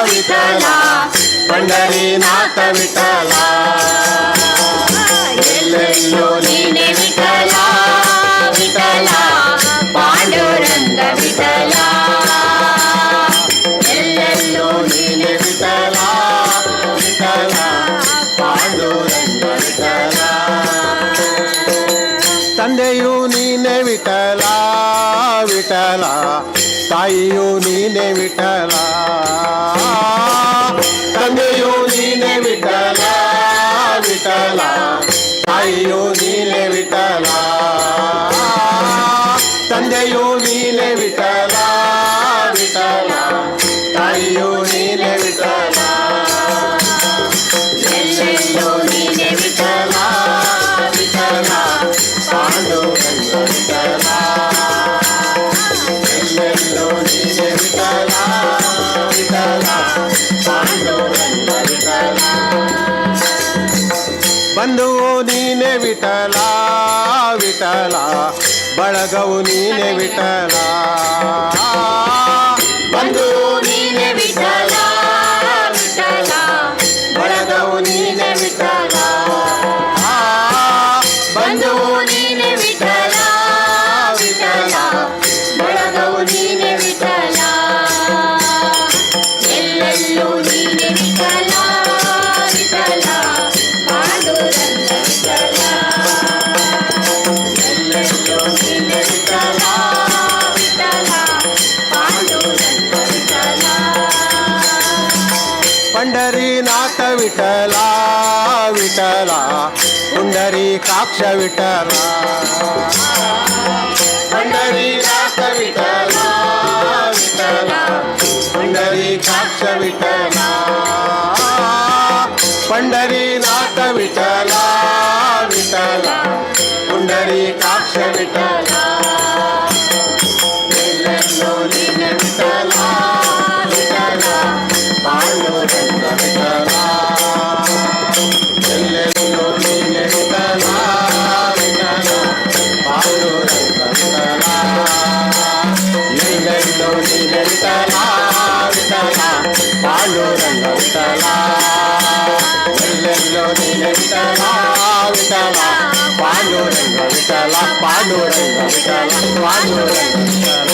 विठ्ठला पंढरीनाथ विठ्ठला, ಎಲ್ಲೆಲ್ಲೂ ನೀನೆ ವಿಠಲ ವಿಠಲ ಪಾಂಡುರಂಗ ವಿಠಲ, ಎಲ್ಲೆಲ್ಲೂ ನೀನೆ ವಿಠಲ ವಿಠಲ ಪಾಂಡುರಂಗ ವಿಠಲ. ತಂದೆಯು ನೀನೆ ವಿಠಲ ವಿಠಲ, ತಾಯಿಯು ನೀನೆ ವಿಠಲ, ತಂದೆಯು ನೀನೆ ವಿಠಲ ವಿಠಲ, ತಾಯಿಯು ನೀನೆ ವಿಠಲ, ತಂದೆಯು ನೀನೆ ವಿಠಲ ವಿಠಲ, ತಾಯಿಯು ನೀನೆ ವಿಠಲ, ಎಲ್ಲೆಲ್ಲೂ ನೀನೆ ವಿಠಲ ವಿಠಲ ಪಾಂಡುರಂಗ ವಿಠಲ, ಎಲ್ಲೆಲ್ಲೂ ನೀನೆ ವಿಠಲ ವಿಠಲ ಪಾಂಡುರಂಗ ವಿಠಲ. ಬಂಧುವು ನೀನೆ ವಿಠಲ ವಿಠಲ, ಬಳಗವು ನೀನೆ ವಿಠಲ, ಬಂಧುವು ನೀನೆ ವಿಠಲ ವಿಠಲ, ಬಳಗವು ನೀನೆ ವಿಠಲ, ಬಂಧುವು ನೀನೆ ವಿಠಲ ವಿಠಲ, ಬಳಗವು ನೀನೆ ವಿಠಲ, ಎಲ್ಲೆಲ್ಲೂ ನೀನೆ ವಿಠಲ ವಿಠಲ ಪಾಂಡುರಂಗ ವಿಠಲ, ಎಲ್ಲೆಲ್ಲೂ ನೀನೆ ವಿಠಲ ವಿಠಲ ಪಾಂಡುರಂಗ ವಿಠಲ. ಪಂಡರೀನಾಥ ವಿಠಲ ವಿಠಲ, ಪುಂಡರೀಕಾಕ್ಷ ವಿಠಲ, ಪಂಡರೀನಾಥ ವಿಠಲ ವಿಠಲ, ಪುಂಡರೀಕಾಕ್ಷ ವಿಠಲ, ಪಂಡರೀನಾಥ ವಿಠಲ ವಿಠಲ, ಪುಂಡರೀಕಾಕ್ಷ ವಿಠಲ, ಎಲ್ಲೆಲ್ಲೂ ನೀನೆ ವಿಠಲ ವಿಠಲ ಪಾಂಡುರಂಗ ವಿಠಲ, ಎಲ್ಲೆಲ್ಲೂ ನೀನೆ ವಿಠಲ ವಿಠಲ ಪಾಂಡುರಂಗ ವಿಠಲ, ಎಲ್ಲೆಲ್ಲೂ ನೀನೆ ವಿಠಲ ವಿಠಲ ಪಾಂಡುರಂಗ ವಿಠಲ, ಎಲ್ಲೆಲ್ಲೂ ನೀನೆ ವಿಠಲ ವಿಠಲ ಪಾಂಡುರಂಗ ವಿಠಲ, ಪಾಂಡುರಂಗ ವಿಠಲ, ಪಾಂಡುರಂಗ ವಿಠಲ.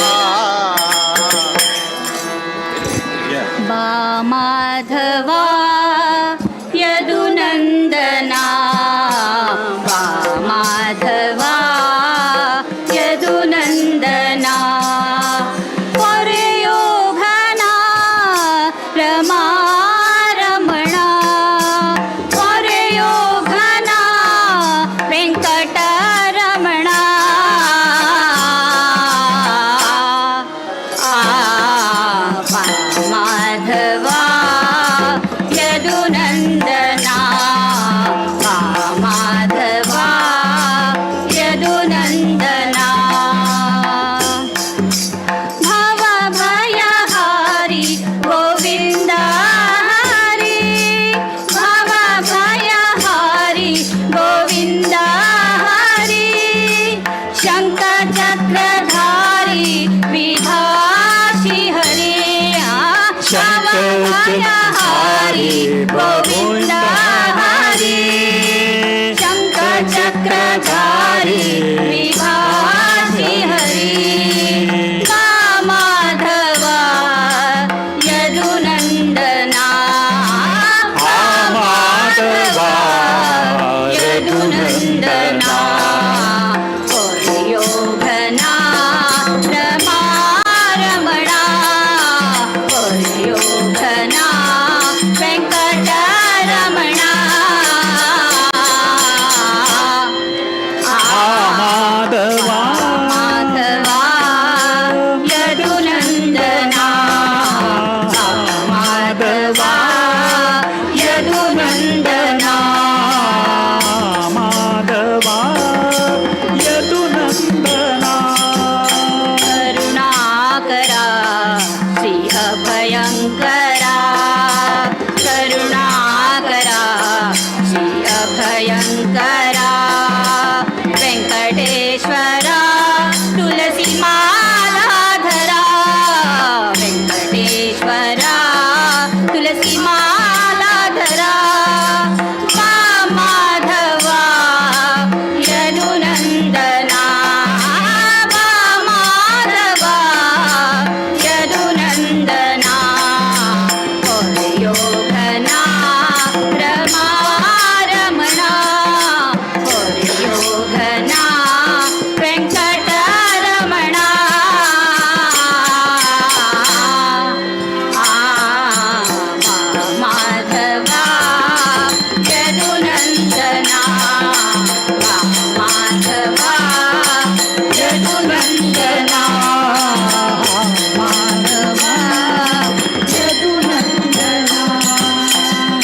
ಬಾ ಮಾಧವಾ ಯದುನಂದನಾ, ಬಾ ಮಾಧವಾ ಯದುನಂದನಾ, ಪೊರೆಯೋ ಘನ ರಮಾ ರಮಣ, ಪೊರೆಯೋ ಘನ गोविंद हरी शंख चक्रधारी विभाषी हरी बा माधवा यदुनंदना हा माधवा यदुनंदना योगना रमारमणा योगना वेंकटरमणा हा माधवा माधवा यदुनंदना माधवा यदुनंदना माधवा यदुनंदना करुणाकरा श्री अभयङ्करा करुणाकरा श्री अभयङ्करा वेङ्कटेश्वरा तुलसीमालाधरा वेङ्कटेश्वरा तुलसीमालाधरा मा माधवा यदुनन्दना मा माधवा यदुनन्दना योगना रमारमणा योगना वेङ्कटरमणा माधवा यदुनन्दना माधवा यदुनन्दना माधवा ಯದುನಂದನ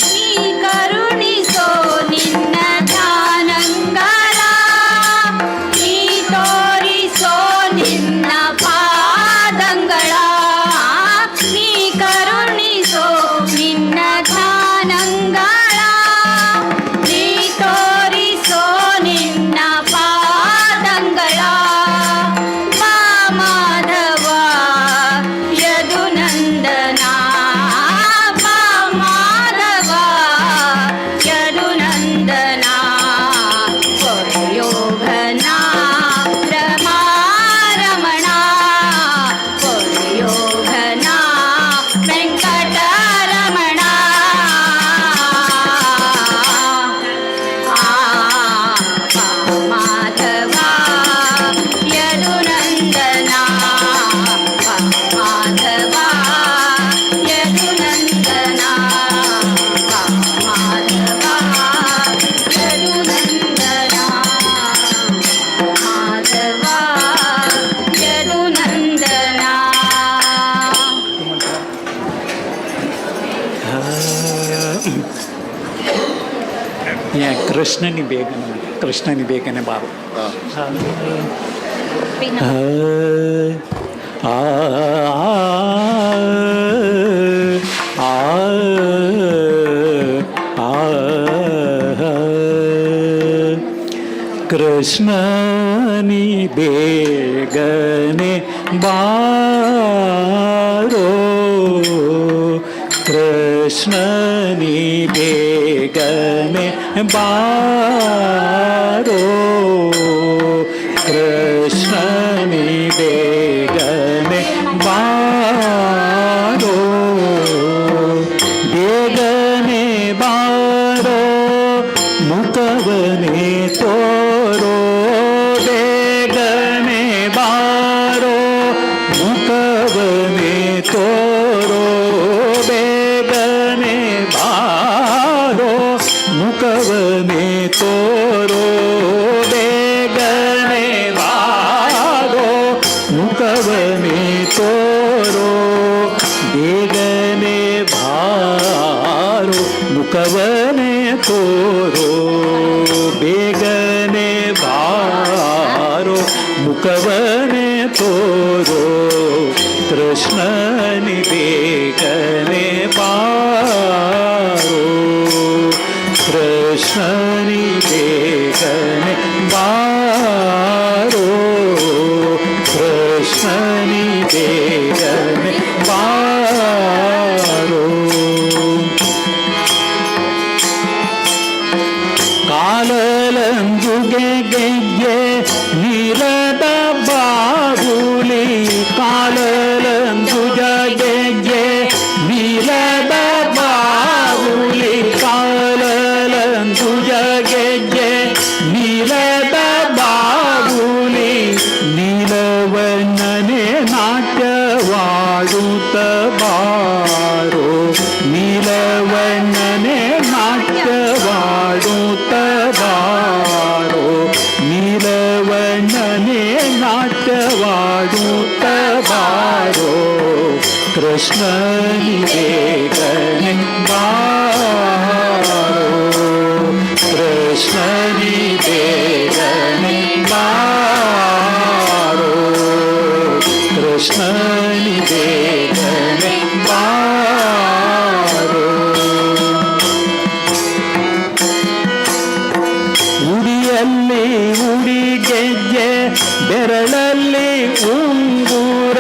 ನೀ ಕರುಣಿಸೋ ನಿನ್ನ ಧ್ಯಾನಂಗಳ ನೀ ತೋರಿಸೋ ನಿನ್ನ ಪಾದಂಗಳ ನೀ ಕರುಣಿಸೋ ನಿನ್ನ ಧ್ಯಾನಂಗಳ ನೀ ತೋರಿಸೋ ನಿನ್ನ ಪಾದಂಗಳ ಬಾ ಮಾಧವ ಯದುನಂದನ ಬಾ ಮಾಧವ ಯದುನಂದನ ಯೋಗನ ರಮಾರಮಣ ಯೋಗನ ವೆಂಕಟರಮಣ ಮಾಧವ ಯದುನಂದನ ಮಾಧವ ಯದುನಂದನ ಮಾಧವ ಯದುನಂದನ ಮಾಧವ ಯದುನಂದನ. ಕೃಷ್ಣನಿ ಬೇಗನೆ ಕೃಷ್ಣನಿ ಬೇಗನೆ ಬಾರು. ಆ ಆ ಆ ಕೃಷ್ಣನಿ ಬೇಗನೆ ಬಾರೋ ಕೃಷ್ಣನಿ ಬೇಗನೆ ಬಾರೋ ಕೃಷ್ಣನಿ ಬೇಗನೆ ಬಾರೋ ಬೇಗನೆ ಬಾರೋ ಮುಖವನೆ ತೋರೋ ಬೇಗನೆ ಬಾರೋ ಮುಖವನೆ ತೋರೋ ಬೇಗನೆ ಬಾರೋ ಮುಖವನೆ ತೋರೋ ಬೇಗನೆ ಬಾರೋ ಮುಖವನೆ ತೋರೋ ಬೇಗನೆ ಬಾರೋ ಮುಖವನೆ ತೋರೋ ಬೇಗನೆ ಬಾರೋ ಮುಖವನೆ ತೋರೋ ಕೃಷ್ಣನಿ ಬೇಗನೆ ಬಾರೋ ಕೃಷ್ಣನಿ ಬೇಗನೆ ಬಾರೋ ಕೃಷ್ಣನಿ ಬೇಗನೆ ಬಾರೋ. ಗೆಜ್ಜೆ ನೀಲದ ಬಾಗುಲಿ ಕಾಲಲಂದುಜ ಗೆಜ್ಜೆ ನೀಲದ ಬಾಗುಲಿ ಕಾಲಲಂದುಜ ಗೆಜ್ಜೆ ನೀಲದ ಬಾಗುಲಿ ನೀಲವಣ್ಣನೆ ನಾಟ್ಯವಾಡುತ್ತ ಬಾರೋ ನೀಲವಣ್ಣನೆ ನಾಟ್ಯವಾಡುತ್ತ ಬಾರೋ ನೀಲವಣ್ಣನೆ ನಾಟ್ಯವಾಡುತ್ತ ಬಾರೋ ಕೃಷ್ಣನಿ ಬೇಗನೆ ಬಾರೋ ಕೃಷ್ಣನಿ ಬೇಗನೆ ಬಾರೋ ಕೃಷ್ಣನಿ ಬೇಗನೆ ಬಾರೋ. ಉಡಿಯಲ್ಲಿ ಉಡಿ ಗೆಜ್ಜೆ ಬೆರಳಲ್ಲಿ ಉಂಗುರ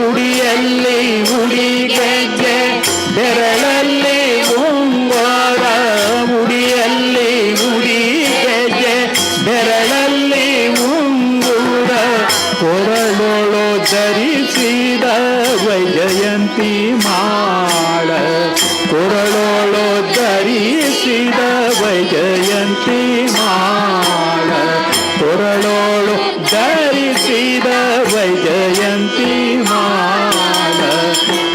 ಉಡಿಯಲ್ಲಿ ಉಡಿ ಗೆಜ್ಜೆ ಬೆರಳಲ್ಲಿ ಉಂಗುರ ಉಡಿಯಲ್ಲಿ ಉಡಿ ಗೆಜ್ಜೆ ಬೆರಳಲ್ಲಿ ಉಂಗುರ ಕೊರಳೊಳು ಧರಿಸಿದ ವೈಜಯಂತಿ ಮಾಳ ಕೊರಳೊಳು ಧರಿಸಿದ ವೈಜಯಂತಿ ಮಾಳ ಕೊರಳೊಳು ಧರಿಸಿದ ವೈಜಯಂತಿ ಮಾಳ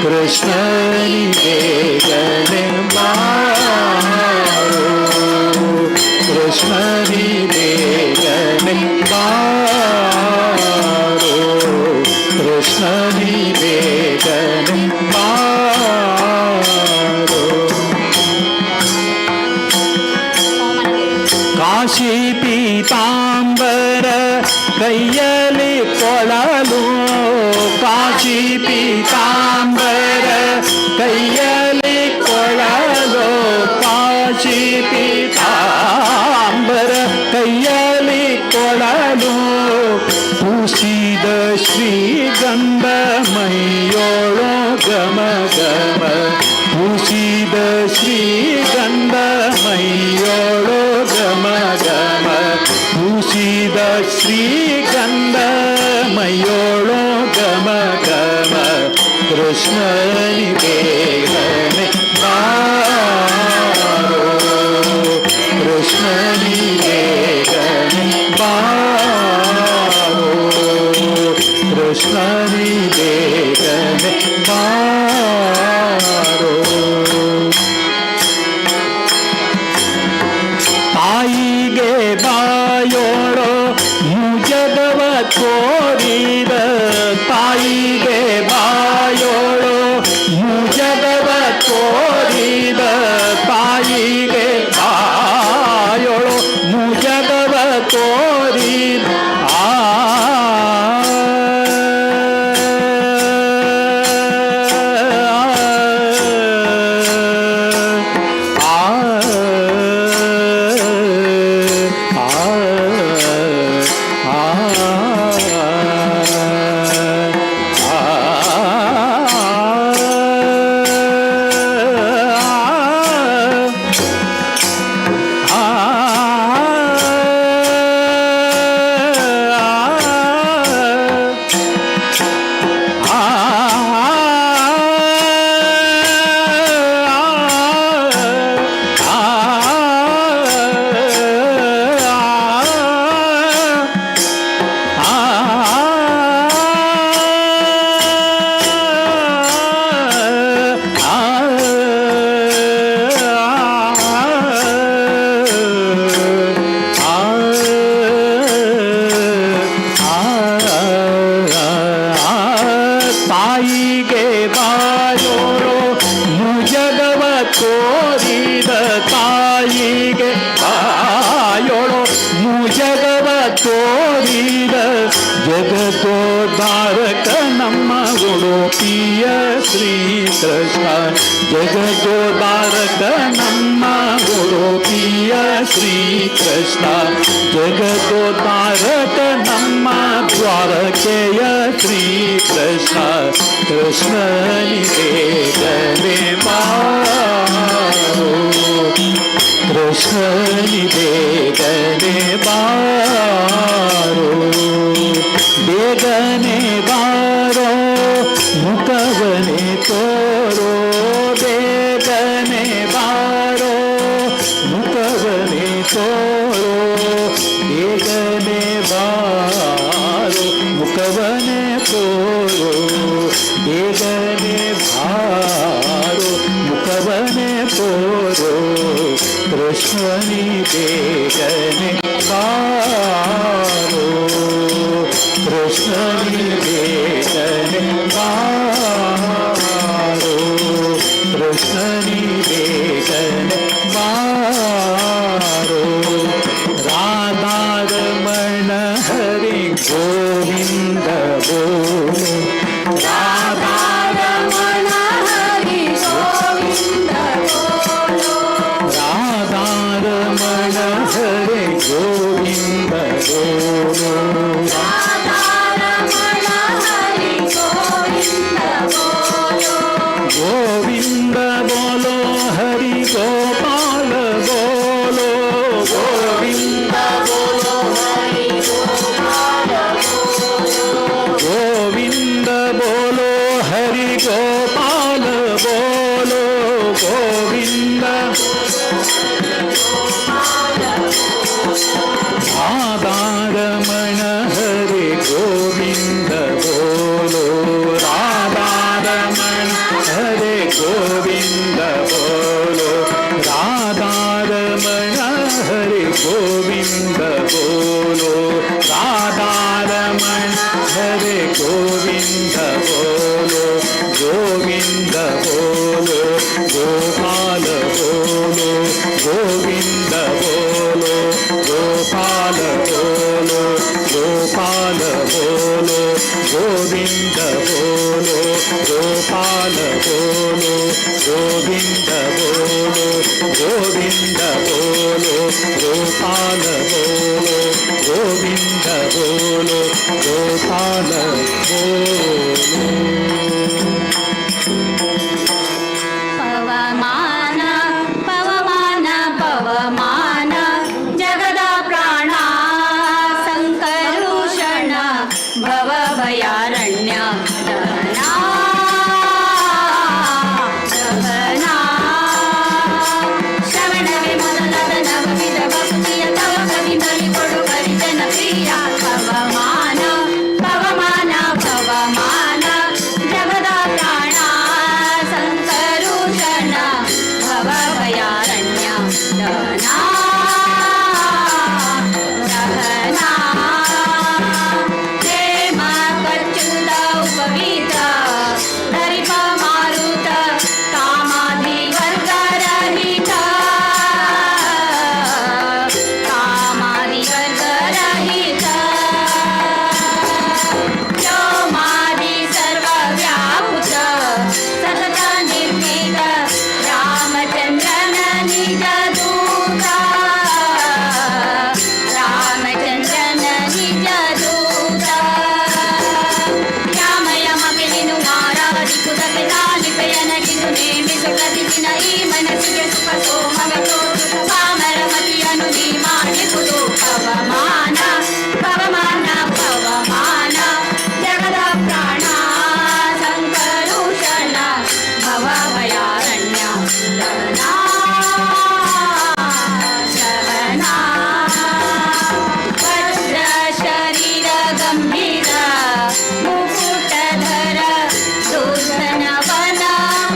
ಕೃಷ್ಣನಿ ಬೇಗನೆ ಬಾರೋ ಕೃಷ್ಣನಿ ಬೇಗನೆ ಬಾರೋ ಕೃಷ್ಣನಿ ಬೇಗನೆ ಬಾರೋ. ಕಾಶಿ ಪೀತಾಂಬರ ಕೈಯಲ್ಲಿ ಕೊಳಲು ಕಾಶಿ ಪೀತಾಂಬರ ಕೈಯಲ್ಲಿ ಕೊಳಲು ಕಾಶಿ ಪೀತಾಂಬರ ಕೈಯಲ್ಲಿ ಕೊಳಲು ಪೂಸಿದ ಶ್ರೀಗಂಧ ಮೈಯೋಳು ಗಮ ಗಮ ಪೂಸಿದ ಶ್ರೀಗಂಧ ಮೈಯೋಳು ಗಮ ಗಮ ಪೂಸಿದ ಶ್ರೀಗಂಧ ಮೈಯೋಳು ಗಮ ಗಮ ಕೃಷ್ಣನಿ ಬೇಗನೆ ಬಾರೋ ಕೃಷ್ಣನಿ ಬೇಗನೆ ಬಾರೋ ಕೃಷ್ಣನಿ ಬೇಗನೆ ಬಾರೋ. ತಾಯಿಗೆ ಬಾಯೋಳೋ ಮುಜಗವ ತೋರಿದ ತಾಯಿಗೆ ಬಾಯೋಳೋ ಮುಜಗವ ತೋರಿದ ತಾಯಿಗೆ ಬಾಯೋಳೋ ಮುಜಗವ ತೋರಿದ ಆ ಆ ಆ ತಾಯಿಗೆ ಬಾಯೋರೋ ಮುಜಗವ ತೋರಿದ ತಾಯಿಗೆ ಬಾಯೋಳು ಮುಜಗವ ತೋರಿದ ಜಗದೋದ್ಧಾರಕ ನಮ್ಮ ಉಡುಪಿಯ ಶ್ರೀಕೃಷ್ಣ ಜಗದೋದ್ಧಾರಕ ನಮ್ಮ ಉಡುಪಿಯ ಶ್ರೀಕೃಷ್ಣ ಜಗದೋದ್ಧಾರಕ ನಮ್ಮ ದ್ವಾರಕೆಯ ಶ್ರೀಕೃಷ್ಣ ಕೃಷ್ಣನಿಗೆ ಗನೆ ಬಾರೋ. ಕೃಷ್ಣನಿ ಬೇಗನೆ ಬಾರೋ, ಬೇಗನೆ ಬಾರೋ, ಮುಖವನೆ ತೋರೋ, ಬೇಗನೆ ಬಾರೋ, ಮುಖವನೆ ತೋರೋ, ಬೇಗನೆ ಬಾರೋ, ಮುಖವನೆ ತೋರೋ, ಬೇಗನೆ ಬಾರೋ, ಮುಖವನೆ ತೋರೋ, ಕೃಷ್ಣನಿ ಬೇಗನೆ ಬಾರೋ, ಕೃಷ್ಣನಿ ಬೇಗನೆ ಬಾರೋ, ಕೃಷ್ಣನಿ ಬೇಗನೆ ಬಾರೋ. ರಾಧಾರಮಣ ಹರಿ ಗೋವಿಂದ ಬೋಲೋ, ರಾಧಾರಮಣ ಹರಿ ಗೋವಿಂದ ಬೋಲೋ, ರಾಧಾರಮಣ ಹರಿ ಗೋವಿಂದ ಬೋಲೋ, ರಾಧಾರಮಣ ಹರಿ ಗೋವಿಂದ ಬೋಲೋ, ಗೋವಿಂದ ಬೋಲೋ ಹರಿ ಗೋಪಾಲ ಬೋಲೋ, ಗೋವಿಂದ ಬೋಲೋ ಹರಿ ಗೋಪಾಲ ಬೋಲೋ, ಗೋವಿಂದ ಬೋಲೋ ಹರಿ ಗೋಪಾಲ ಬೋಲೋ, ಗೋವಿಂದ. ರಾಧಾರಮಣ ಹರಿ ಗೋವಿಂದ ಬೋಲೋ, ರಾಧಾರಮಣ ಹರಿ ಗೋವಿಂದ ಬೋಲೋ, ರಾಧಾರಮಣ ಹರಿ ಗೋವಿಂದ ಬೋಲೋ, ರಾಧಾರಮಣ ಹರಿ ಗೋವಿಂದ ಬೋಲೋ, ಗೋವಿಂದ ಬೋಲೋ ಗೋಪಾಲ ಬೋಲೋ, ಗೋವಿಂದ ಬೋಲೋ ಗೋಪಾಲ ಬೋಲೋ, ಗೋಪಾಲ ಬೋಲೋ ಗೋವಿಂದ ಬೋಲೋ ಗೋಪಾಲ ಬೋಲೋ, ಗೋವಿಂದ ಬೋಲೋ ಗೋವಿಂದ ಬೋಲೋ ಗೋಪಾಲ ಬೋಲೋ, ಗೋವಿಂದ ಬೋಲೋ ಗೋಪಾಲ ಬೋಲೋ. ಪವಮಾನ ಪವಮಾನ ಪವಮಾನ ಜಗದ ಪ್ರಾಣ ಸಂಕರುಷಣ ಭವ ಭಯಾರಣ್ಯ ದಹನಾ ದಹನಾ. ಶ್ರವಣವೇ ಮೊದಲಾದ ನವವಿಧ ಭಕ್ತಿಯ ತವ ಕವಿ ಬಲಿ ಕೊಡು ಹರಿಜನ ಪ್ರಿಯ. ಪವಮಾನ ಪವಮಾನ ಪವಮಾನ ಜಗದ ಪ್ರಾಣ ಸಂಕರುಷಣ ಭವ ಭಯಾರಣ್ಯ ದಹನಾ ದಹನಾ. ಹೇಮ ಕಚ್ಚುತ ಉಪವೀತ ಧರಿಪ ಮಾರುತ ಕಾಮಾಧಿ ವರ್ಗರಹಿತ, ಕಾಮಾಧಿ ವರ್ಗರಹಿತ, ವ್ಯೋಮಾದಿ ಸರ್ವವ್ಯಾಪುತ ಸತತ ನಿರ್ಭೀತ ರಾಮಚಂದ್ರನ ನಿಜ ದೂತ, ರಾಮಚಂದ್ರನ ನಿಜ ದೂತ. ಯಾಮ ಯಮಕ್ಕೆ ನೀನು ಆರಾಧಿಸುವುದಕ್ಕೆ ತಾಲಿಪೆಯನಗಿದು ನೇಮಿಸು ಪ್ರತಿದಿನ ಈ ಮನಸ್ಸಿಗೆ ಸುಖ ಸೋಮವ ತೋರುತ್ತ ಪಾಮರ ಮತಿಯನ್ನು ನೀ ಮಾಡಿಸುವುದು. ಪವಮಾನ ಪವಮಾನ ಪವಮಾನ ಜಗದ ಪ್ರಾಣ ಸಂಕರುಷಣ ಭವ ಭಯಾರಣ್ಯ ದಹನಾ ದಹನಾ. ವಜ್ರ ಶರೀರ ಗಂಭೀರ ಮುಕುಟಧರ ದುರ್ಜನ ವನ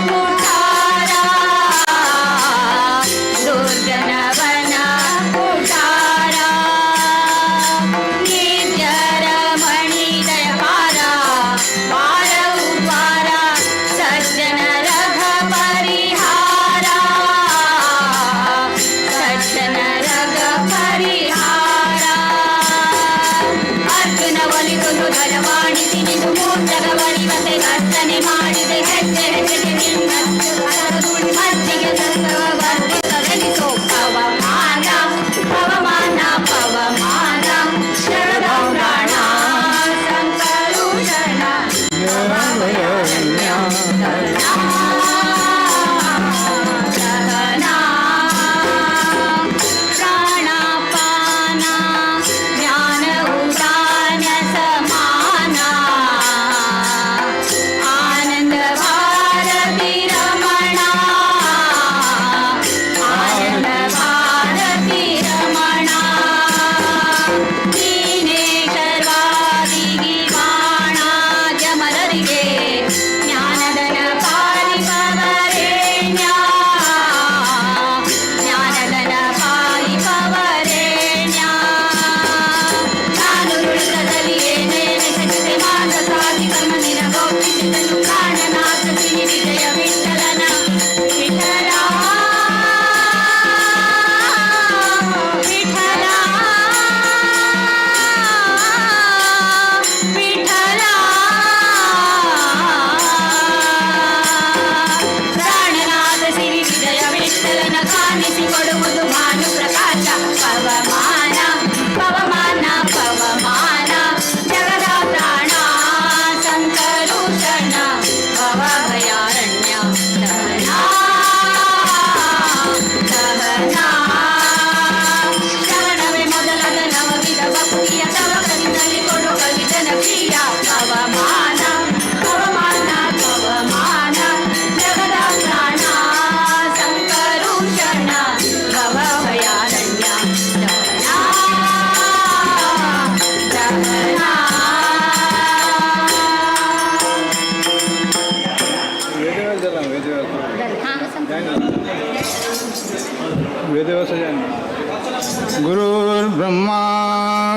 ಕುಠಾರ, ದುರ್ಜನ ವನ ಕುಠಾರ, ನಿರ್ಜರಮಣಿ ದಯಪಾರ ಪಾರ ಉಪಾರ ಸಜ್ಜನ ರಘ ಪರಿಹಾರ, ಸಜ್ಜನ ರಘ ಪರಿಹಾರ. ಅರ್ಜುನ ಒಲಿದೊಂದು ಧ್ವಜವಾಣಿಸಿ ನಿಂದು ಮೂರ್ಛಗವರಿವಂತೆ ಗರ್ಜನೆ ಮಾಡಿದೆ, ಹೆಜ್ಜೆ ಹೆಜ್ಜೆಗೆ ನಿನ್ನ ಮಜ್ಜಿಗೆ ವರ್ಧಿತವೆನಿಸೋ. ಪವಮಾನ ಪವಮಾನ ಪವಮಾನ ಶರದ ಪ್ರಾಣ ಸಂಕರುಷಣ ಭವಭಯಾರಣ್ಯ ದಹನಾ ದಹನಾ.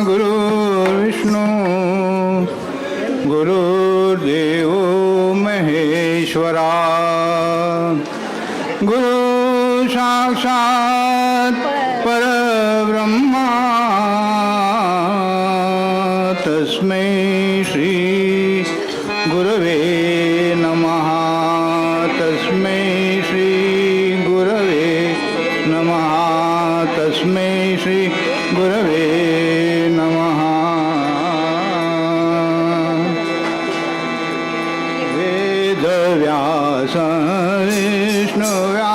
गुरुर्विष्णु गुरुर्देवो महेश्वरा। गुरु साक्षात् परब्रह्मा तस्मै श्री गुरवे नमः। तस्मै श्री गुरवे नमः। तस्मै श्री गुरवे नमः। वेदव्यास विष्णुव्यापका,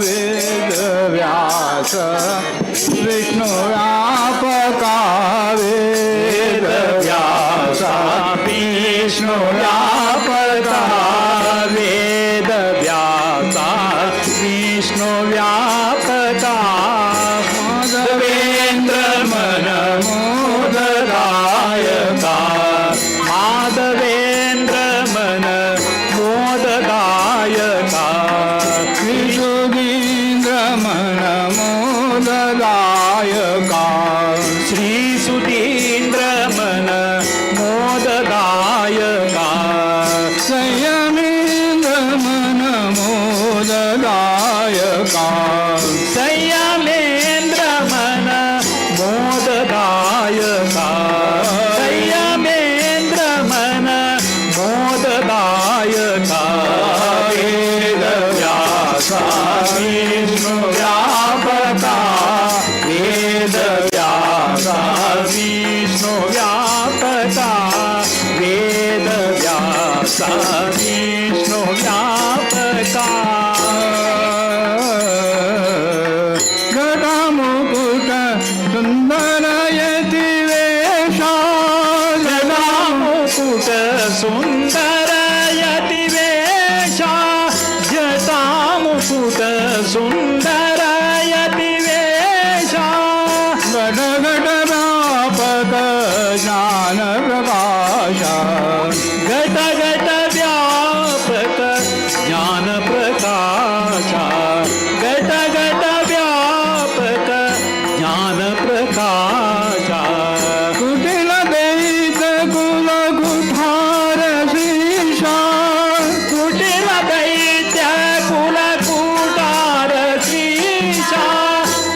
वेदव्यास विष्णुव्यापका, वेदव्यास विष्णुव्यापका, वेदव्यासा विष्णुव्यापका, माधवेन्द्र मन मोददायका, माधवेन्द्र मन मोददायका, विशुदीन्द्र मन मोददायका, श्री सुधीन्द्र मन मोददायका, संयमेन्द्र मन मोददायका, संयमेन्द्र मन मोददायका, संयमेन्द्र मन मोददायका, वेदव्यासा विष्णुव्यापका, वेदव्यासा विष्णुव्यापका, वेदव्यासा विष्णुव्यापका। जटामुकुट सुंदर यति वेशा, जटामुकुट सुंदर यति वेशा, जटामुकुट सुंदर यति वेशा, घट घट व्यापक ज्ञान प्रकाशा, घट घट व्यापक ज्ञान प्रकाशा, घट घट व्यापक ज्ञान प्रकाशा, कुटिल दैत कुल कुठार शीशा, कुटिल दैत्य कुल कुटार श्रीशा,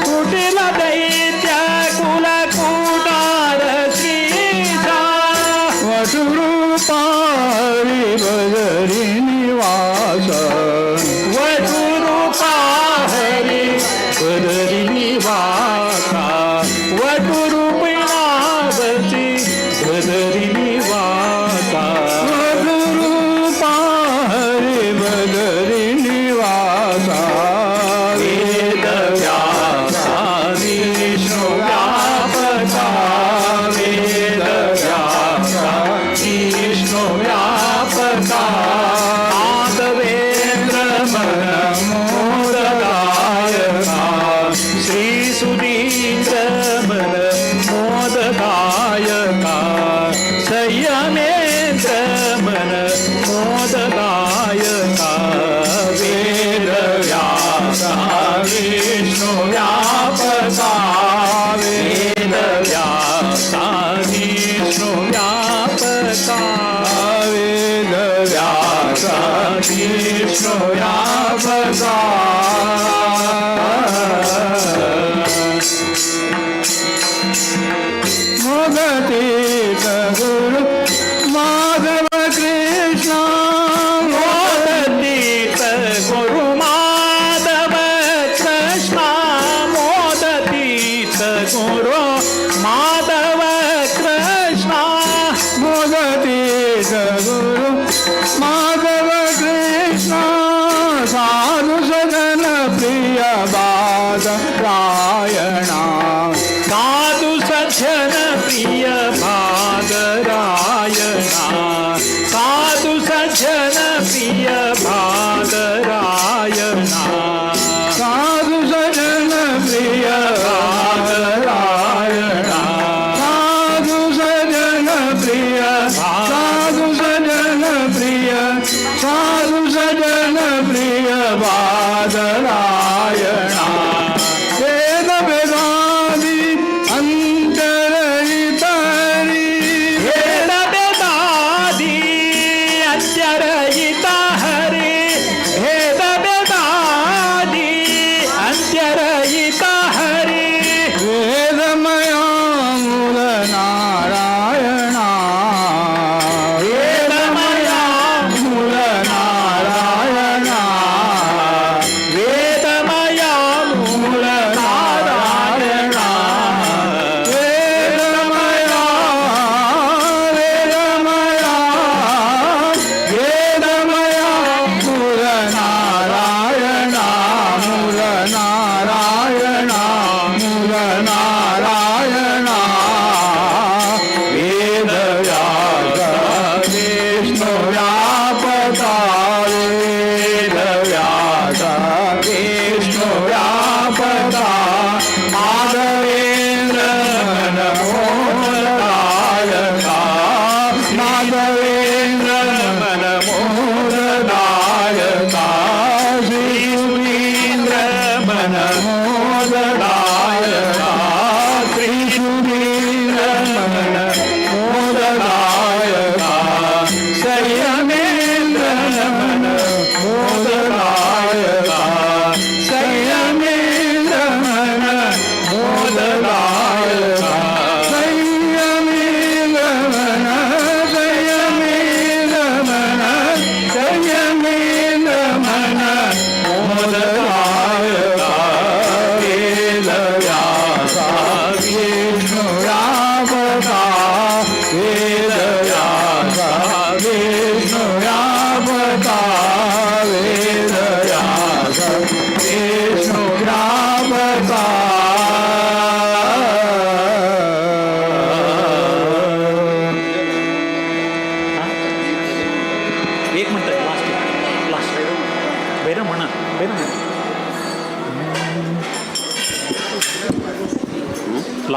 कुटिल दैत्य कुल कुटार श्रीशा, वटुरूपारी बदरी निवास, वटुरूपा हरि बदरी निवासा, वटुरूपिणावची बदरी निवासा, वटुरूपा हरि बदरी निवासा, वेदव्यासा विष्णुव्यापका, वेदव्यासा विष्णुव्यापका, माधवेन्द्र मन मोददायका, श्री सुधीन्द्र मन मोददायका, संयमेन्द्र मन मोददायका, वेदव्यासा विष्णुव्यापका, वेदव्यासा विष्णुव्यापका, वेदव्यासा विष्णुव्यापका। मोदतीत गुरु माधव कृष्ण, मोदतीत गुरु माधव कृष्ण, मोदतीत गुरु माधव कृष्ण, मोदतीत गुरु माधव कृष्ण, साधु सजन प्रिय बाद रायणा, साधु सज्जन प्रिय भादरायणा, साधु सज्जन प्रिय भादरायणा, साधु सजन प्रिय भादरायणा, साधु सजन प्रिय, साधु सजन प्रिय, साधु सजन प्रिय बादरायणा, वेद वेदादि अंत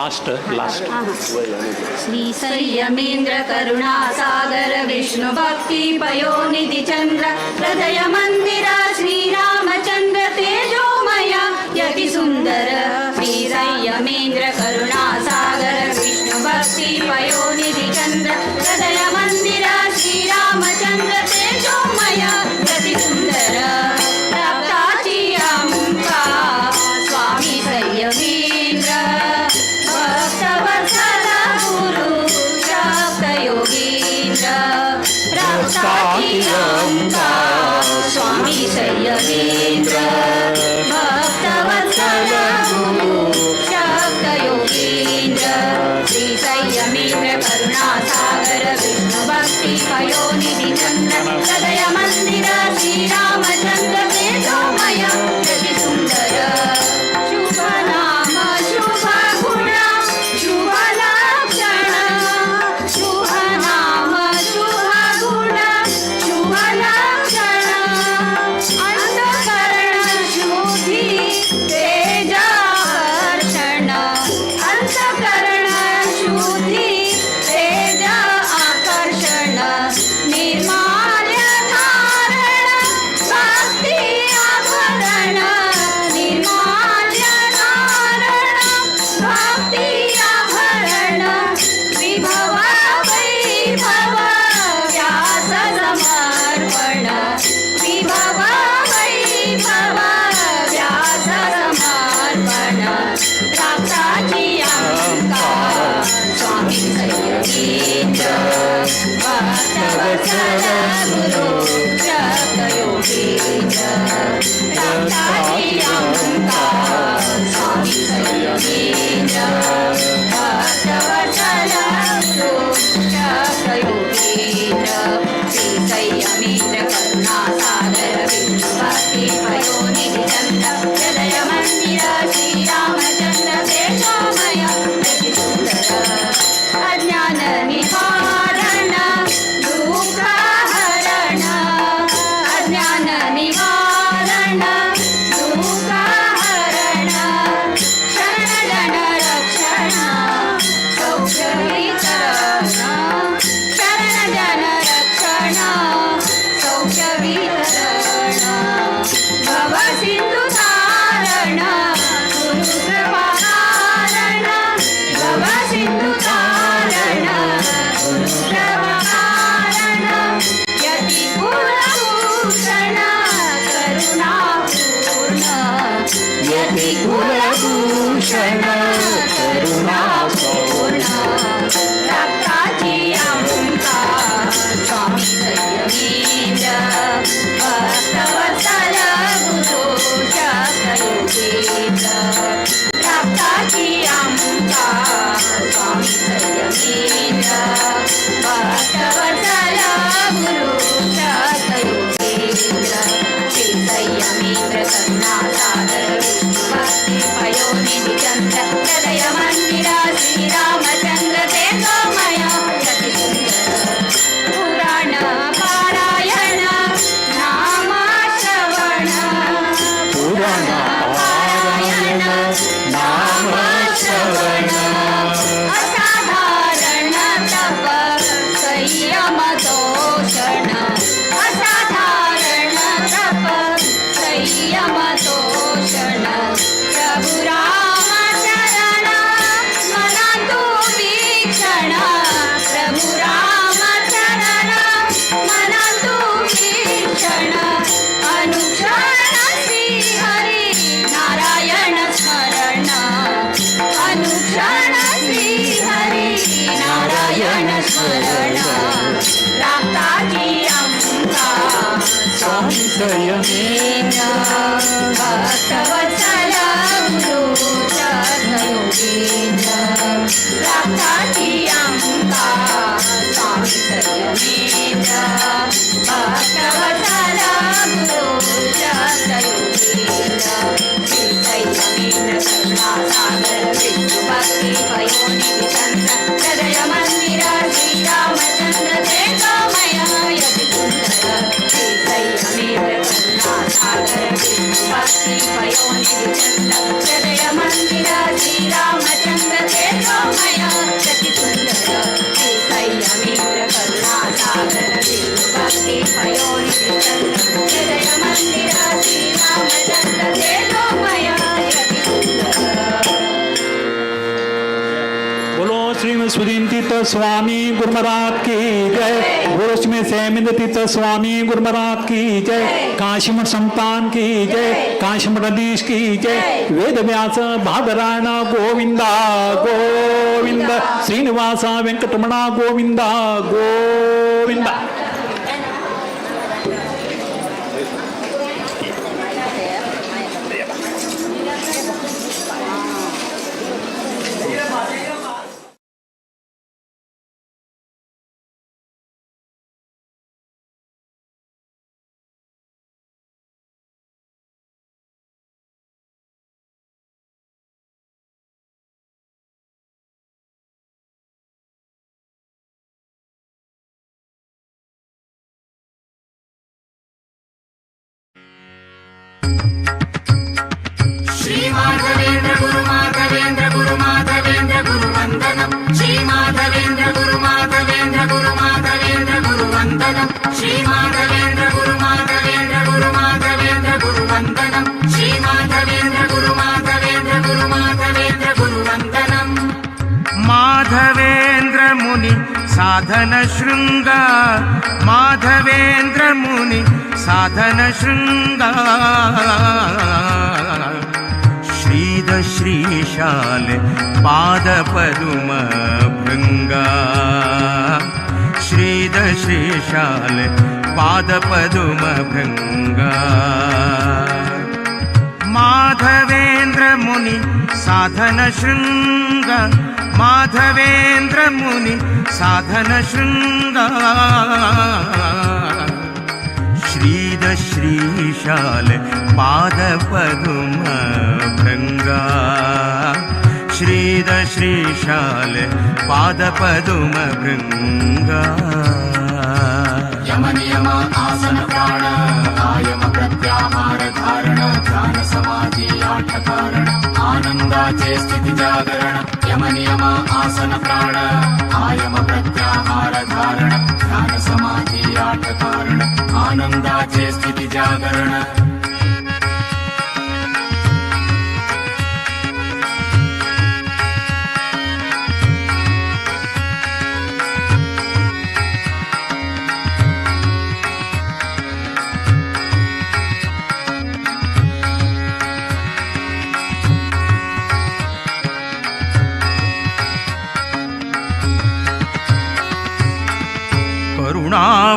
Last last. Shri Sayyamendra Karunasagar Vishnu भक्ति पयोनिधि चन्द्र हृदय मन्दिर श्रीरामचन्द्र तेजोमय यति सुन्दर। श्री संयमेन्द्र करुणासागर विष्णु भक्ति पयोनिधि चन्द्र हृदय मन्दिर श्रीरामचन्द्र तेजोमय यति सुन्दर। रक्ताची अंका स्वामी संयमेन्द्र भक्तवत्सल गुरु शक्तयोगीन्द्र। रक्ताची अंका स्वामी संयमेन्द्र भक्तवत्सल गुरु शक्तयोगीन्द्र। श्री संयमेन्द्र करुणासागर विष्णु भक्ति पयोनिधि चन्द्र हृदय मन्दिर श्रीरामचन्द्र तेजोमय यति सुन्दर। शुभ नाम शुभ गुण शुभ लक्षण शुभ नाम शुभ गुण शुभ लक्षण अंतःकरण शुद्धी तेजाकर्षण अंतःकरण शुद्धी तेज आकर्षण निर्माल्य धारण भक्ती आभरण निर्माल्य धारण भक्ती आभरण विभव वैभव व्यास समर्पण विभव वैभव व्यास समर्पण। राक्ताची अंका स्वामी संयमेन्द्र भक्तवत्सल गुरु शक्तयोगीन्द्र। राक्ताची अंका स्वामी संयमेन्द्र भक्तवत्सल गुरु शक्तयोगीन्द्र। श्री संयमेन्द्र करुणासागर विष्णु भक्ति पयोनिधि चन्द्र हृदय मन्दिर श्रीरामचन्द्र तेजोमय यति सुन्दर। अज्ञान निवारण दुःखहरण अज्ञान निवारण दुःखहरण शरण रक्षण सौख्य वितरण शरण जन रक्षण सौख्य वितरण भव सिंधु तारण गुरु कृपा कारण भव सिंधु तारण गुरु कृपा कारण यति कुलभूषण करुणापूर्ण यति कुलभूषण करुणापूर्ण। रक्ताची अंका स्वामी संयमेन्द्र भक्तवत्सल गुरु शक्तयोगीन्द्र। रक्ताची अंका स्वामी संयमेन्द्र भक्तवत्सल गुरु शक्तयोगीन्द्र। श्री संयमेन्द्र करुणासागर विष्णु भक्ति पयोनिधि चन्द्र हृदय मन्दिर श्रीरामचन्द्र तेजोमय यति सुन्दर। पुराण पारायण नाम श्रवण पुराण पारायण नाम श्रवण असाधारण तप संयम तोषण असाधारण तप संयम तोषण प्रभु राम चरण मनांतु वीक्षण प्रभु राम चरण मनांतु वीक्षण अनुक्षण श्री हरि नारायण स्मरण अनुक्षण श्री हरि नारायण स्मरण। राक्ताची अंका स्वामी संयमेन्द्र भक्तवत्सल गुरु शक्तयोगीन्द्र। राक्ताची अंका स्वामी संयमेन्द्र भक्तवत्सल गुरु शक्तयोगीन्द्र। श्री संयमेन्द्र करुणासागर विष्णु भक्ति पयोनिधि चन्द्र हृदय मन्दिर श्रीरामचन्द्र तेजोमय यति सुन्दर। श्री संयमेन्द्र करुणा सागर विष्णु भक्ति पयोनिधि चंद्र हृदय मंदिर श्री रामचंद्र तेजोमय अति सुंदर श्री संयमेन्द्र करुणा सागर विष्णु भक्ति पयोनिधि चंद्र हृदय मंदिर श्री रामचंद्र तेजोमय अति सुंदर. बोलो श्री सुदीन तीर्थ स्वामी गुरु महाराज की जय. बोलो श्री सेमिंद तीर्थ स्वामी गुरु महाराज की जय. काशीमठ संतान की जय. काशीमठाधीश की जय. वेद व्यास भादरायण गोविंदा गोविंद. श्रीनिवास वेंकटरमणा गोविंदा गोविंदा. श्री माधवेन्द्र गुरु माधवेन्द्र गुरु माधवेन्द्र गुरु वन्दनम्. श्री माधवेन्द्र गुरु माधवेन्द्र गुरु माधवेन्द्र गुरु वन्दनम्. श्री माधवेन्द्र गुरु माधवेन्द्र गुरु माधवेन्द्र गुरु वन्दनम्. श्री माधवेन्द्र गुरु माधवेन्द्र गुरु माधवेन्द्र गुरु वन्दनम्. माधवेन्द्र मुनि साधन शृंग, माधवेन्द्र मुनि साधन शृंग, श्रीद श्रीशाल पाद पदुम भृंगा, श्रीद श्रीशाल पाद पदुम भृंगा. माधवेन्द्र मुनि साधन शृंग, माधवेन्द्र मुनि साधन शृंग, श्रीद श्रीशाल पाद पदुम भृंगा, श्रीद श्रीशाल पाद पदुम भृंगा. यम नियम आसन प्राण आयम प्रत्याहार धारण ध्यान समाधि आठ कारण आनंदाचे स्थिती जागरण. यम नियम आसन प्राण आयम प्रत्याहार धारण ध्यान समाधि आठ कारण आनंदाचे स्थिती जागरण.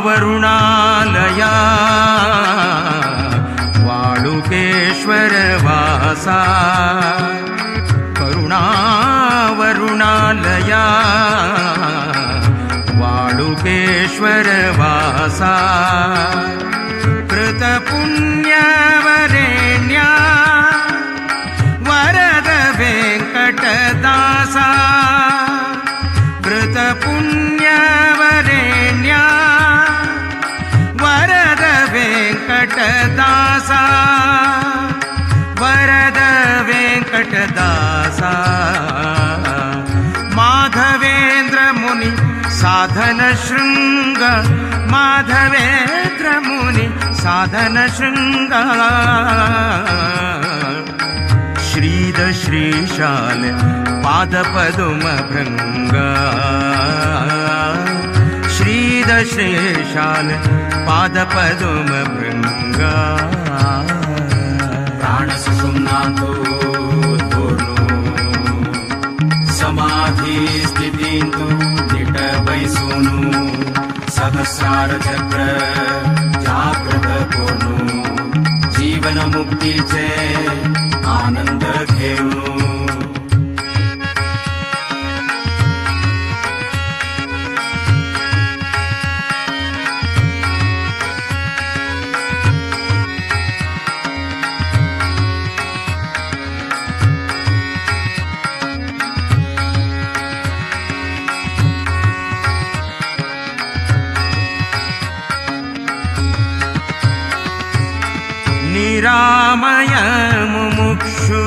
करुणावरुणालया वाळुकेश्वर वासा, करुणावरुणालया वाळुकेश्वर वासा, कृतपुण्यवरेण्या वरद वेंकटदासा, कृतपुण्यवरेण्या वरद वेंकटदासा, वरद वेंकटदासा. माधवेन्द्र मुनि साधन शृंग, माधवेन्द्र मुनि साधन शृंग, श्रीद श्रीशाल पाद पदुम भृंग, श्रीद श्रीशाल पाद पदुम भृंग. प्राण सुषुम्नांतो धोर्नु समाधि स्थितींतु निट बैसूनु सहस्रार चक्र जागृत कोनु जीवन मुक्तीचे आनंद घेऊनु. निरामय मुमुक्षु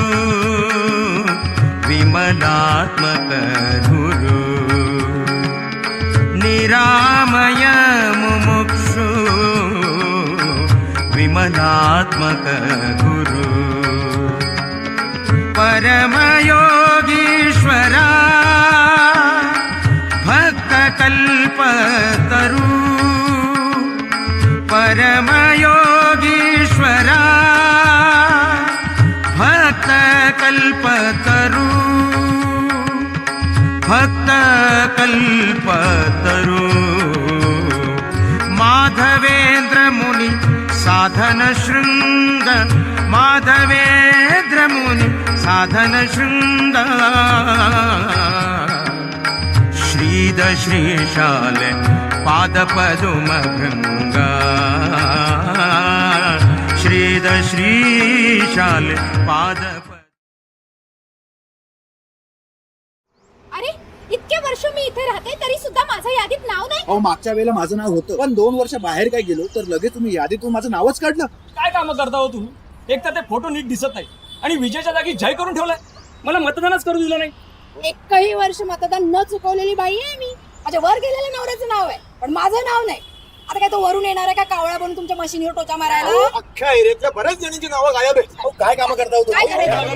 विमलात्मक गुरु निरामय मुमुक्षु विमलात्मक गुरु परमयोगीश्वरा भक्त कल्पतरु परमयोगीश्वरा भक्त कल्पतरु भक्त कल्पतरु माधवेंद्र मुनि साधन शृंग माधवेंद्र मुनि साधन शृंग श्रीदश्रीशाल पादपदुम भृंग श्रीदश्रीशाल पाद. अरे इतके वर्ष मी इथे राहते तरी सुद्धा माझं यादीत नाव नाही. अहो मागच्या वेळेला माझं नाव होतं, पण 2 वर्ष बाहेर काय गेलो तर लगेच तुम्ही यादीतून माझं नावच काढलं. काय कामं करता हो तुम्ही? एक तर ते फोटो नीट दिसत नाही आणि विजयच्या जागी जय करून ठेवलाय. मला मतदानच करू दिलं नाही. एकही वर्ष मतदान न चुकवलेली बाई आहे मी. माझ्या वर गेलेल्या नवऱ्याचं नाव आहे पण माझं नाव नाही. आता काय तो वरून येणार आहे का कावळा बनून तुमच्या मशीनीवर टोचा मारायला? अख्ख्या एरियातल्या बऱ्याच जणांची नावं गायब आहेत. अहो काय कामं करता हो काय तुम्ही? करायचं?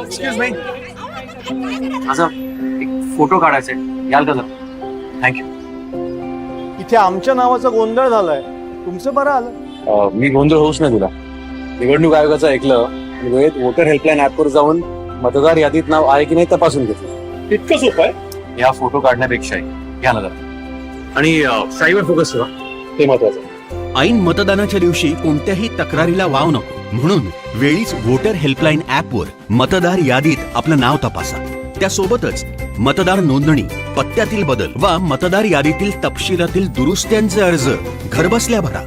Excuse me. माझा एक फोटो काढायचा आहे, याल का जरा? Thank you. इथे आमच्या नावाचा गोंधळ झालाय, तुमचं बरं आलं. मी गोंधळ होऊच नाही तुला. निवडणूक आयोगाचं ऐकलं आणि वेळेत वोटर हेल्पलाईन ऍपवर जाऊन मतदार यादीत नाव आहे की नाही तपासून घेतलं. इतकं सोपं आहे? या फोटो काढण्यापेक्षाही घ्या ना जरा. आणि साईवर फोकस ठेवा, ते महत्वाचं आहे. ऐन मतदानाच्या दिवशी कोणत्याही तक्रारीला वाव नको म्हणून वेळीच व्होटर हेल्पलाईन ॲपवर मतदार यादीत आपलं नाव तपासा. त्यासोबतच मतदार नोंदणी, पत्त्यातील बदल वा मतदार यादीतील तपशिलातील दुरुस्त्यांचे अर्ज घरबसल्या भरा.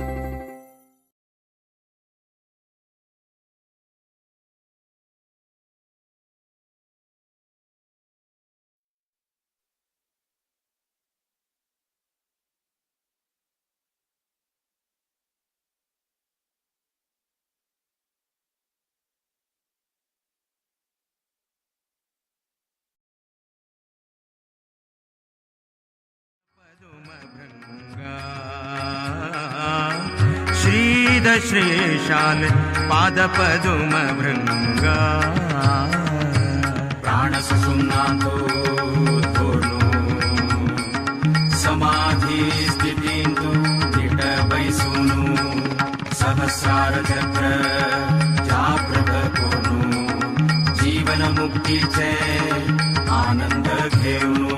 श्रीदश्रीशाल पादपदुम भृंग प्राणसुषुम्नातो धोनु समाधी स्थितींतु निटबैसुनु सहस्रार चक्र जागृत कोनु जीवन मुक्तीचे आनंद घेऊनु.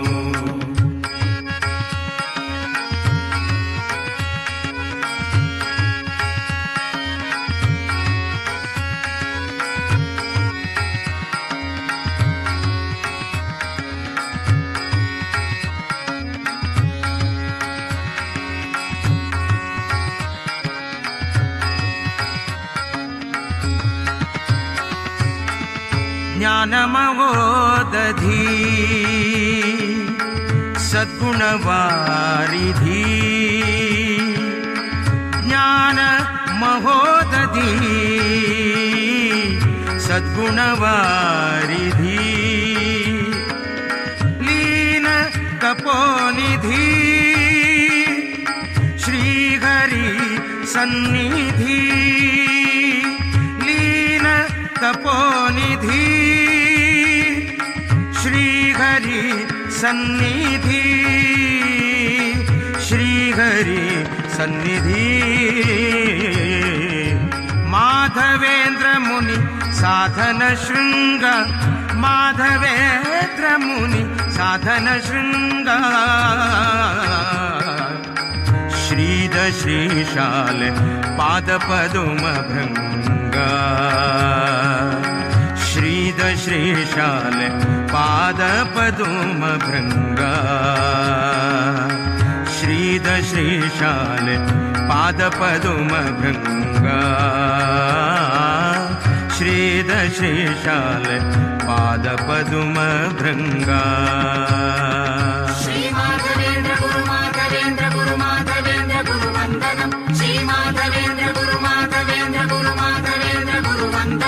ज्ञानमवोदधी सद्गुणवारिधी ज्ञानमहोदधी सद्गुणवारिधी लीन तपोनिधी श्रीहरी सन्निधी लीन तपोनिधी श्रीहरी सन्निधी श्रीहरी सन्निधी माधवेंद्र मुनि साधन शृंग माधवेंद्र मुनि साधन शृंग श्रीदश्रीशाल पादपदुम भृंग श्रीदश्रीशाल पादपदुम भृंग श्रीदश्रीशाल पादपदुम भृंग श्रीदश्रीशाल पादपदुम भृंग. श्री माधवेंद्र गुरु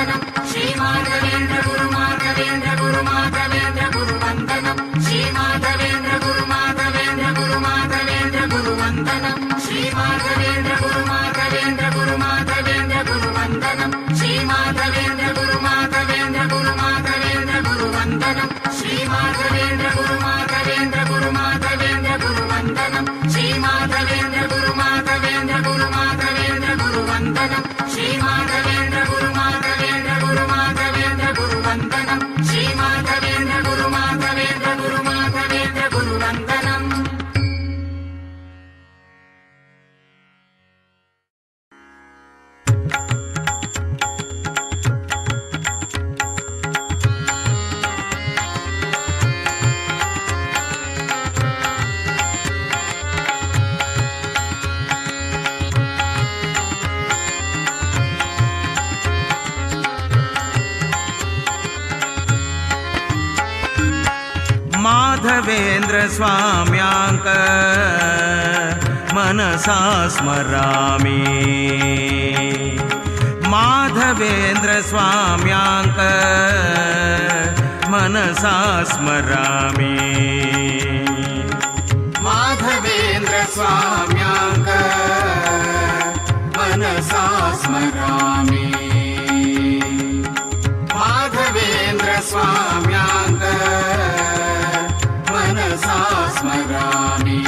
वन्दनं श्री माधवेन्द्र गुरु माधवेन्द्र गुरु माधवेन्द्र गुरु वन्दनं श्री माधवेन्द्र गुरु माधवेन्द्र गुरु माधवेन्द्र गुरु वन्दनं श्री माधवेन्द्र गुरु माधवेन्द्र गुरु माधवेन्द्र गुरु वन्दनं श्री माधवेन्द्र गुरु माधवेन्द्र गुरु माधवेन्द्र गुरु वन्दनं श्री माधवेन्द्र गुरु माधवेन्द्र गुरु माधवेन्द्र गुरु वन्दनं श्री माधवेन्द्र गुरु माधवेन्द्र गुरु माधवेन्द्र गुरु वन्दनं श्री माधवेन्द्र गुरु माधवेन्द्र गुरु माधवेन्द्र गुरु वन्दनं श्री माधवेन्द्र गुरु माधवेन्द्र गुरु माधवेन्द्र गुरु वन्दनम्। माधवेंद्र स्वाम्यांक मनसा स्मरामि माधवेंद्र स्वाम्यांक मनसा स्मरामि माधवेंद्र स्वाम्यांक मनसा स्मरामि माधवेंद्र स्वाम्यांक मनसा स्मरामि।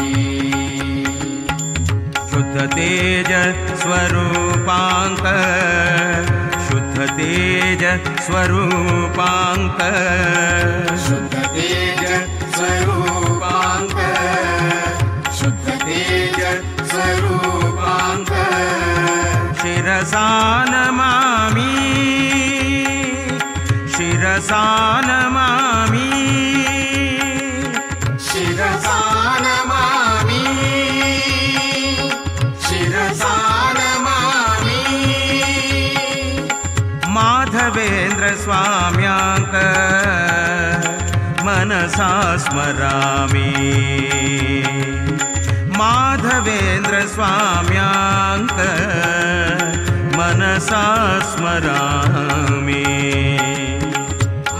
शुद्ध तेज स्वरूपांक शुद्ध तेज स्वरूपांक शुद्ध तेज स्वरूपांक शुद्ध तेज स्वरूपांक शिरसा नमामि शिरसा नमामि शिरसा नमामि शिरसा नमामि। माधवेंद्र स्वाम्यांक मनसा स्मरामि माधवेंद्र स्वाम्यांक मनसा स्मरामि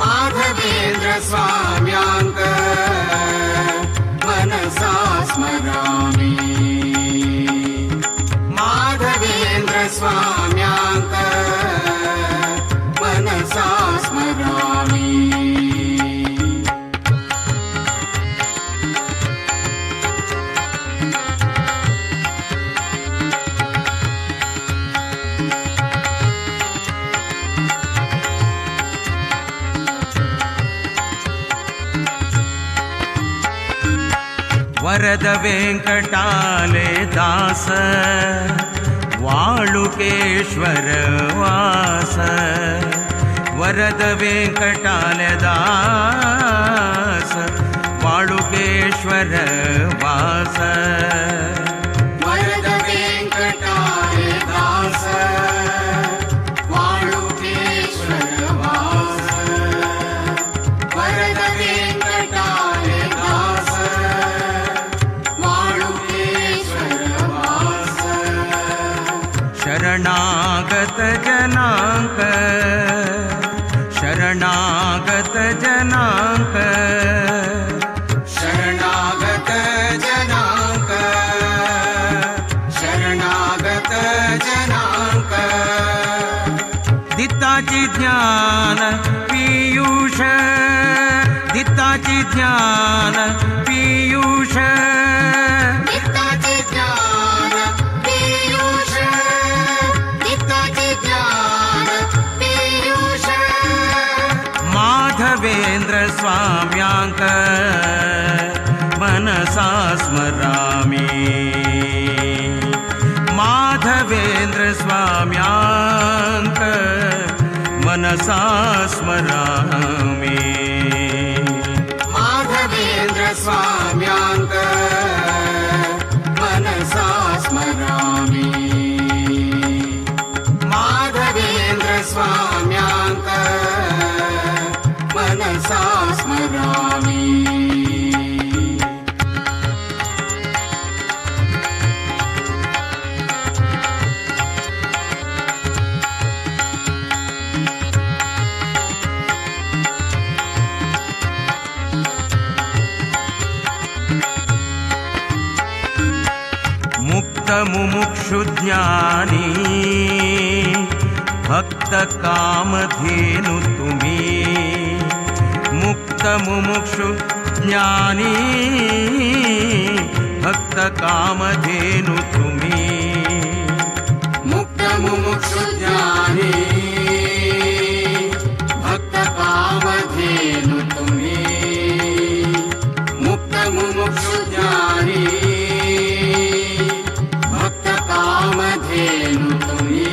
माधवेंद्र स्वाम्यांक मनसा स्मरामि माधवेंद्र स्वाम्यांक मनसा स्मरामि। वरद वेंकटाले दास वाळुकेश्वर वास वरद वेंकटाले दास वाळुकेश्वर वास वरद वेंकटाले दास वाळुकेश्वर वास वरद वेंकटाले दास वाळुकेश्वर वास। शरणागत जनांक शरणागत जनांक शरणागत जनांक शरणागत जनांक दिताची ज्ञान पीयूष दिताची ज्ञान पीयूष दिताची ज्ञान पीयूष दिताची ज्ञान पीयूष। माधवेंद्र स्वाम्यांक मनसा स्मरामि माधवेंद्र स्वाम्यांक मनसा स्मरामि माधवेंद्र स्वाम्यांक मनसा स्मरामि माधवेंद्र स्वाम्यांक मनसा स्मरामि। मुमुक्षु ज्ञानी भक्त कामधेनु तुम्ही मुक्त मुमुक्षु ज्ञानी भक्त कामधेनु तुम्ही मुक्त मुमुक्षु ज्ञानी भक्त कामधेनु तुम्ही मुक्त मुमुक्षु ज्ञानी भक्त कामधेनु तुम्ही।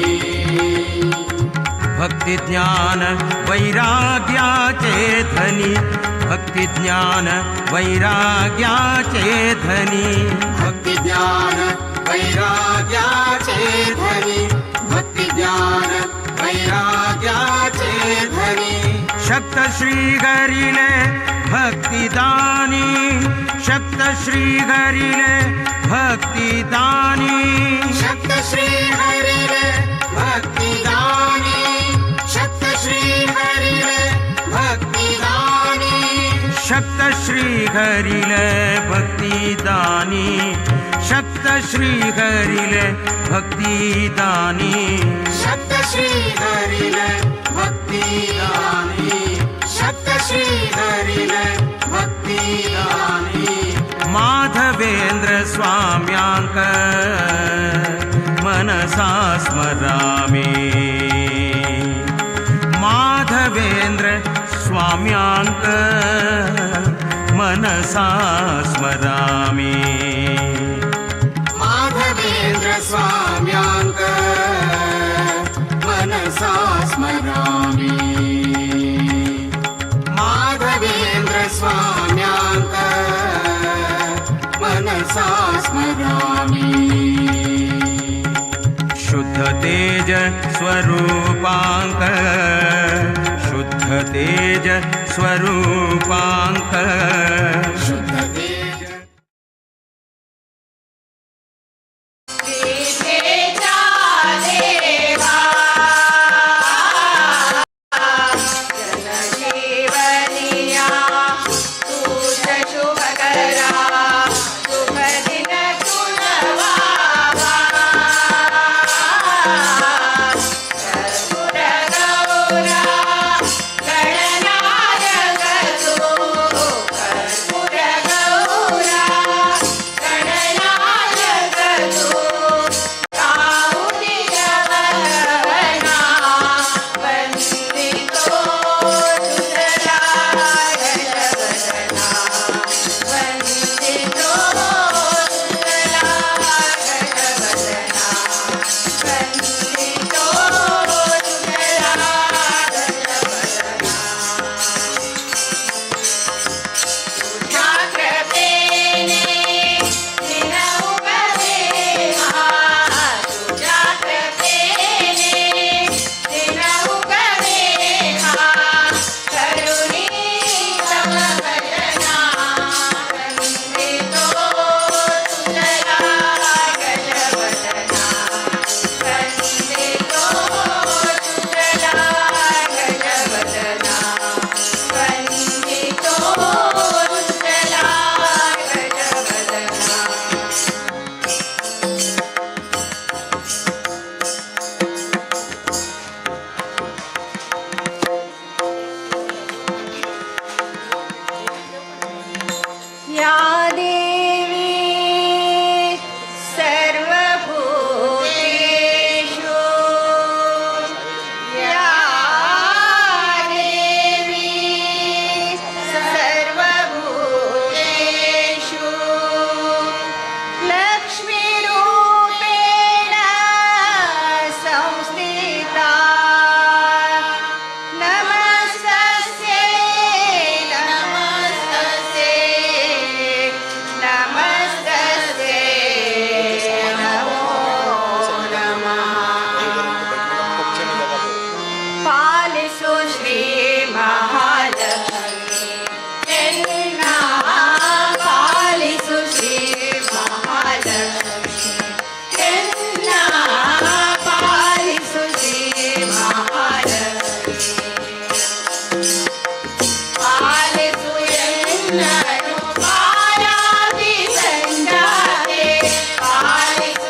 भक्ती ज्ञान वैराग्याचे धनी भक्ती ज्ञान वैराग्याचे धनी भक्ती ज्ञान वैराग्याचे धनी भक्ती ज्ञान वैराग्याचे धनी। शक्त श्रीहरिले भक्तिदानी शक्त श्रीहरिले भक्तिदानी शक्त श्रीहरिले भक्तिदानी शक्त श्रीहरिले भक्तिदानी शक्त श्रीहरिले भक्तिदानी शक्त श्रीहरिले भक्तिदानी शक्त श्रीहरिले भक्तिदानी शक्त श्रीहरिले भक्तिदानी। माधवेंद्र स्वाम्यांक मनसा स्मरामि माधवेंद्र स्वाम्यांक मनसा स्मरामि माधवेंद्र स्वाम्यांक मनसा स्मरामि माधवेंद्र स्वाम्यांक मनसा स्मरामि। शुद्ध तेज स्वरूपांक शुद्ध तेज स्वरूपांक शुद्ध तेज। पायादी संजाते पालिसु।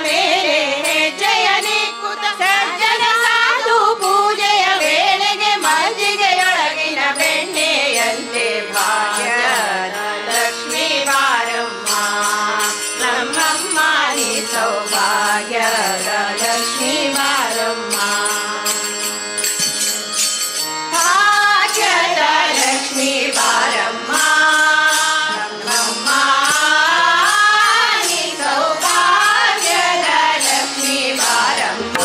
ಮೇಲೆ ಹೆಜ್ಜೆಯ ನಿಕ್ಕುತ ಸಜ್ಜನ ಸಾಧು ಪೂಜೆಯ ವೇಳೆಗೆ ಮಜ್ಜಿಗೆಯೊಳಗಿನ ಬೆಣ್ಣೆಯಂತೆ ಭಾಗ್ಯದ ಲಕ್ಷ್ಮೀ ಬಾರಮ್ಮ ನಮ್ಮಮ್ಮ ನೀ ಸೌಭಾಗ್ಯದ ಲಕ್ಷ್ಮೀ ಬಾರಮ್ಮ ಭಾಗ್ಯದ ಲಕ್ಷ್ಮೀ ಬಾರಮ್ಮ ನಮ್ಮಮ್ಮ ನೀ ಸೌಭಾಗ್ಯದ ಲಕ್ಷ್ಮೀ ಬಾರಮ್ಮ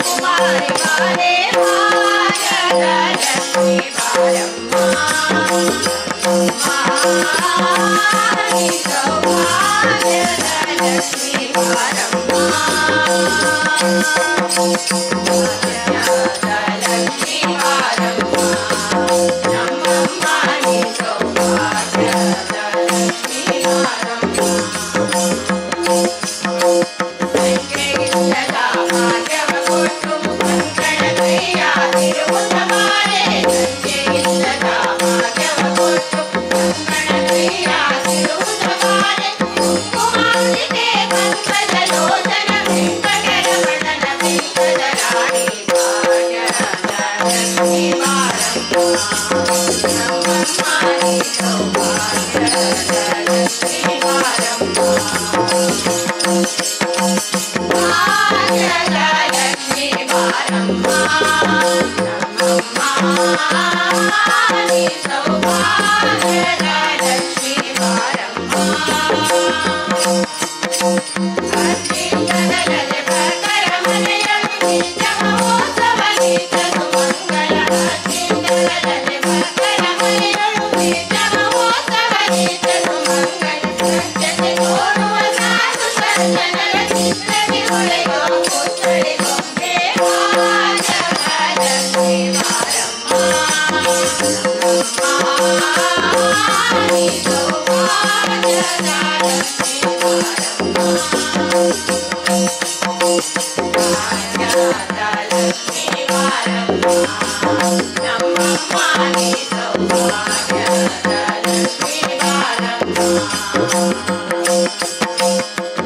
ಕುಮಾರಿ ಬಾಲೆ ಭಾಗ್ಯದ ಲಕ್ಷ್ಮೀ ಬಾರಮ್ಮ ಸೌಭಾಗ್ಯದ ಲಕ್ಷ್ಮೀ ಬಾರಮ್ಮ ಭಾಗ್ಯದ ಲಕ್ಷ್ಮೀ ಬಾರಮ್ಮ ನಮ್ಮಮ್ಮ ನೀ ಸೌಭಾಗ್ಯದ ಲಕ್ಷ್ಮೀ ಬಾರಮ್ಮ ಸಂಖ್ಯೆಯಿಲ್ಲದ ಭಾಗ್ಯವ ಕೊಟ್ಟು ಕಂಕಣ ಕೈಯ ತಿರುಗುತ್ತ ಬಾರೆ ಸಂಖ್ಯೆಯಿಲ್ಲದ ಭಾಗ್ಯವ ಕೊಟ್ಟು ಕಂಕಣ ಕೈಯ ತಿರುಗುತ್ತ ಬಾರೆ ಕುಂಕುಮಾಂಬಿಕೆ ಪಂಕಜ ಲೋಚನ ವೆಂಕಟರಮಣನ ಬಿಂಕದ ರಾಣಿ ಭಾಗ್ಯದ ಲಕ್ಷ್ಮೀ ಬಾರಮ್ಮ ನಮ್ಮಮ್ಮ ನೀ ಸೌಭಾಗ್ಯದ ಲಕ್ಷ್ಮೀ ಬಾರಮ್ಮ ಭಾಗ್ಯದ ಲಕ್ಷ್ಮೀ ಬಾರಮ್ಮ ನಮ್ಮಮ್ಮ ನೀ ಸೌಭಾಗ್ಯದ ಲಕ್ಷ್ಮೀ ಬಾರಮ್ಮ ಅತ್ತಿಂಗದಲದೆ ಭಕ್ತರ ಮನೆಯೊಳು ನಿತ್ಯ ಮಹೋತ್ಸವ ನಿತ್ಯ ಸುಮಂಗಲ ಅತ್ತಿಂಗದಲದೆ ಭಕ್ತರ ಮನೆಯೊಳು ನಿತ್ಯ ಮಹೋತ್ಸವ ನಿತ್ಯ ಸುಮಂಗಲ ಸತ್ಯತೆ ತೋರುವ ಸಾಧು ಸಜ್ಜನರ ಚಿತ್ರದಿ ಹೊಳೆಯುವ ಪುತ್ಥಳಿ ಗೊಂಬೆ ಭಾಗ್ಯದ ಲಕ್ಷ್ಮೀ ಬಾರಮ್ಮ ನಮ್ಮಮ್ಮ ನೀ ಸೌಭಾಗ್ಯದ ಲಕ್ಷ್ಮೀ ಬಾರಮ್ಮ ಭಾಗ್ಯದ ಲಕ್ಷ್ಮೀ ಬಾರಮ್ಮ ನಮ್ಮಮ್ಮ ನೀ ಸೌಭಾಗ್ಯದ ಲಕ್ಷ್ಮೀ ಬಾರಮ್ಮ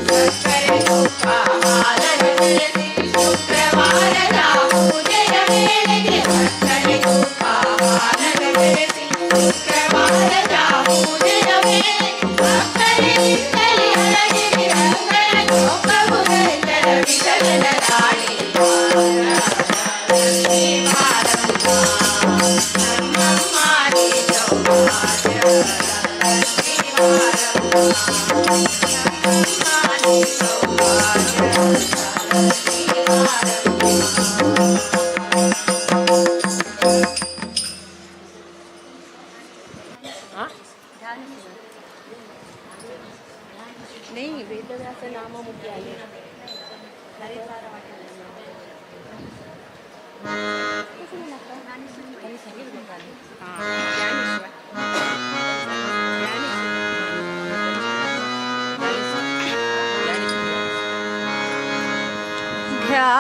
ಸಕ್ಕರೆ ತುಪ್ಪ ಹಾಲನ್ನು ಬೆರೆಸಿ ಶುಕ್ರವಾರದ ಪೂಜೆಯ ವೇಳೆಗೆ ಸಕ್ಕರೆ ತುಪ್ಪ ಹಾಲನ್ನು ಬೆರೆಸಿ ಶುಕ್ರವಾರದ ಪೂಜೆಯ ವೇಳೆಗೆ ಭಕ್ತರಿಂದಲೇ ಅರಗಿರಿ ರಂಗನ ಚೌಕಗುರಂಜನ ವಿಠಲನ ರಾಣಿ ಲಕ್ಷ್ಮೀ ಬಾರಮ್ಮ ನಮ್ಮಮ್ಮ ನೀ ಸೌಭಾಗ್ಯದ ಲಕ್ಷ್ಮೀ ಬಾರಮ್ಮ ನಮ್ಮಮ್ಮ ನೀ ಸೌಭಾಗ್ಯದ ಲಕ್ಷ್ಮೀ ಬಾರಮ್ಮ. नाही वेदव्यास नाम मुख्य आले.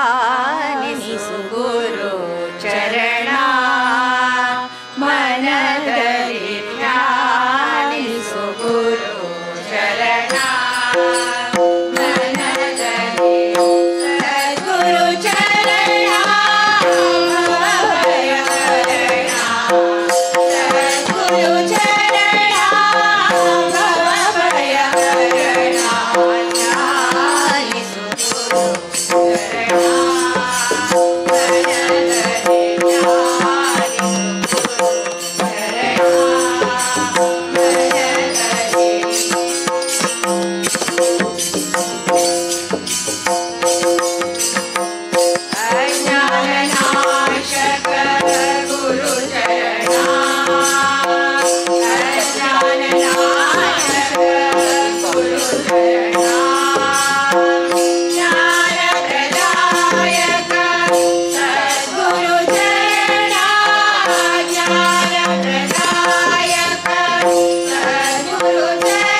ಧ್ಯಾನಿಸು ಗುರು ಚರಣ ಮನದಲ್ಲಿ ಧ್ಯಾನಿಸು ಗುರು ಚರಣ ಮನದಲ್ಲಿ ಸದ್ಗುರು ಚರಣ ಭಯ ಹರಣ ಸದ್ಗುರು ಚರಣ ಭಯ ಹರಣ ಧ್ಯಾನಿಸು ಗುರು ಅಜ್ಞಾನನಾಶಕ ಗುರು ಚರಣ ಅಜ್ಞಾನನಾಶಕ ಗುರು ಚರಣ ಜ್ಞಾನಪ್ರದಾಯಕ ಸದ್ಗುರು ಚರಣ ಜ್ಞಾನಪ್ರದಾಯಕ ಸದ್ಗುರು ಚರಣ.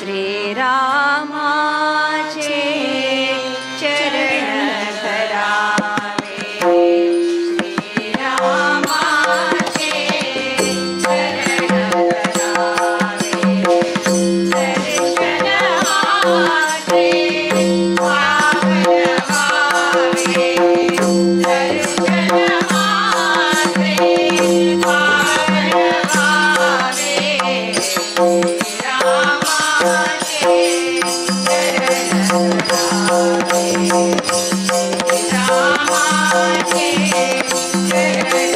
श्रीरामाचे चरण धरावे, श्रीरामाचे चरण धरावे, दर्शन मात्रे पावन व्हावे, दर्शन मात्रे पावन व्हावे, श्रीरामाचे चरण धरावे, श्रीरामाचे चरण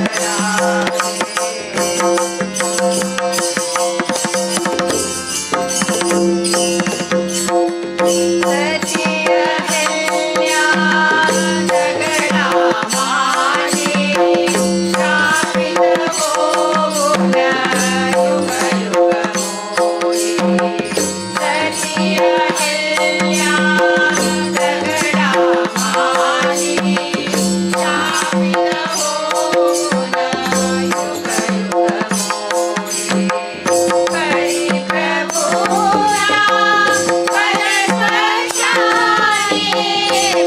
धरावे. सती अहल्या दगडा माने, श्रापित होऊन युग युग मोरे. सती अहल्या दगडा माने, श्रापित होऊन युग युग मोरे. परी प्रभुला पदस्पर्शाने,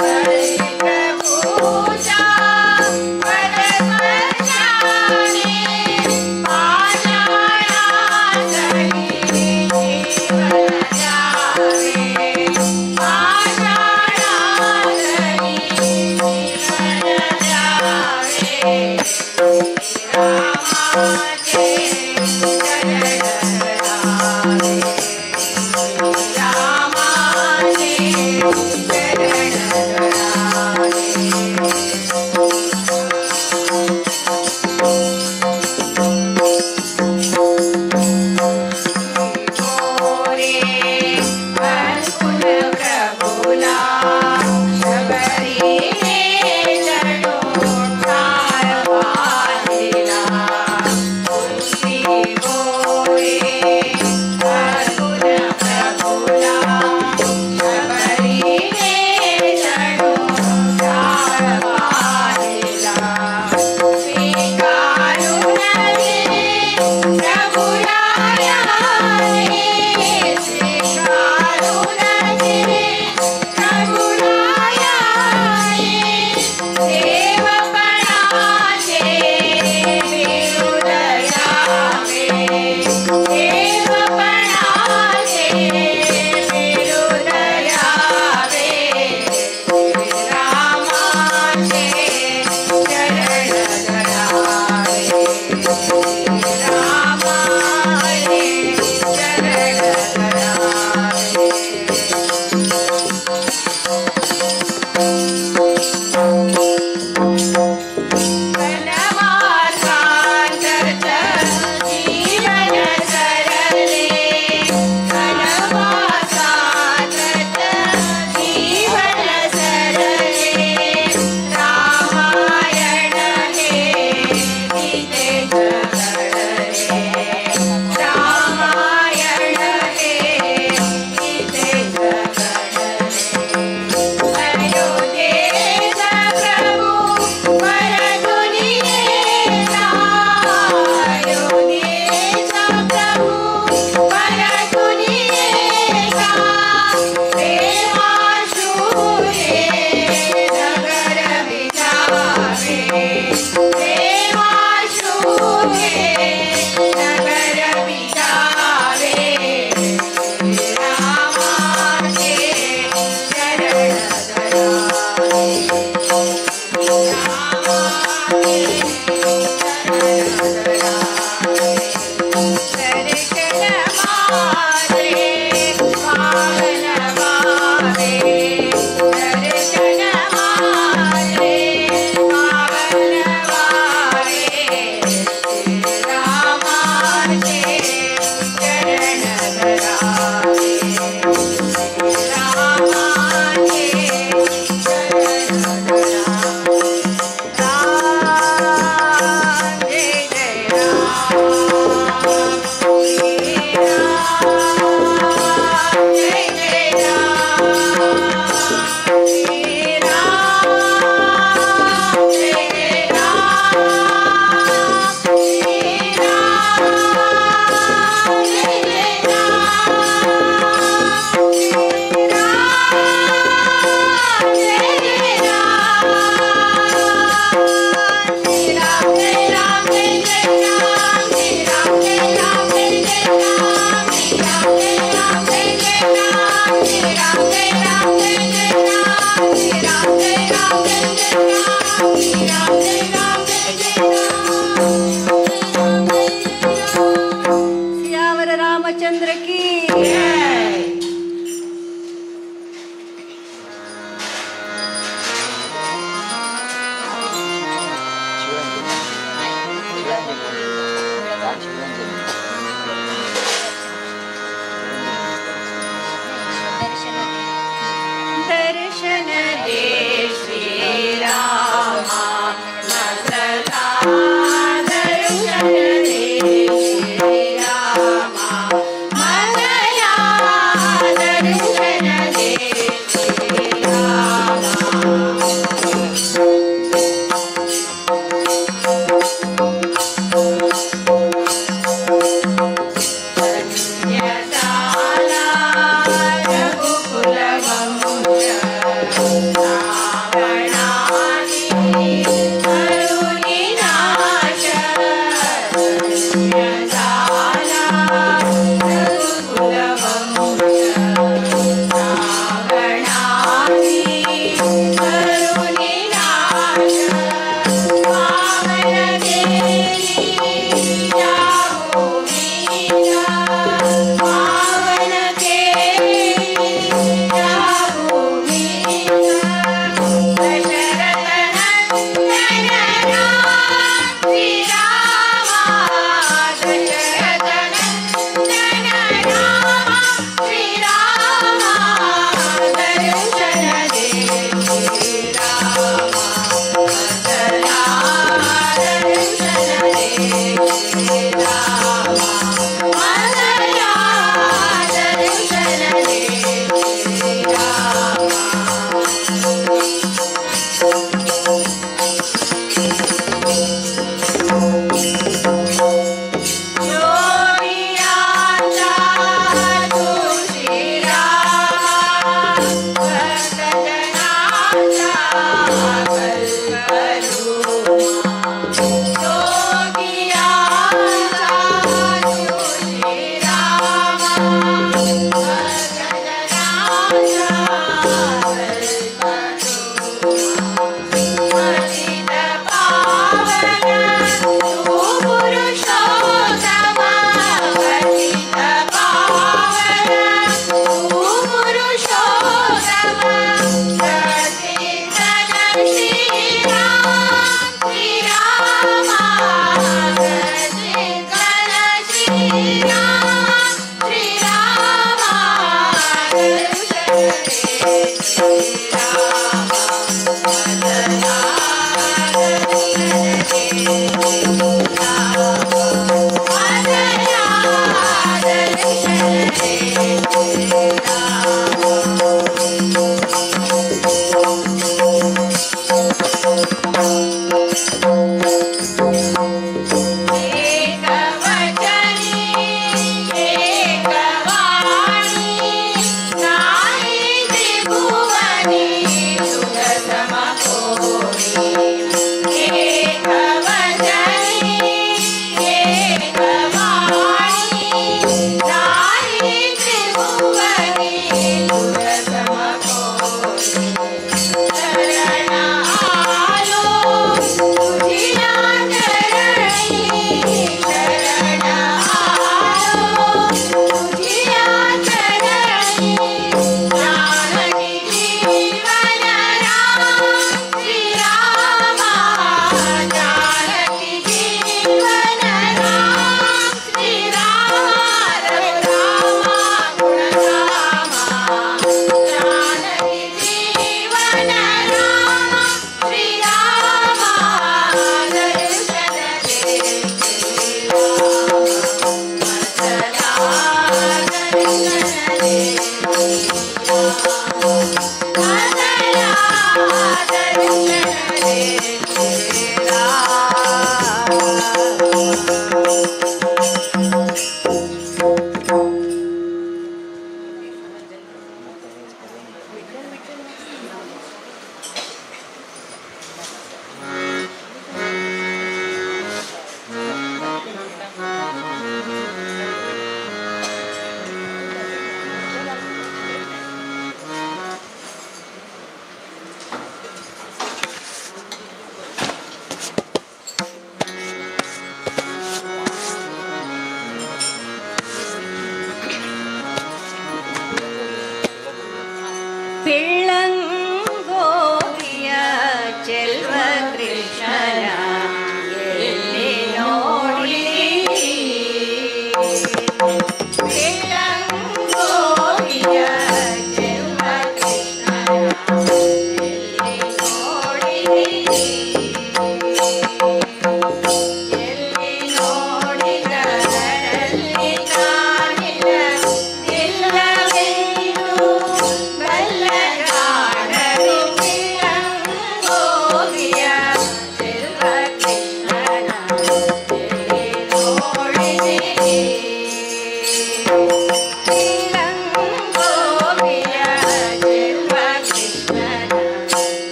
परी प्रभूच्या पदस्पर्शाने, पाषाणातली जीवन द्यावे, पाषाणातली जीवन द्यावे, श्रीरामाचे चरण धरावे, श्रीरामाचे चरण धरावे. गोरे हरकुल प्रभुला, शबरीने जणू ठार पाहिला. तुलसी गोरे हरकुल प्रभुला, शबरीने जणू ठार पाहिला. स्वीकारून प्रभुरायाने, स्वीकारून प्रभुरायाने, देवपणाचे बिरुद द्यावे, देवपणाचे बिरुद द्यावे, श्रीरामाचे चरण धरावे, श्रीरामाचे चरण धरावे. वनवासांतच जीवन सरले, वनवासांतच जीवन सरले, रामायण हे गीतेच घडले, रामायण हे गीतेच घडले. अयोध्येला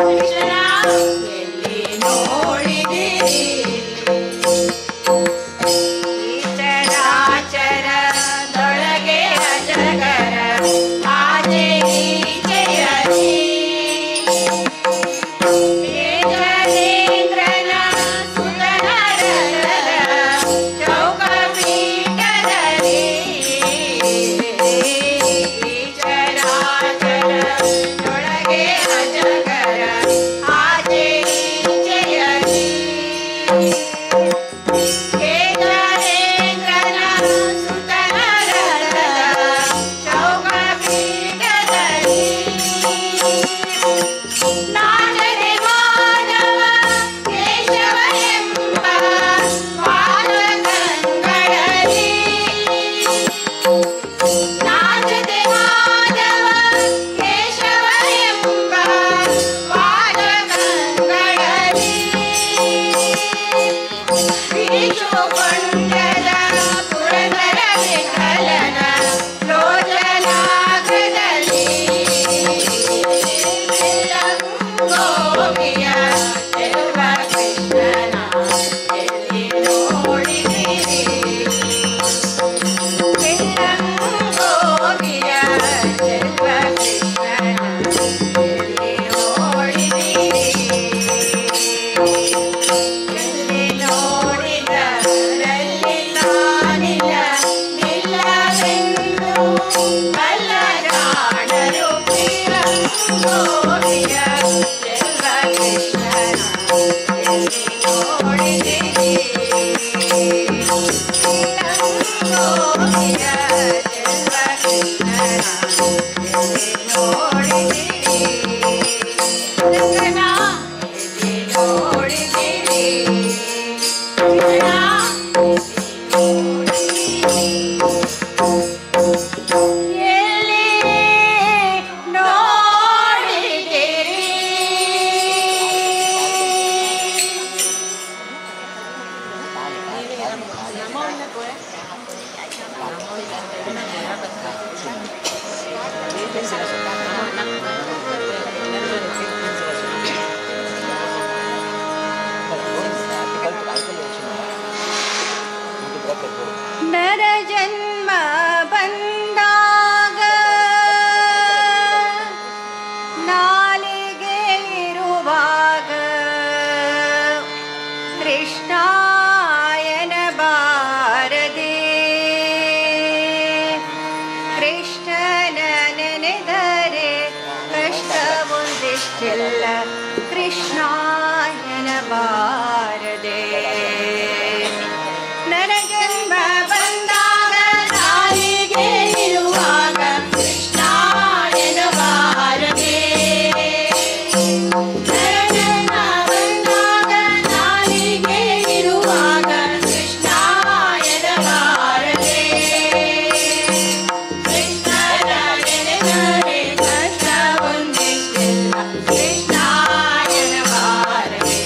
ಕೃಷ್ಣನ ಎಲ್ಲಿ ನೋಡಿದಿರಿ? ಈ ಚರಾಚರದೊಳಗೆ ಅಜಗರ ಆಚೆ ಈಚೆಯಲಿ. ತೇಜರೇಂದ್ರನ ಸುತನರರ ಚೌಕಪೀಠದಲ್ಲಿ. ಈ ಚರಾಚರದೊಳಗೆ ಅಜಗರ ಆಚೆ ಈಚೆಯಲಿ. ಕೇದಾರೇಂದ್ರನ ಸುತನರರ ಚೌಕಪೀಠದಲ್ಲಿ. ನಾಚದೆ ಮಾಧವ ಕೇಶವ ಎಂಬ ಪಾದಗಂಗಳಲ್ಲಿ. ನಾಚದೆ ಮಾಧವ ಕೇಶವ ಎಂಬ ಪಾದಗಂಗಳಲ್ಲಿ. ವಿಷುಕೊಂಡದ ಪುರಂದರ ವಿಠಲನ ಲೋಚನಾಗ್ರದಲ್ಲಿ. ಗೋಪಿಯ ಚೆಲುವ ಕೃಷ್ಣನ ಎಲ್ಲಿ ನೋಡಿದಿರಿ? ಗೋಪಿಯ ಚೆಲುವ ಕೃಷ್ಣನ ಎಲ್ಲಿ ನೋಡಿದಿರಿ? ಎಲ್ಲಿ ನೋಡಿದರಲ್ಲಿ ತಾನಿಲ್ಲ ನಿಲ್ಲವೆಂದು ಬಲ್ಲ ಜಾಣರು. ಗೋಪಿಯ ಚೆಲುವ ಕೃಷ್ಣನ ಎಲ್ಲಿ ನೋಡಿದಿರಿ? ಗೋಪಿಯ ಚೆಲುವ ಕೃಷ್ಣನ ಎಲ್ಲಿ ನೋಡಿದಿರಿ? ಕೃಷ್ಣನ ಎಲ್ಲಿ ನೋಡಿದಿರಿ? ಕೃಷ್ಣ ಎಲ್ಲಿ ನೋಡಿದಿರಿ? ನರಜನ್ಮ ಬಂದಾಗ ನಾಲಿಗೆ ಇರುವಾಗ ಕೃಷ್ಣಾಯನ ಬಾರದೆ. ಕೃಷ್ಣನ ನೆನೆದರೆ ಕಷ್ಟವೊಂದಿಷ್ಟಿಲ್ಲ, ಕೃಷ್ಣಾಯನ ಬಾರದೆ. ನರಜನ್ಮ ಬಂದಾಗ ನಾಲಿಗೆ ಇರುವಾಗ ಕೃಷ್ಣಾಯನ ಬಾರದೆ. ನರಜನ್ಮ ಬಂದಾಗ ನಾಲಿಗೆ ಇರುವಾಗ ಕೃಷ್ಣಾಯನ ಬಾರದೆ. ಕೃಷ್ಣನ ನೆನೆದರೆ ಕಷ್ಟವೊಂದಿಷ್ಟಿಲ್ಲ, ಕೃಷ್ಣಾಯನ ಬಾರದೆ.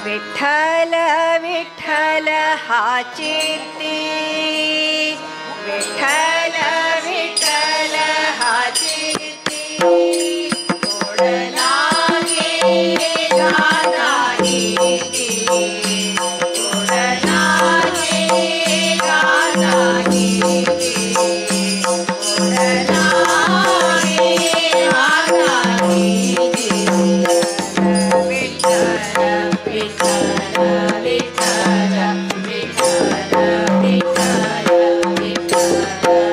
Vitthal Vitthal हा चित्ती, विठ्ठल विठ्ठल हा चित्ती, गोड लागे गाता गीती, गोड लागे गाता गीती, गोड लागे गाता गीती. विठ्ठल विठ्ठल विठ्ठल विठ्ठल विठ्ठल विठ्ठल.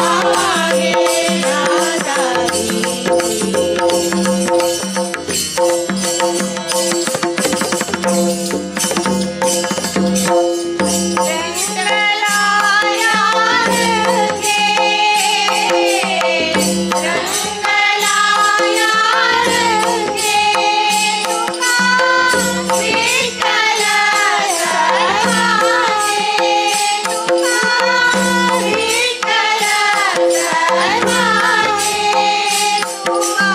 लागे गाता गीती. रंग लाया रंगे, रंग लाया रंगे, तुका विठ्ठल सर्वांगे, तुका विठ्ठल सर्वांगे, तुका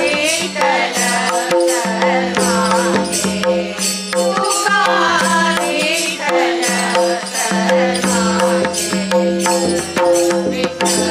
विठ्ठल सर्वांगे, तुका विठ्ठल सर्वांगे. विठ्ठल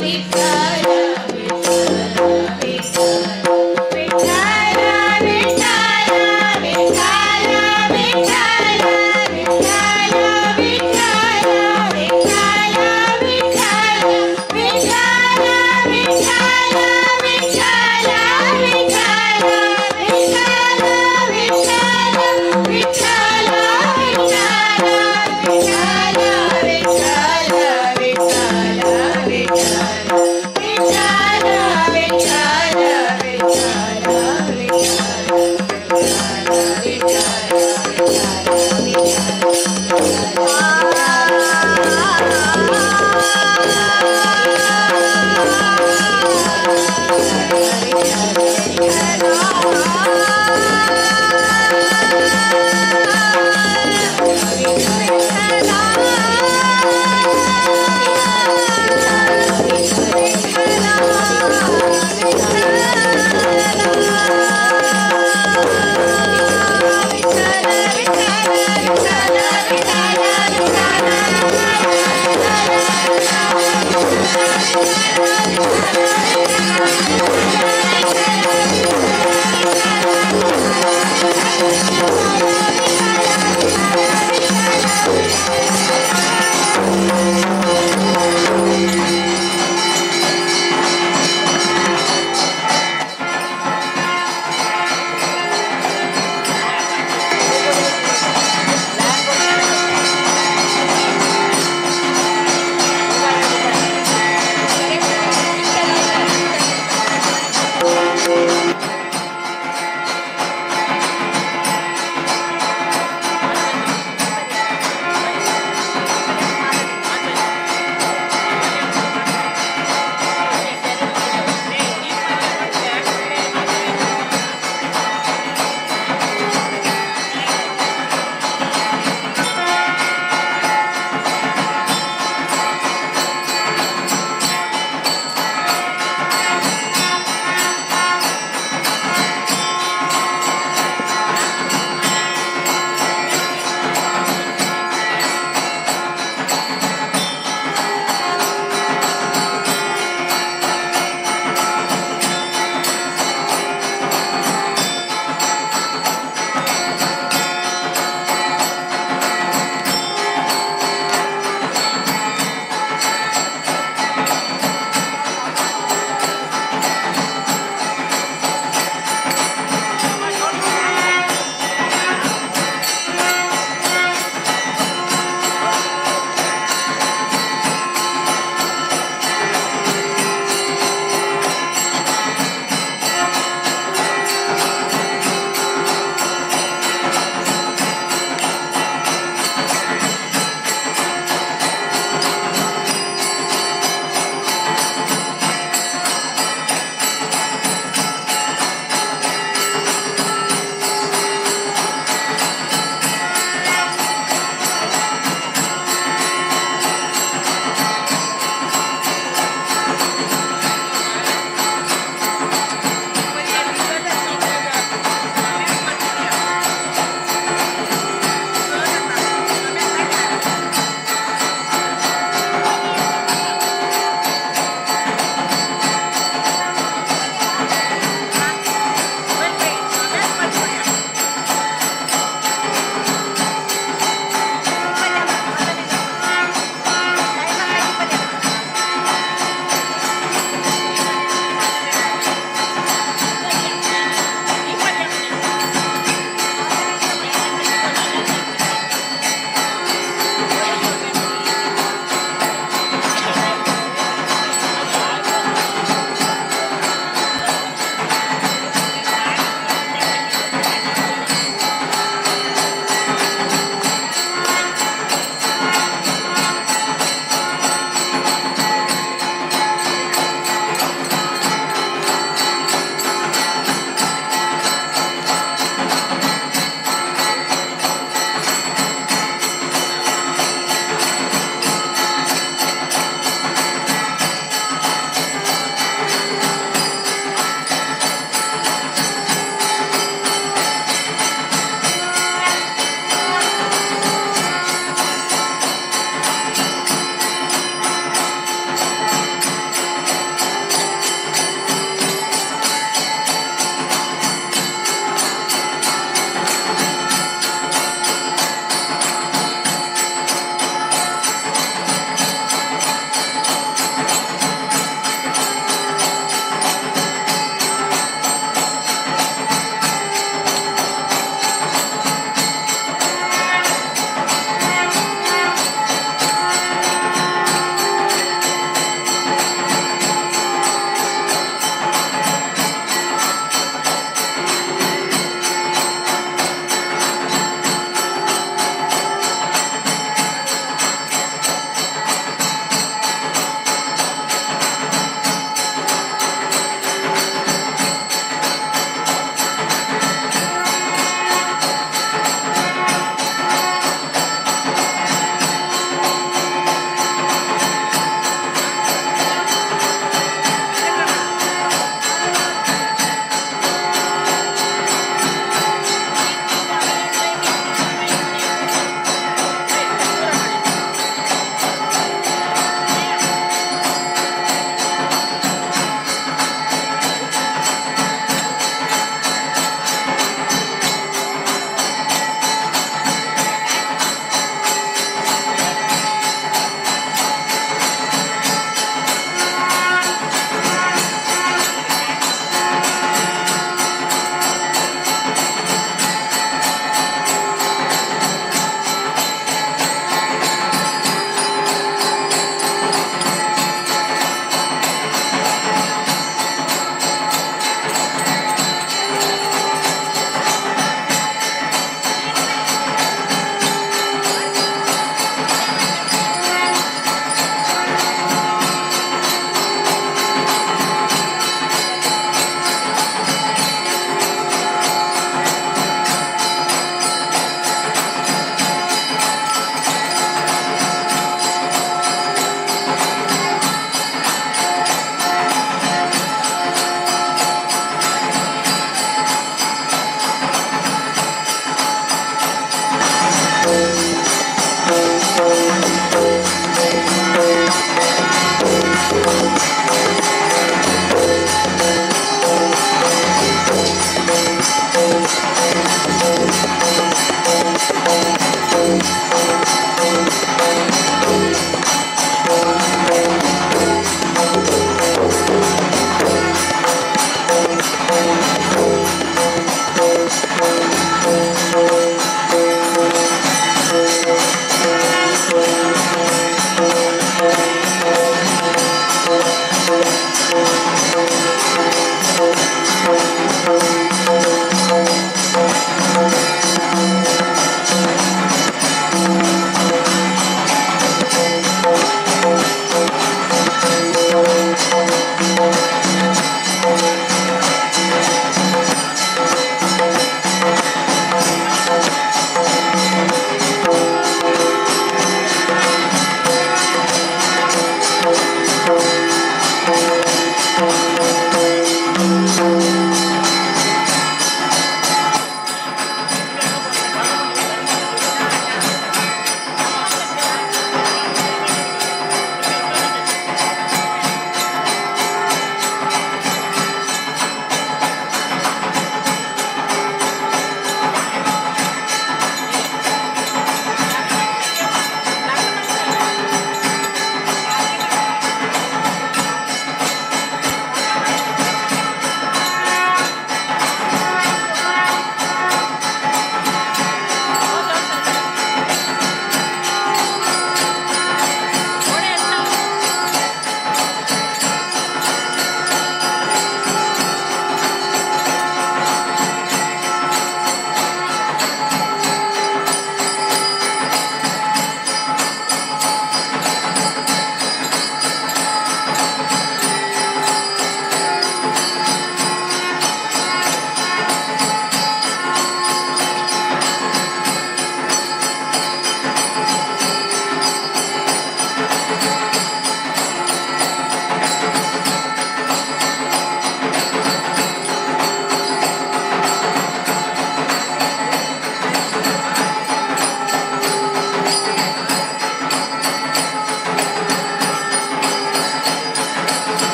विठ्ठल विठ्ठल.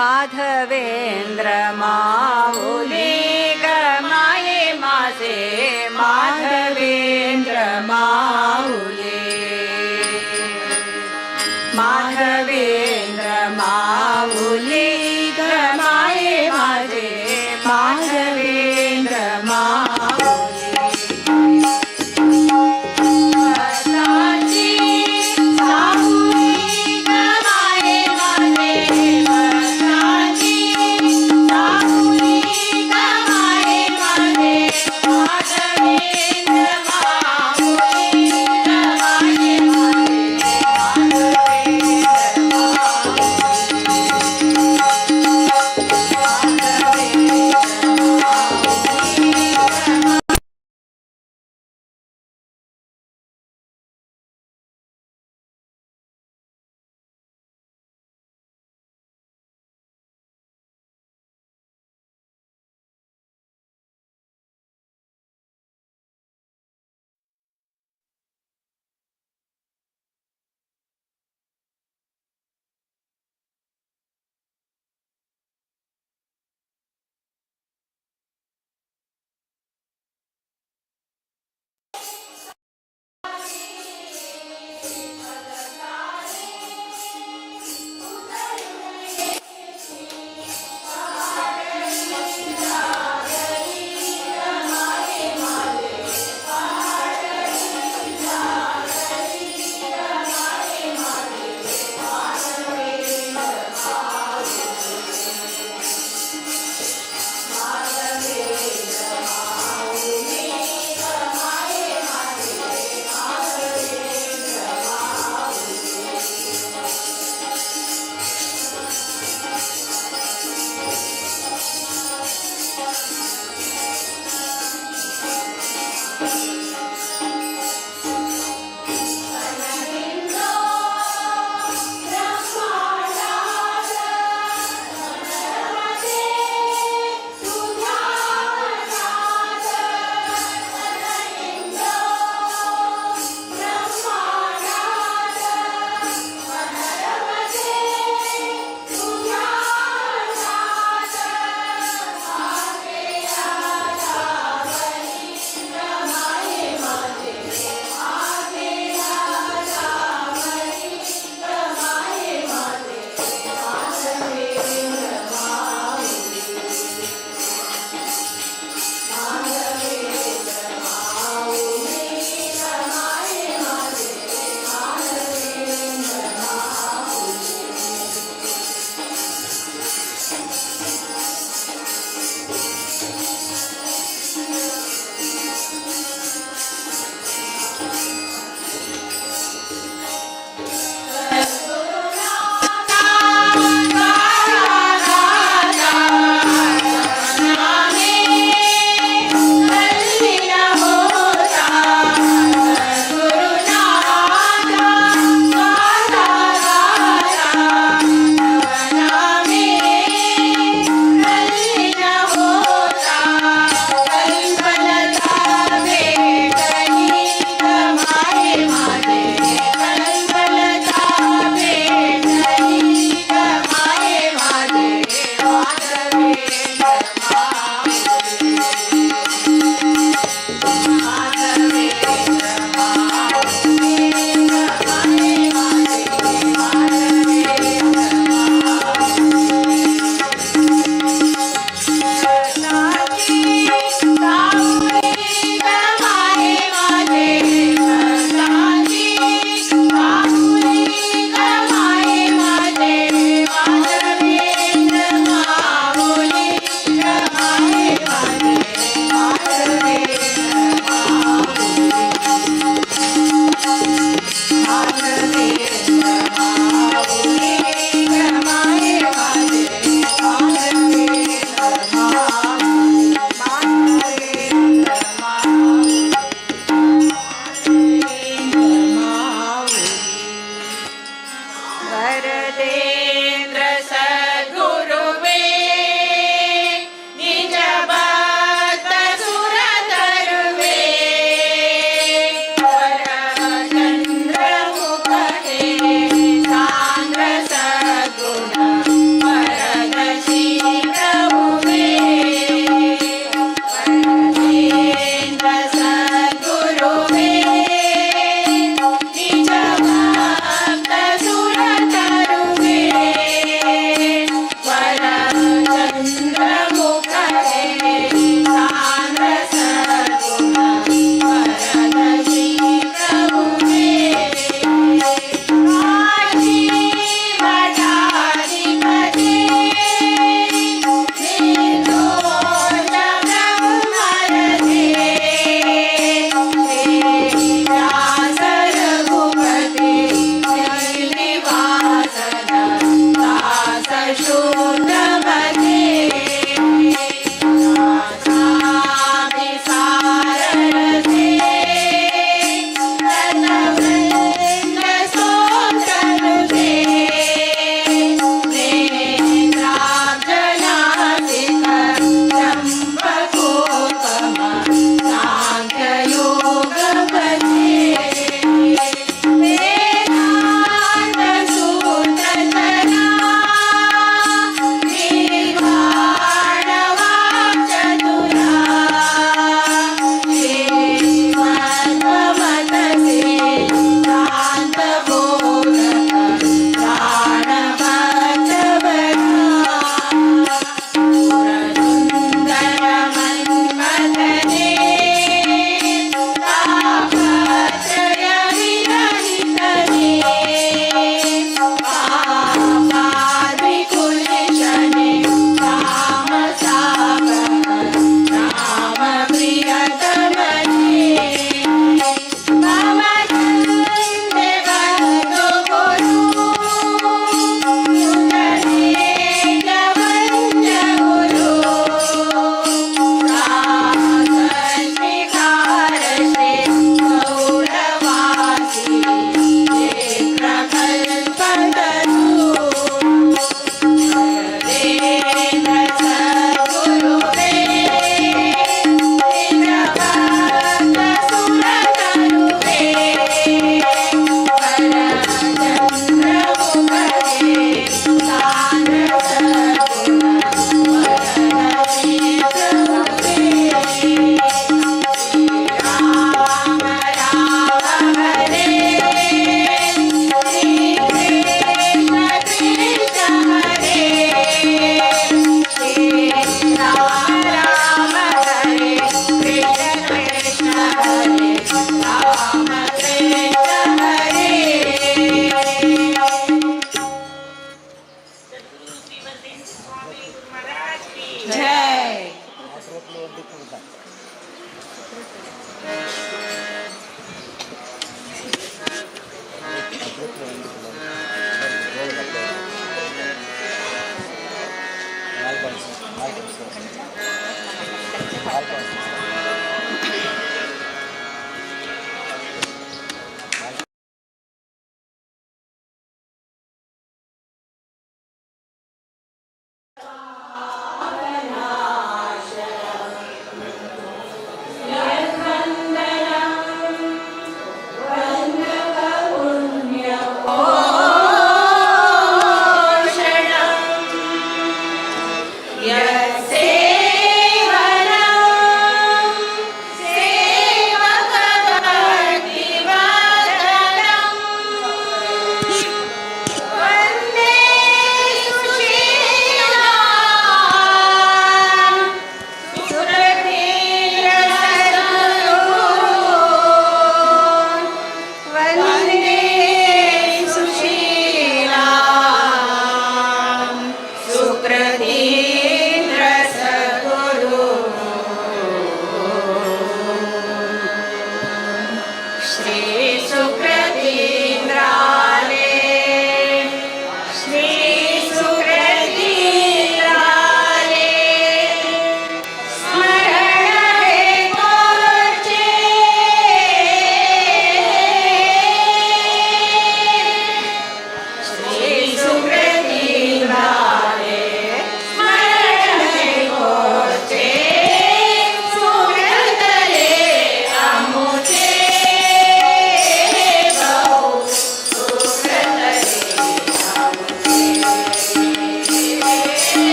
माधवेंद्र माऊली गमाये माझे माधवेंद्र माऊली माधवेंद्र माऊली गमाये माझे माधवेंद्र माऊली भक्ताची साहुरी गमाये माझे भक्ताची साहुरी गमाये माझे माधवेंद्र माऊली गमाये माझे वरदेन्द्र सद्गुरुवे निज भक्त सुरतरुवे वरचन्द्रमुखहे सान्द्र सद्गुण वरद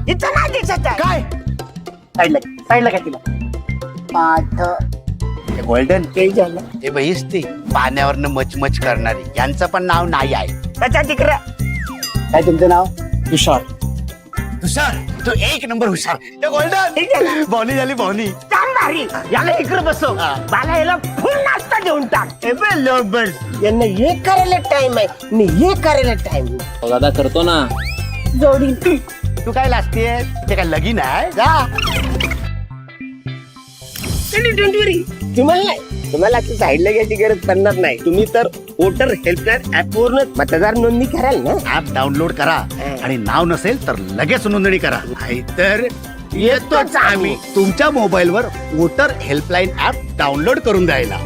इथं नाही दिसत आहे. काय साईडला साईडला काय तिला पाठ गोल्डन ते झालं. हे बहीच ती पाण्यावरनं मचमच करणारी, यांचं पण नाव नाही आहे. त्याच्या तिकडं काय तुमचं नाव? तुषार. तुषार तू एक नंबर हुशार. ते गोल्डन बॉनी झाली बॉनी. चांग भारी. याला इकडं बसव, मला याला फुल नाश्ता देऊन टाक. ए बे लोबर्स, यांना हे करायला टाइम आहे आणि हे करायला टाइम. दादा करतो ना जोडी. तू काय लाजतीये? ते काय लगीन आहे जा. Don't वरी, तुम्हाला नाही, तुम्हाला आता साईडला घ्यायची गरज पडणार नाही. तुम्ही तर वोटर हेल्पलाईन ऍप वरूनच मतदार नोंदणी कराल ना? ऍप डाउनलोड करा आणि नाव नसेल तर लगेच नोंदणी करा, नाहीतर येतोच आम्ही तुमच्या मोबाईलवर वोटर हेल्पलाईन ऍप डाउनलोड करून द्यायला.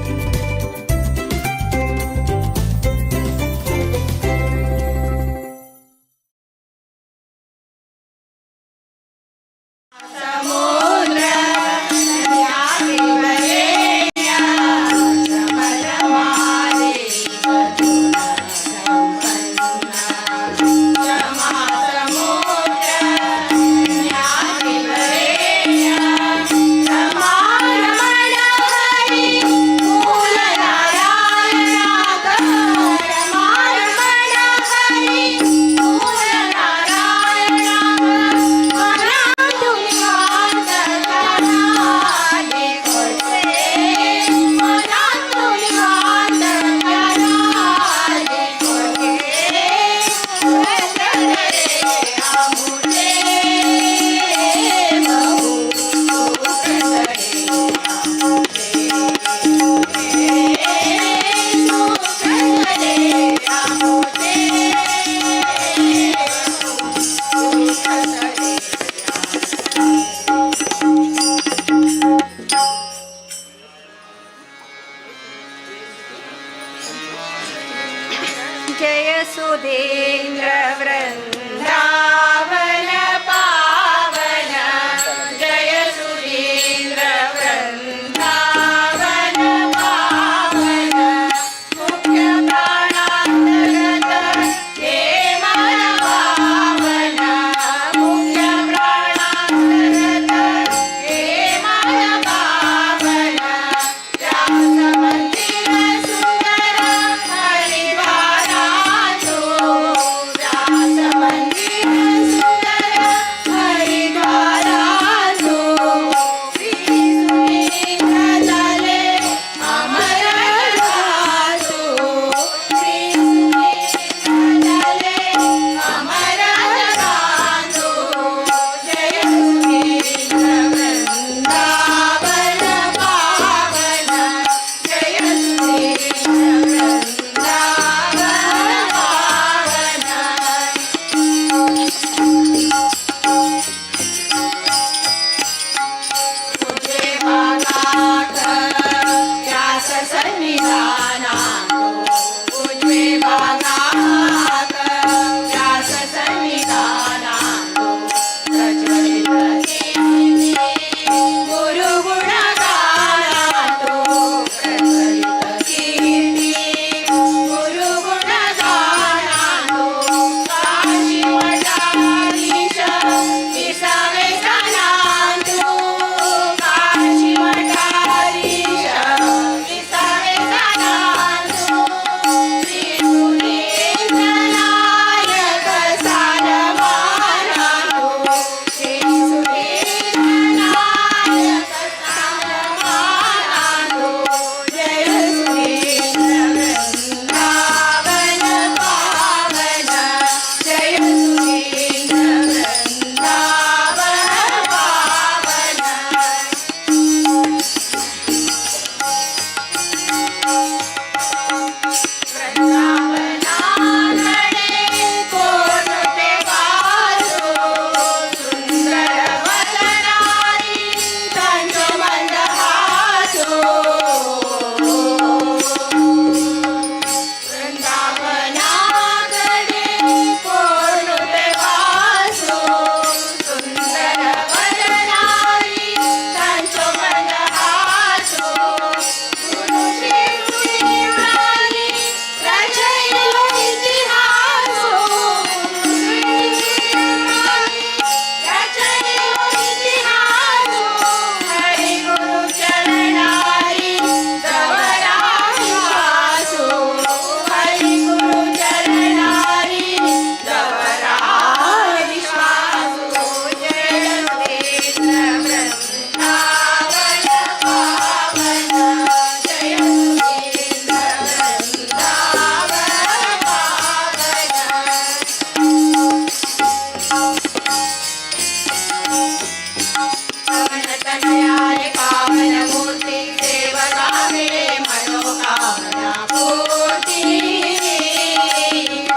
पवनतनयाय पावनमूर्ति सेवका मिले मनोकामना पूर्ति।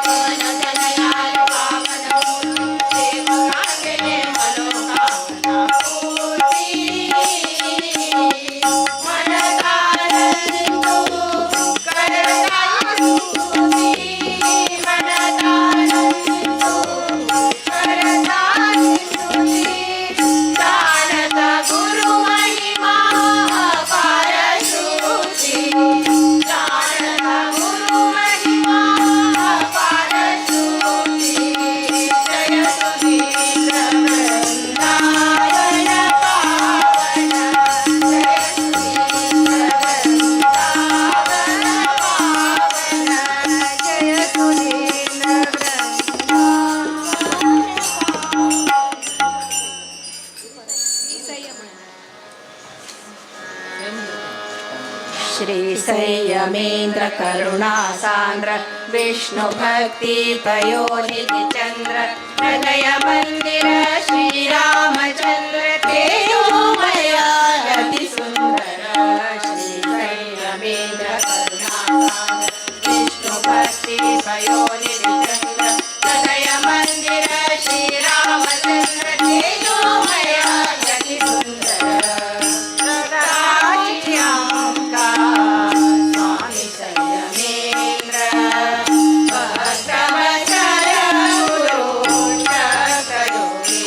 पवनतनयाय पावनमूर्ति सेवका मिले मनोकामना पूर्ति। मनतानंदो करता स्तुति, मनतानंदो करता स्तुति। जानत गुरु महिमा अपार श्रुति, जानत गुरु महिमा अपार श्रुति। जय सुधीन्द्र वृंदावन पावन, जय सुधीन्द्र वृंदावन पावन, जय सुधीन्द्र वृंदावन। श्री संयमेन्द्र करुणासान्द्र विष्णुभक्ति पयोनिधि चन्द्र हृदय मन्दिर श्रीरामचन्द्र तेजोमय अति सुन्दर। श्री संयमेन्द्र करुणासान्द्र विष्णुभक्ति पयोनिधि चन्द्र हृदय मन्दिर श्रीरामचन्द्र तेजोमय अति सुन्दर। स्वामी संयमेन्द्र भक्तवत्सल गुरु शक्तयोगीन्द्र।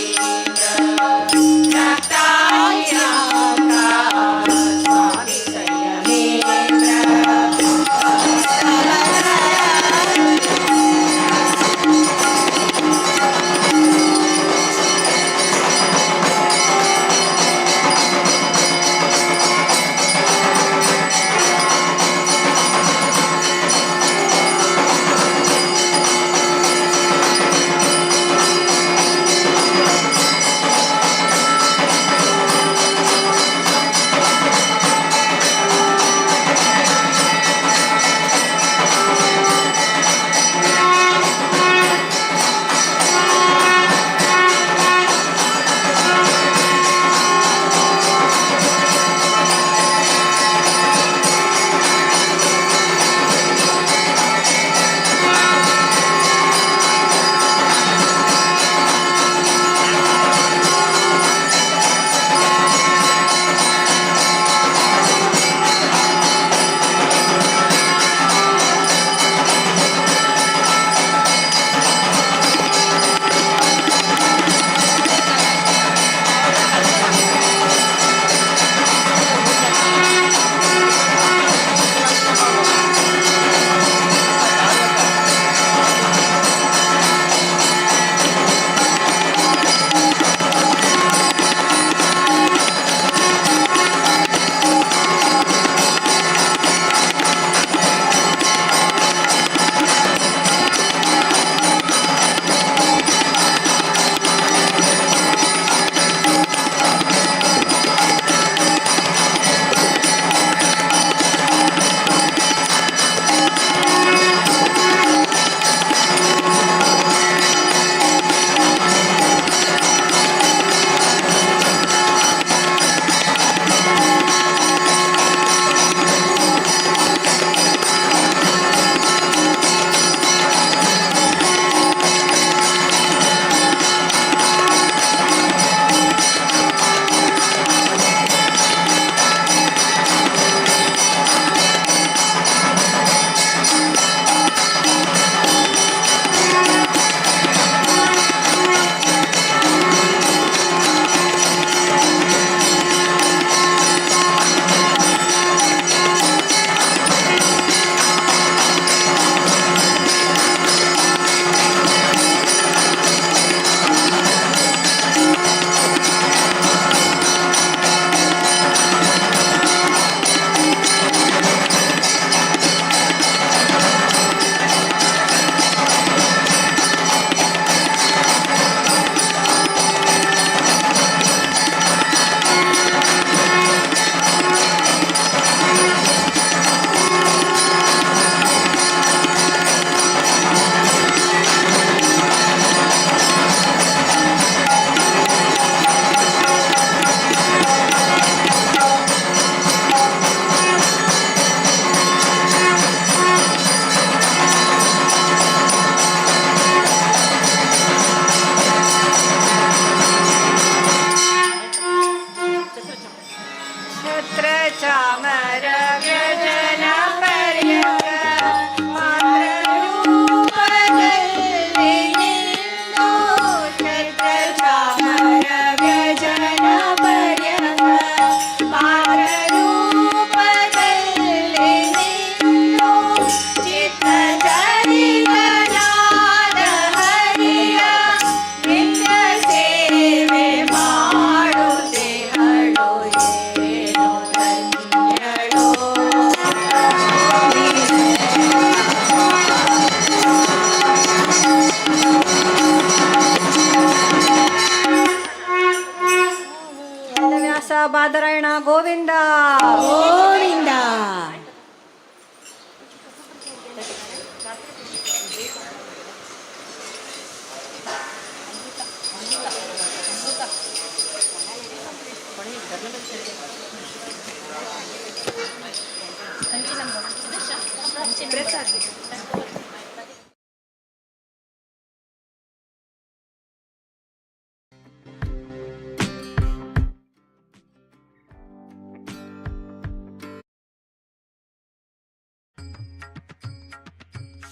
Badarayana Govinda Govinda.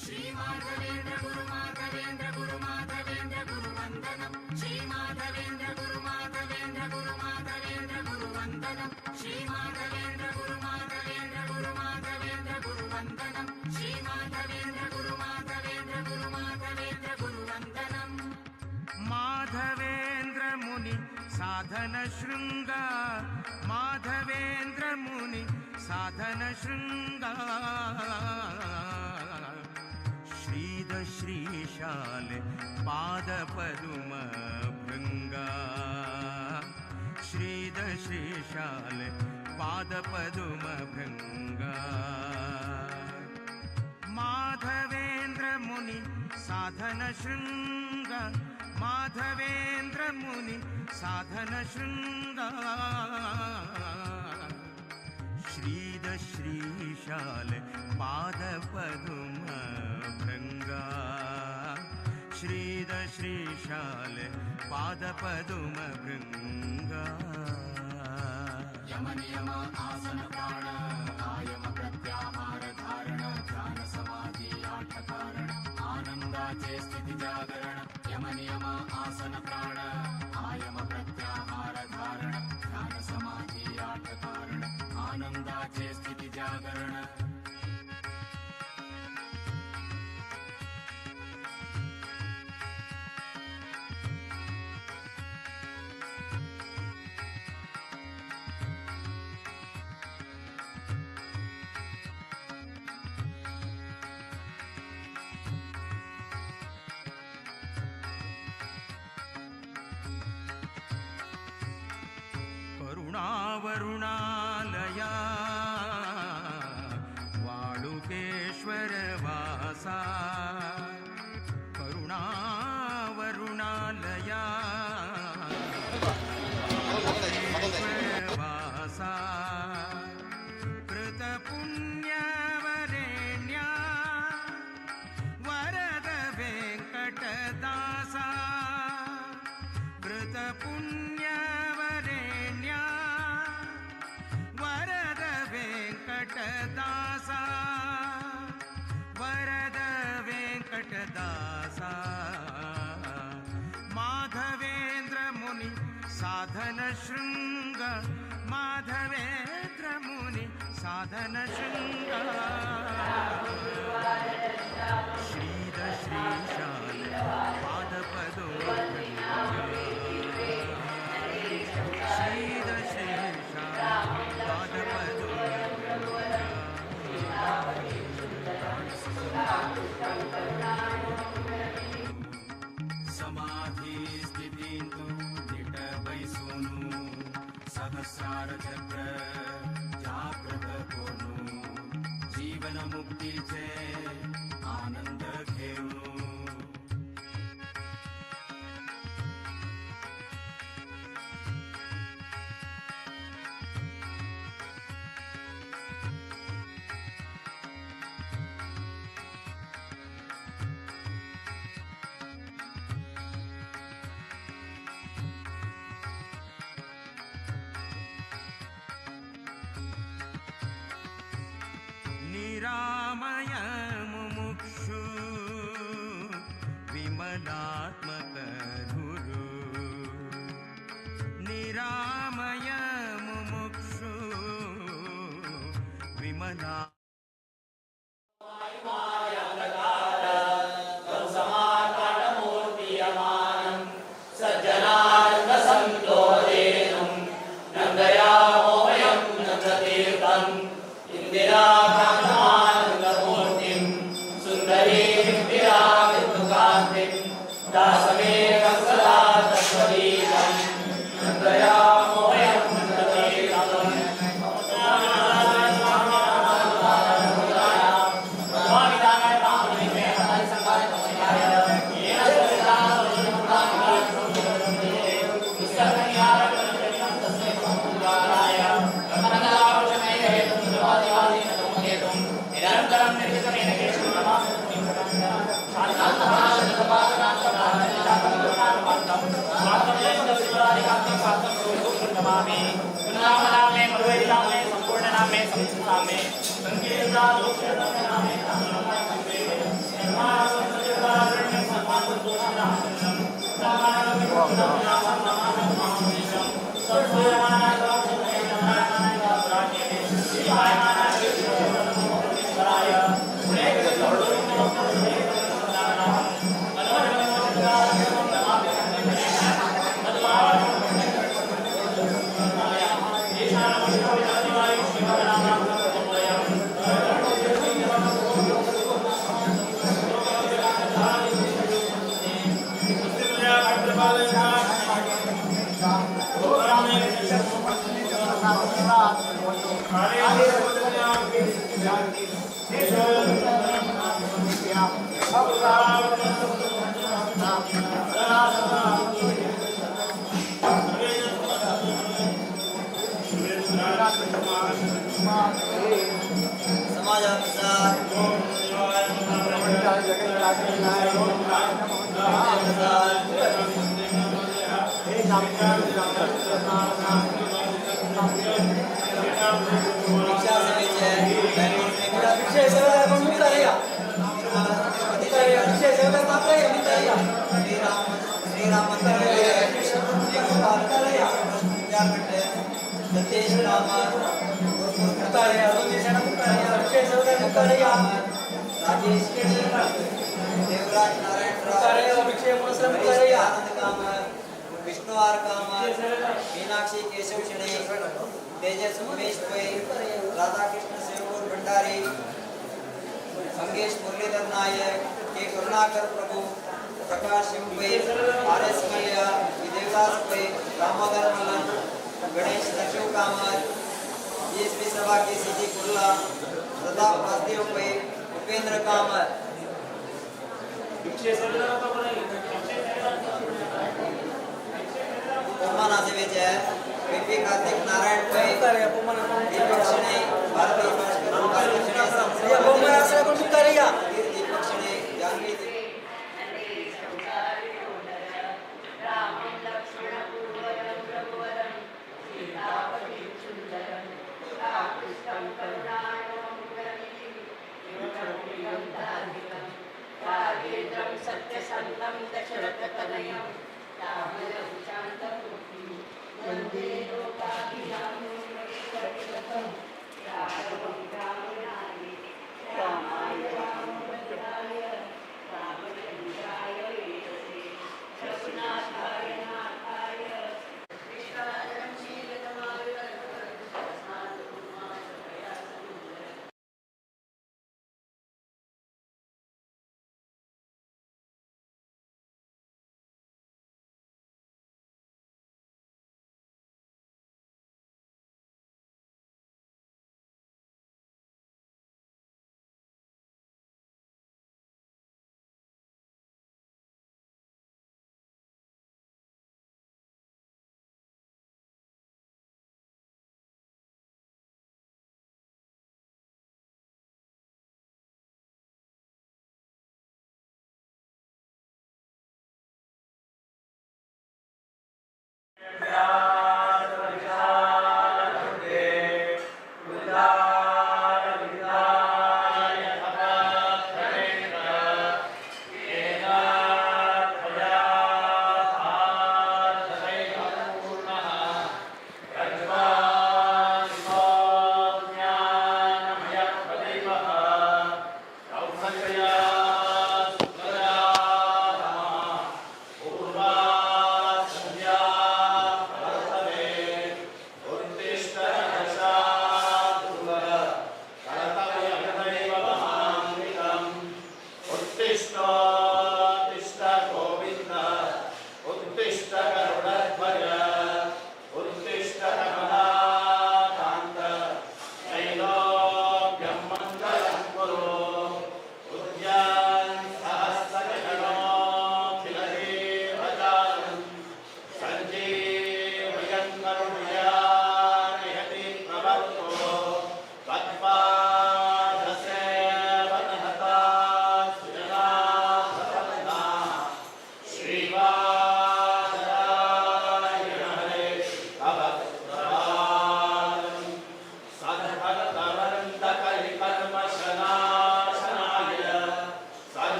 Shri Madhavendra Guru Madhavendra Guru Madhavendra Guru Vandanam. Shri Madhavendra Guru Madhavendra Guru Madhavendra Guru Vandanam. Shri Madhavendra Guru Madhavendra Guru Madhavendra Guru Vandanam. Shri Madhavendra Guru Madhavendra Guru Madhavendra Guru Vandanam. Madhavendra Muni Sadhana Shringa, Madhavendra Muni Sadhana Shringa, ಶ್ರೀದ ಶ್ರೀಶಾಲೆ ಪಾದ ಪದುಮ ಭೃಂಗ, ಶ್ರೀದ ಶ್ರೀಶಾಲೆ ಪಾದ ಪದುಮ ಭೃಂಗ. ಮಾಧವೇಂದ್ರ ಮುನಿ ಸಾಧನ ಶೃಂಗ, ಮಾಧವೇಂದ್ರ ಮುನಿ ಸಾಧನ ಶೃಂಗ, ಶ್ರೀದ ಶ್ರೀಶಾಲೆ ಪಾದ ಪದುಮ ಭೃಂಗ, ಶ್ರೀದ ಶ್ರೀಶಾಲೆ ಪಾದ ಪದುಮ ಭೃಂಗ. ಯಮ ನಿಯಮ ಆಸನ ಪ್ರಾಣ ಆಯಮ ಪ್ರತ್ಯಾಹಾರ ಧಾರಣ ಧ್ಯಾನ ಸಮಾಧಿ ಆಠ ಕಾರಣ ಆನಂದಾಚೆ ಸ್ಥಿತಿ ಜಾಗರಣ. ಯಮ ನಿಯಮ ಆಸನ ಪ್ರಾಣ ಆಯಮ ಪ್ರತ್ಯಾಹಾರ ಧಾರಣ ಧ್ಯಾನ ಸಮಾಧಿ ಆಠ ಕಾರಣ ಆನಂದಾಚೆ ಸ್ಥಿತಿ ಜಾಗರಣ. ಕರುಣಾವರುಣಾಲಯ ವಾಳುಕೇಶ್ವರ ವಾಸ, ಕರುಣಾವರುಣಾಲಯ ವಾಳುಕೇಶ್ವರ ವಾಸ, ಕೃತ ಪುಣ್ಯವರೇಣ್ಯ ವರದ ವೆಂಕಟದಾಸ, ಕೃತ ಪುಣ್ಯವರೇಣ್ಯ ವರದ ವೆಂಕಟದಾಸ, ವರದ ವೆಂಕಟದಾಸ. ಮಾಧವೇಂದ್ರ ಮುನಿ ಸಾಧನ ಶೃಂಗ, ಮಾಧವೇಂದ್ರ ಮುನಿ ಸಾಧನ ಶೃಂಗ, ಶ್ರೀದ ಶ್ರೀಶಾಲೆ ಪಾದ ಪದುಮ ಶ್ರೀದ ಶ್ರೀಶಾಲೆ ಪಾದ ಪದುಮ. ಸಮಾಧಿ ಸ್ಥಿತಿಂತು ದಿಟ ಬೈಸೋನು, ಸಹಸ್ರಾರ ಚಕ್ರ ಜಾಗೃತ ಕೋನು, ಜೀವನ ಮುಕ್ತಿಚೆ ಆನಂದ घेऊನು. ನಿರಾಮಯ ಮುಮುಕ್ಷು ವಿಮಲಾತ್ಮಕ ಗುರು, ನಿರಾಮಯ ಮುಮುಕ್ಷು ವಿಮಲಾ. दासमेकं सदा तत्त्वदीपं नन्दयामोऽयं नन्दतीर्थं.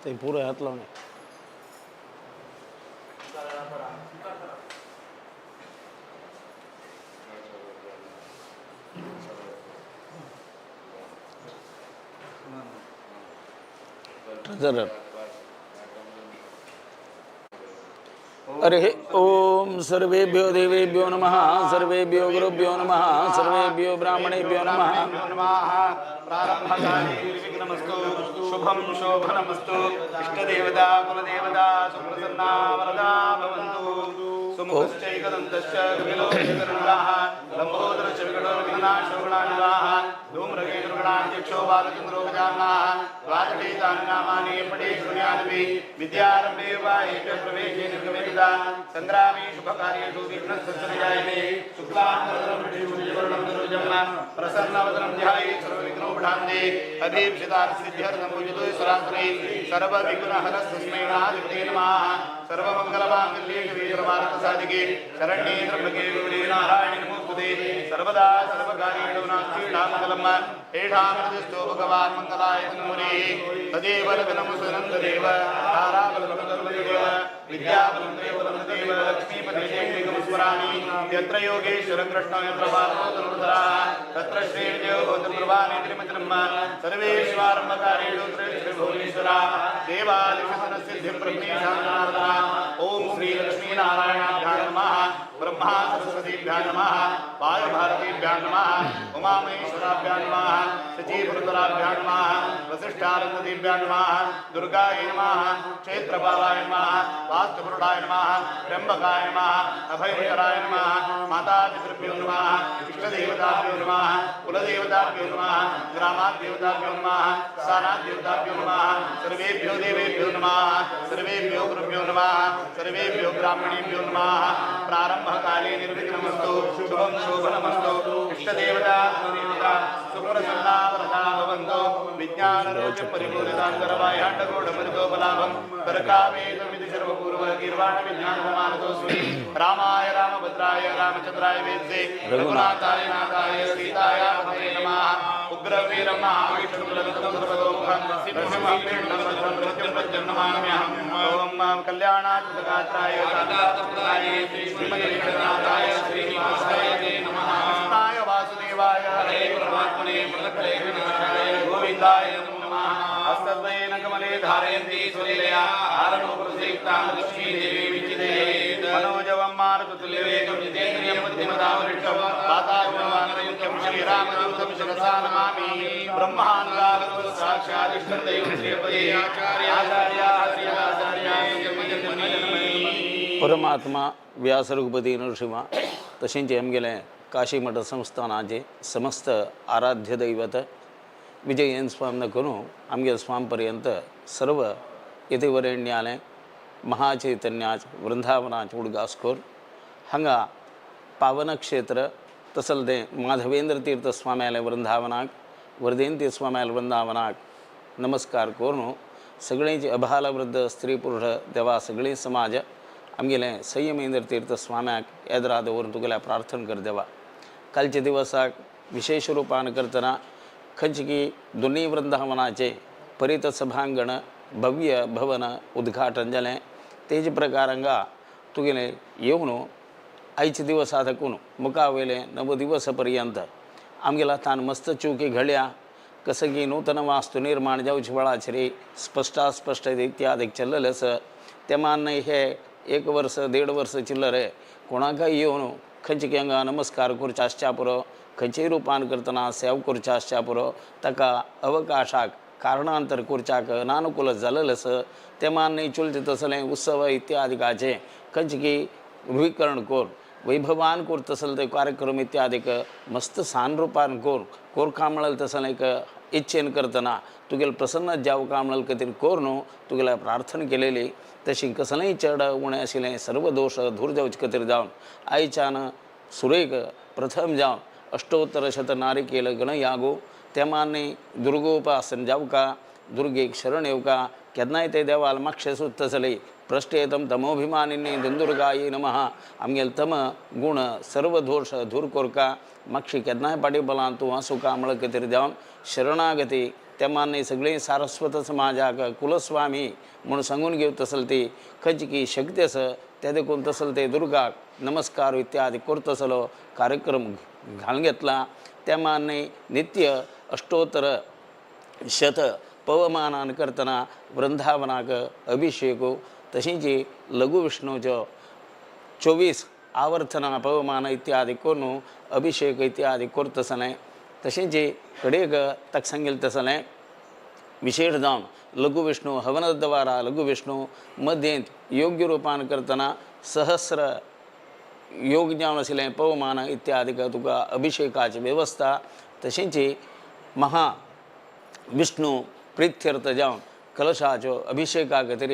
ते पुरं हात लावणे. अरे ओम सर्वेभ्यो देवेभ्यो नमः, सर्वेभ्यो गुरुभ्यो नमः, सर्वेभ्यो ब्राह्मणेभ्यो नमः। प्रारम्भकाले शुभं शोभनमस्तु। इष्टदेवता कुलदेवता सुप्रसन्ना वरदा भवन्तु। सुमुखश्चैकदन्तश्च कपिलोऽभिकरुणाः लम्बोदरश्च विकटो विघ्नाशोगणानिवाः धूम्रकेतुर्गणाध्यक्षो बालचन्द्रो गजाननाः द्वादशैतानि नामानि पठे शृणुयादपि विद्यारम्भे वा एकप्रवेशे निर्गमे तदा संग्रामे शुभकार्येषु विघ्नस्तस्य जायते। शुक्लाम्बरधरं विष्णुं प्रसन्नवदनं ध्याये सर्वविघ्नोपशान्ते अभीप्सितार्थसिद्ध्यर्थं पूजितो सरासरे सर्वविघ्नहरस्तस्मै नाधिपते नमः। सर्वमङ्गलमाङ्गल्ये शिवे सर्वार्थसाधिके शरण्ये त्र्यम्बके गौरी नारायणि नमोस्तुते। सर्वदा सर्वकार्येषु नास्ति मङ्गलम् एषामृतस्थो भगवान् मङ्गलाय तन्मुनेः तदेव लग्नमुसनं तदेव ताराबलं तदेव विद्याबलं देवबलं तदेव लक्ष्मीपतिं स्मरामि। यत्र योगेश्वर कृष्ण यत्र पार्थो धनुर्धरः तत्र श्रीविजयो भवति त्रिमतिर्म सर्वेष्वारम्भकार्येषु त्रिभुवनेश्वरा देवादिशतनसिद्धिं ब्रह्मेशानारदः। ओम श्री लक्ष्मीनारायणाभ्यां नमः, ब्रह्मा सरस्वतीभ्यां नमः, वायुभारतीभ्यां नमः, उमामहेश्वराभ्यां नमः, शचीपुरन्दराभ्यां नमः, वसिष्ठानन्दतीभ्यां नमः, दुर्गायै नमः, क्षेत्रपालाय नमः, वास्तुपुरुषाय नमः, त्र्यम्बकाय नमः, अभयकराय नमः, मातापितृभ्यो नमः, इष्टदेवताभ्यो नमः, कुलदेवताभ्यो नमः, ग्रामादेवताभ्यो नमः, स्थानादेवताभ्यो नमः, सर्वेभ्यो देवेभ्यो नमः, सर्वेभ्यो गुरुभ्यो नमः, सर्वेभ्यो ब्राह्मणेभ्यो नमः। प्रारंभकाले निर्विघ्नमस्तु, शुभं शोभनमस्तु। इष्टदेवता कुलदेवता सुप्रसन्ना वरदा भवन्तु। विज्ञानरोच परिपूरितान्तरबाह्याण्डगोढमृतोपलाभं परकावेदमिति सर्वपूर्व गीर्वाण विज्ञानमानतोऽस्मि। रामाय रामभद्राय रामचंद्राय वेदसे रघुनाथाय नाथाय सीताय पतये नमः। उग्रवीरं महाविष्णुं सर्वतोमुखं सिंहं नमाम्यहम्। ओम कल्याणात्मगात्राय शान्तार्थप्रदाय श्रीमद्वेङ्कटनाथाय श्रीनिवासाय ते नमः। कृष्णाय वासुदेवाय हरे परमात्मने प्रणतक्लेशनाशाय गोविन्दाय नमो नमः। हस्तद्वयेन कमले धारयन्ति स्वलीलया हारनूपुरसयुक्तां लक्ष्मीदेवीं विचिन्तयेत्। मनोजवं मारुततुल्यवेगं जितेन्द्रियं बुद्धिमतां वातात्मवानरयुक्तं श्रीरामदूतं शिरसा नमामि। ब्रह्मानुरागतो साक्षादिष्टदैवं श्रीपदे आचार्याः श्रीराचार्याः जन्मजन्मनि। परमात्मा व्यास रघुपती नरसिंहा तशेंच आमगेलें काशी मठ संस्थानाचे समस्त आराध्य दैवत विजयन स्वामी करून आमगे स्वाम पर्यंत सर्व यतिवरेण्यालें महाचैतन्याच वृंदावनाच उडगास करून हांगा पावनक्षेत्र तसल तें माधवेंद्र तीर्थ स्वाम्यालें वृंदावनाक वर्धेन तीर्थ स्वाम्यालें वृंदावनाक नमस्कार करून सगळेंच अभालवृद्ध स्त्री पुरुष देवा सगळीं समाज आमगेलें संयमेंद्र तीर्थ स्वाम्याक येदरा दवरून तुगेल्या प्रार्थना कर देवा। कालच्या दिवसाक विशेष रूपान करतना खंयची की दोनूय वृंदावनाचे परित सभांगण भव्य भवन उद्घाटन जालें। तेज प्रकार हांगा तुगेलें येवन आयच्या दिवसा थाकून मुखा वयले 9 दिवस पर्यंत आमगेल्या हातान मस्त चुकी घडल्या कसं की नूतन वास्तू निर्माण जावचे वेळाचेर स्पष्टास्पष्ट इत्यादी चल्लेलें आसा। ते मान्न हे 1 वर्स 1.5 वर्स चिल्लर कोणाकय येवन खंयचे की हांगा नमस्कार करचे आसच्या पुरो, खंयचेय रुपान करतना सेवा करचे आसच्या पुरो, ताका अवकाशाक कारणांतर करच्याक अनानुकूल जालेलें आसा. ते मान्य चलचे तसलें उत्सव इत्यादिकाचें खंयचे की रुढीकरण करून वैभवान कर तसले ते कार्यक्रम इत्यादीक मस्त सान रुपान कर कोरका म्हणल तसलें एक इच्छेन करतना तुगेले प्रसन्न जावका म्हणल खातीर करून तुगेले प्रार्थना केलेली. तशी कसलेंय चड उणें आशिल्लें सर्व दोश दूर जावचे खातीर जावन आयच्यान सुरेक प्रथम जावन अष्टोत्तर शत नारिकेल गणयागो ते मान्य दुर्गोपासन जावका दुर्गेक शरण येवका केन्नाय ते देवाल मागशें सुत्तसले प्रश्टेतम तमोभिमानिनी दुंदुर्गाय नमः आमगेले तम गुण सर्व दोश दूर कोरका मागशी केन्नाय पाटी बलान तूं आसूका म्हळ्या खातीर जावन शरणागती ते मान्य सगळीं सारस्वत समाजाक कुलस्वामी म्हूण सांगून घेवत तसले ती खंयची की शक्ती आसा ते देखून तसले ते दुर्गाक नमस्कार इत्यादी करतसलो कार्यक्रम घालून घेतला. त्या मान्य नित्य अष्टोत्तर शत पवमानान करतना वृंदावनाक अभिषेक तशींच लघु विष्णूचो 24 आवर्तना पवमान इत्यादी करून अभिषेक इत्यादी करतसलें. तशेंच कडेक ताका सांगिल्लें तसलें विशेष जावन लघु विष्णू हवन द्वारा लघु विष्णू मध्येंत योग्य रुपान करतना सहस्र योग जावन आशिल्लें पवमान इत्यादी तुका अभिषेकाची वेवस्था. तशेंच महा विष्णू प्रित्यर्थ जावन कलशाचो अभिषेका खातीर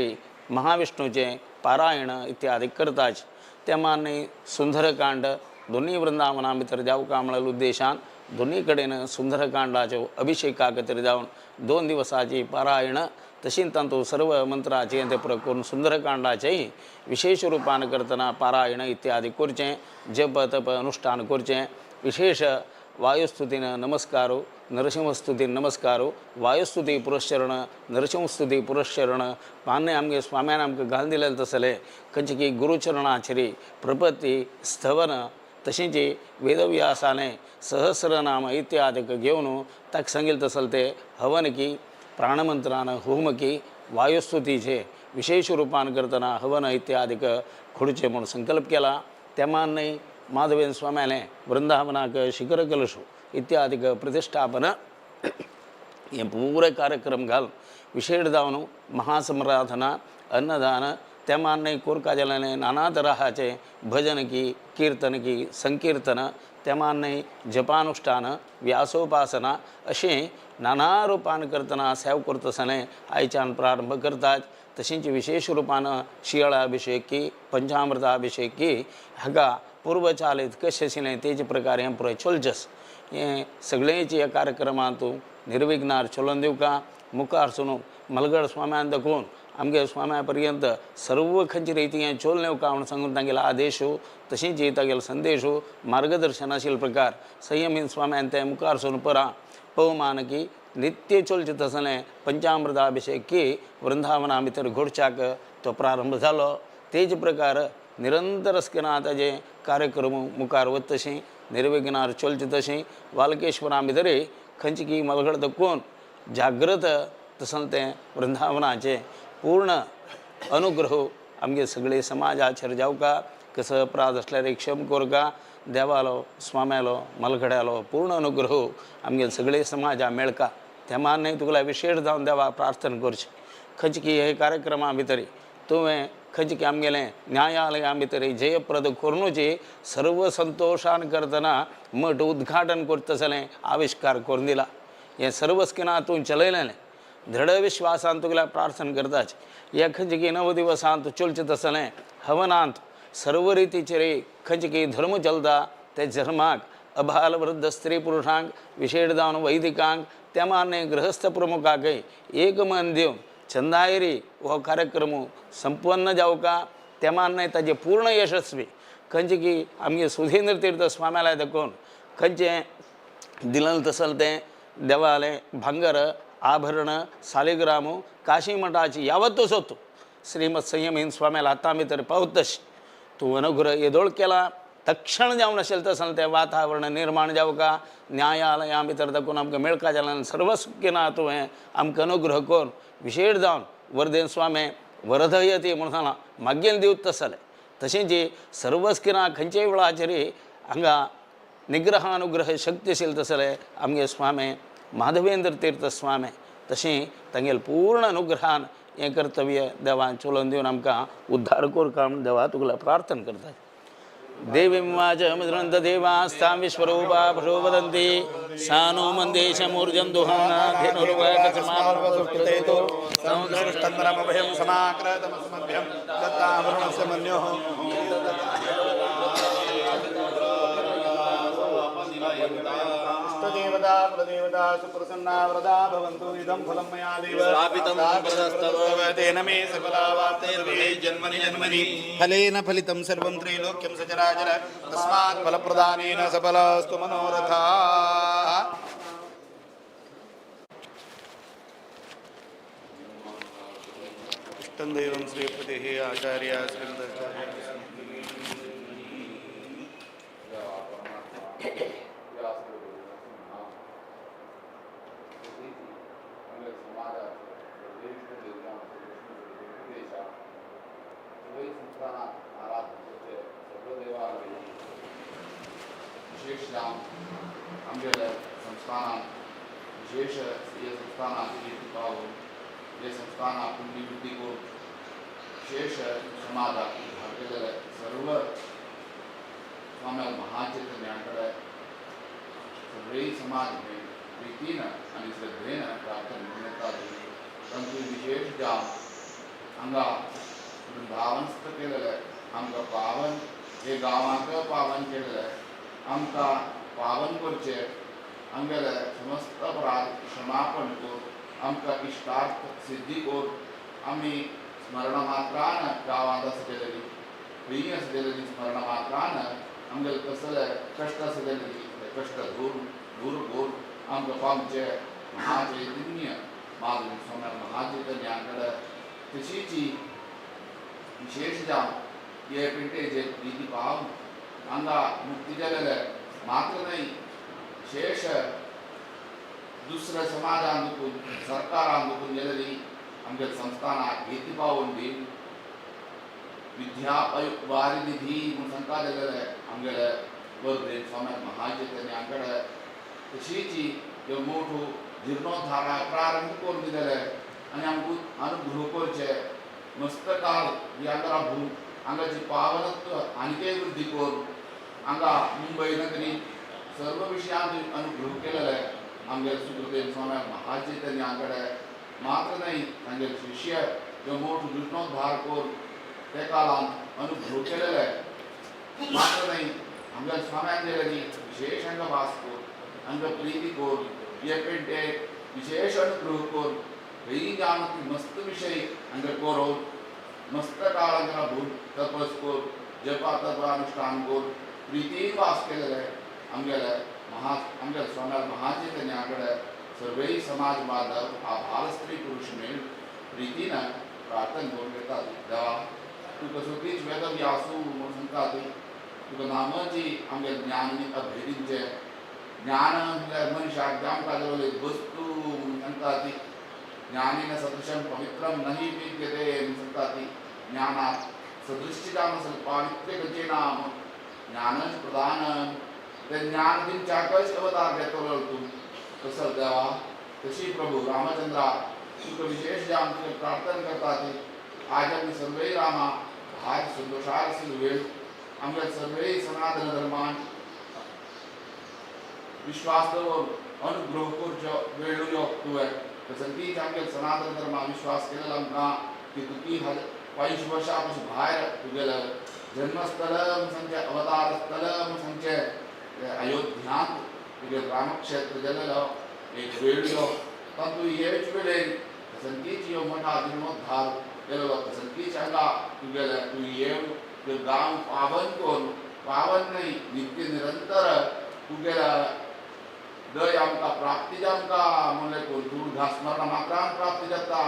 महाविष्णूचें पारायण इत्यादी करताच. त्या मान्य सुंदरकांड दोनूय वृंदावना भितर जावका म्हळ्या उद्देशान दोनूय कडेन सुंदरकांडाचो अभिषेका खातीर जावन 2 दिवसाची पारायण तशीच तातूंत सर्व मंत्राचें ते करून सुंदरकांडाचेंय विशेष रुपान करतना पारायण इत्यादी करचें, जप तप अनुष्ठान करचें. विशेष वायुस्तुतीन नमस्कारो, नरसिंहस्तुतीन नमस्कारो, वायुस्तुती पुरश्चरण, नरसिंहस्तुती पुरश्चरण मान्य आमगे स्वाम्यान आमकां घालून दिलेलें तसलें खंयचे की गुरुचरणाचेर प्रपत्ती स्थवन तशेंच वेदव्यासाने सहस्रनाम इत्यादीक घेवन ताका सांगिल्लें तसलें ते हवन की प्राणमंत्रान होम की वायुस्तुतीचे विशेष रुपान करतना हवन इत्यादीक खोडचें म्हूण संकल्प केला. त्या मान्य माधवेंद्र स्वाम्यालें वृंदावनाक शिखर कलशो इत्यादीक प्रतिष्ठापन हे पुरे कार्यक्रम घाल विशेष जावन महासमराधना अन्नदान त्या मान्य कोरकाजलाने नाना तराहाचे भजन की कीर्तन की संकीर्तन त्या मान्य जपानुष्ठान व्यासोपासना अशें नाना रुपान करतना सेव करतसलें आयच्यान प्रारंभ करतात. तशेंच विशेष रुपान शियाळाभिषेक की पंचामृताभिषेक की हाका पूर्वचालित कशें आशिल्लें तेजे प्रकार हें पुराय चलचें. हें सगळेंच ह्या कार्यक्रमांत निर्विघ्नार चलोवन दिवका. मुखार सुनू मलगड स्वाम्यान दाखोवन आमगे स्वाम्या पर्यंत सर्व खंयचे रिती हें चोल नेवका म्हूण सांगून तांगेलो आदेश तशींच तागेलो संदेश मार्गदर्शन आशिल्ले प्रकार संयमीन स्वाम्यान ते मुखार सून परा पवमान की नित्य चलचें तसलें पंचामृताभिषेक की वृंदावना भितर घोडच्याक तो प्रारंभ जालो. तेज प्रकार निरंतर आसतना ताजे कार्यक्रम मुखार वत तशें निर्विघ्नार चलचें तशें वालकेश्वरा भितर खंयचे की मलगड दाखोवन जागृत तसलें तें वृंदावनाचें पूर्ण अनुग्रह आमगे सगळे समाजाचेर जावका. कसो अपराध आसल्यार क्षम कोरका. देवालो स्वाम्यालो मलगड्यालो पूर्ण अनुग्रह आमगे सगळे समाजा मेळका. त्या मान्य तुगेल्या विशेष जावन देवा प्रार्थना करची खंयचे की हे कार्यक्रमा भितर तुवें खंयचे की आमगेलें न्यायालया भितर जयप्रद करुनूच सर्व संतोशान करतना मठ उद्घाटन करतसलें आविश्कार करून दिला. हें सर्व स्किना तूं चलयलें दृढ विश्वासान तुगेल्या प्रार्थना करताच. हे खंयचे की 9 दिवसांत चलचें तसलें हवनांत सर्व रितीचेर खंयचे की धर्म चलता ते धर्माक अबाल वृद्ध स्त्री पुरुषांक विशेष जावन वैदिकांक त्या मान्य गृहस्थ प्रमुखाकय एक मन दिवन चंदायरी हो कार्यक्रम संपन्न जावका. त्या मान्य ताजे पूर्ण यशस्वी खंयचे की आमगे सुधेंद्र तीर्थ स्वाम्याला दाखोवन खंयचें दिलें तसलें तें देवालें भांगर आभरण सालिग्राम काशी मठाची यावत सोतू श्रीमद संयमीन स्वाम्याला हाता भितर पावतश तूं अनुग्रह येदोळ केला. तक्षण जावन आशिल्लें तसलें तें वातावरण निर्माण जावका. न्यायालया भितर दाखोवन आमकां मेळका जाल्यार सर्व सुखी ना तुवें आमकां अनुग्रह करून विशेष जावन वरदेन स्वामी वरदयती म्हूण सांगलां मागील दिवत तसलें. तशेंच सर्व स्किना खंयच्याय वेळाचेर हांगा निग्रहानुग्रह शक्ती आशिल्लें तसलें आमगे स्वामी माधवेंद्र तीर्थ स्वामी तशें तांगेले पूर्ण अनुग्रहान हें कर्तव्य देवान चलोवन दिवन आमकां उद्धार करका म्हूण देवा तुका प्रार्थना करता. देवीं वाचमृन्त देवास्तां विश्वरूपा पशो वदन्ति सा नो मन्देशमूर्जं समुद्रष्टन्दरमभयं समाक्रतमस्मभ्यं दत्तावरुणस्य मन्योः इष्टदेवता कुलदेवता सुप्रसन्ना वरदा भवन्तु. इदं फलं मया देव स्थापितं तेन मे सकलावाप्तिर्वे जन्मनि जन्मनि फलेन फलितं सर्वं त्रैलोक्यं सचराचर तस्मात् फलप्रदानेन सफलास्तु मनोरथाः. इष्टं दैवं श्रीपतिः आचार्य श्रीमदाचार्य. संस्थानात विशेष हे संस्थानात हे संस्थाना पुण्यवृत्ती करून विशेष समाजाक घातलेले सर्व स्वामी महाचैतन्याकडे सगळे समाज हे प्रितीन आनी श्रद्धेन प्रार्थना येतात. तांची विशेष जाम हांगा वृंदावनस्थ केलेले आमकां पावन हे गांवांक पावन केलेले आमकां पावन करचे आमगेले समस्त अपराध क्षमापण करून आमकां इश्टार्थ सिद्धी करून आमी स्मरण मात्रान गांवांत आसलेली खंय आसलेली स्मरण मात्रान आमगेले कसले कश्ट आसलेली ते कश्ट दूर दूर करून आमकां पावचे महाचैतन्य माधव स्वामी महाचैतन्या कडेन तशीची विशेष जावन हे पेंटेचे प्रिती पावन हांगा मुक्ती जालेले मात्र न्हय शेष दुसऱ्या समाजान दुखून सरकारान दुखून गेलेली आमच्या संस्थानाक हेती पावोवन दी विद्या वारिनिधी म्हूण सांगता दिलेले आमगेले वर्धेन स्वामी महाचैतन्या कडेन तशीची ह्यो मोठो जिर्णोद्धारा प्रारंभ करून दिलेले आनी आमकां अनुग्रह करचे मस्त काल ही हांगा राबून हांगाची पावनत्व आनीकय वृद्धी करून हांगा मुंबय नगरी सर्व विशयांत अनुग्रह केलेले आमगेले सुकृतेन स्वामी महाचैतन्या कडेन मात्र न्हय तांगेले शिष्य ह्यो मोठो जीर्णोद्धार करून त्या काळांत अनुग्रह केलेले मात्र न्हय आमगेले स्वाम्यान दिलेली विशेष हांगा वास करून हांगा प्रिती करून हे पेंटेक विशेष अनुग्रह करून खंय जावन ती मस्त विशय हांगा करून मस्त काळ हांगा राबून तपस करून जपा तप अनुष्ठान करून प्रितीन वास केलेले आमगेले महा आमगेले स्वाम्याल महाचैतन्या कडेन सर्वय समाज बांधव आभार स्त्री पुरुष मेळ प्रितीन प्रार्थना करून घेतात. देवा तुका सगळीच वेदव्यासू म्हणून सांगता ती तुका नामाची आमगे ज्ञान अभय दिवचें. ज्ञान म्हळ्यार मनशाक आमकां जवळ एक वस्तू म्हणून सांगता ती ज्ञानेन सदृशं पवित्रं नहि विद्यते म्हणून सांगता ती. ज्ञानात सदृश्य जावन आसलें पावित्र्य खंयचें ना ज्ञानच प्रधान ते ज्ञान दिवच्याकच अवतार घेतलो तूं तसो देवा तशी प्रभू रामचंद्रा तुका विशेष जावन तुजें प्रार्थना करता ती आज आमी सर्वय रामा भायर संतोशार आशिल्लो वेळ आमगे सर्वय सनातन धर्मान विश्वास दवरून अनुग्रह करचो वेळ यो तुवें तसंतीच आमगे सनातन धर्मान विश्वास केलेलो आमकां की तुकी 25 वर्सां पसून भायर तुगेले जन्मस्थल सांगचें अवतार स्थल सांगचें अयोध्यांत तुगे रामक्षेत्र जालेलो एक वेळ यो तातूंत हेच वेळेर तसंतीच ह्यो मठा जीर्णोद्धार केलेलो तसंतीच हांगा तुगेले तूं येवन तुगे गांव पावन करून पावन न्हय नित्य निरंतर तुगेल्या दय आमकां प्राप्ती जामकां म्हणलें करून दुर्गा स्मरण मात्रान प्राप्ती जाता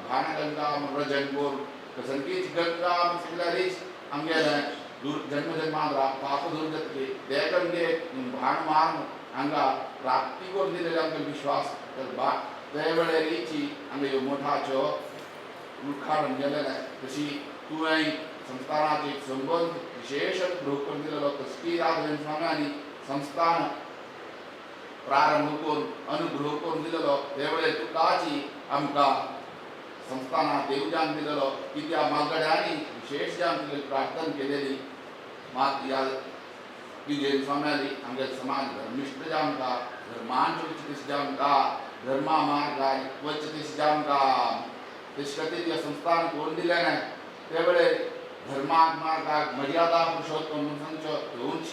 घाण गंगा रजन करून तसंतीच गंगा सगल्यारीच आमगेलें दूर जन्म जन्मांत पाप दूर जातली ते गंगे भाण मारून हांगा प्राप्ती करून दिलेले आमकां विश्वास तर बा ते वेळेरीची आमगे ह्यो मठाच्यो उद्घाटन केलेलें तशी तुवें संस्थानाचे एक संबंद विशेष अनुग्रह करून दिलेलो तसकी राघवेंद्र स्वाम्यांनी संस्थान प्रारंभ करून अनुग्रह करून दिलेलो ते वेळेर तुकाची आमकां संस्थाना देवजान दिलेलो की त्या मालगड्यांनी विशेष जावन तुगेली प्रार्थना केलेली मात ह्या विजय स्वाम्याली आमगे समाज धर्मिश्ट जावन का धर्मान चलचे तशें जावन का धर्मा मार्गार वचचे तशें जावन का तशें खातीर ह्या संस्थान कोण दिलें ना ते वेळे धर्माक मार्गाक मर्यादा पुरुषोत्तम म्हूण सांगचो तूंच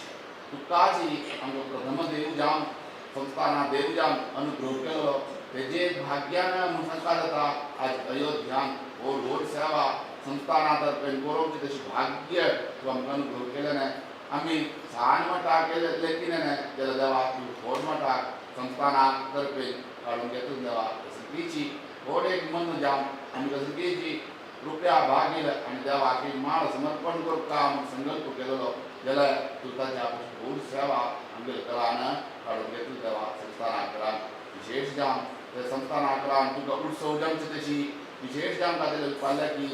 तुकाच आमचो प्रथम देव जावन संस्थाना देव जावन अनुग्रह केलो तेजे भाग्यान म्हूण सांगता जाता आज अयोध्यान व्हड व्हड सेवा संस्थाना तर्फेन करोवची तशी भाग्य तूं आमकां अनुग्रह केलें ना आमी सान मठाक लेखिलें ना जाल्यार देवा तूं व्हड मठाक संस्थाना तर्फेन काडून घेतलो देवा सगळीची व्हड एक मन जावन आमी सगळीची रुपया भागील आनी देवाक एक माळ समर्पण करता म्हूण संकल्प केलेलो जाल्यार तूं ताच्या व्हड सेवा आमगे कलान काडून घेतलो देवा संस्थाना करान विशेष जावन ते संस्थाना करान तुका उत्सव जावचे तशी विशेष जावन ताचे पालकी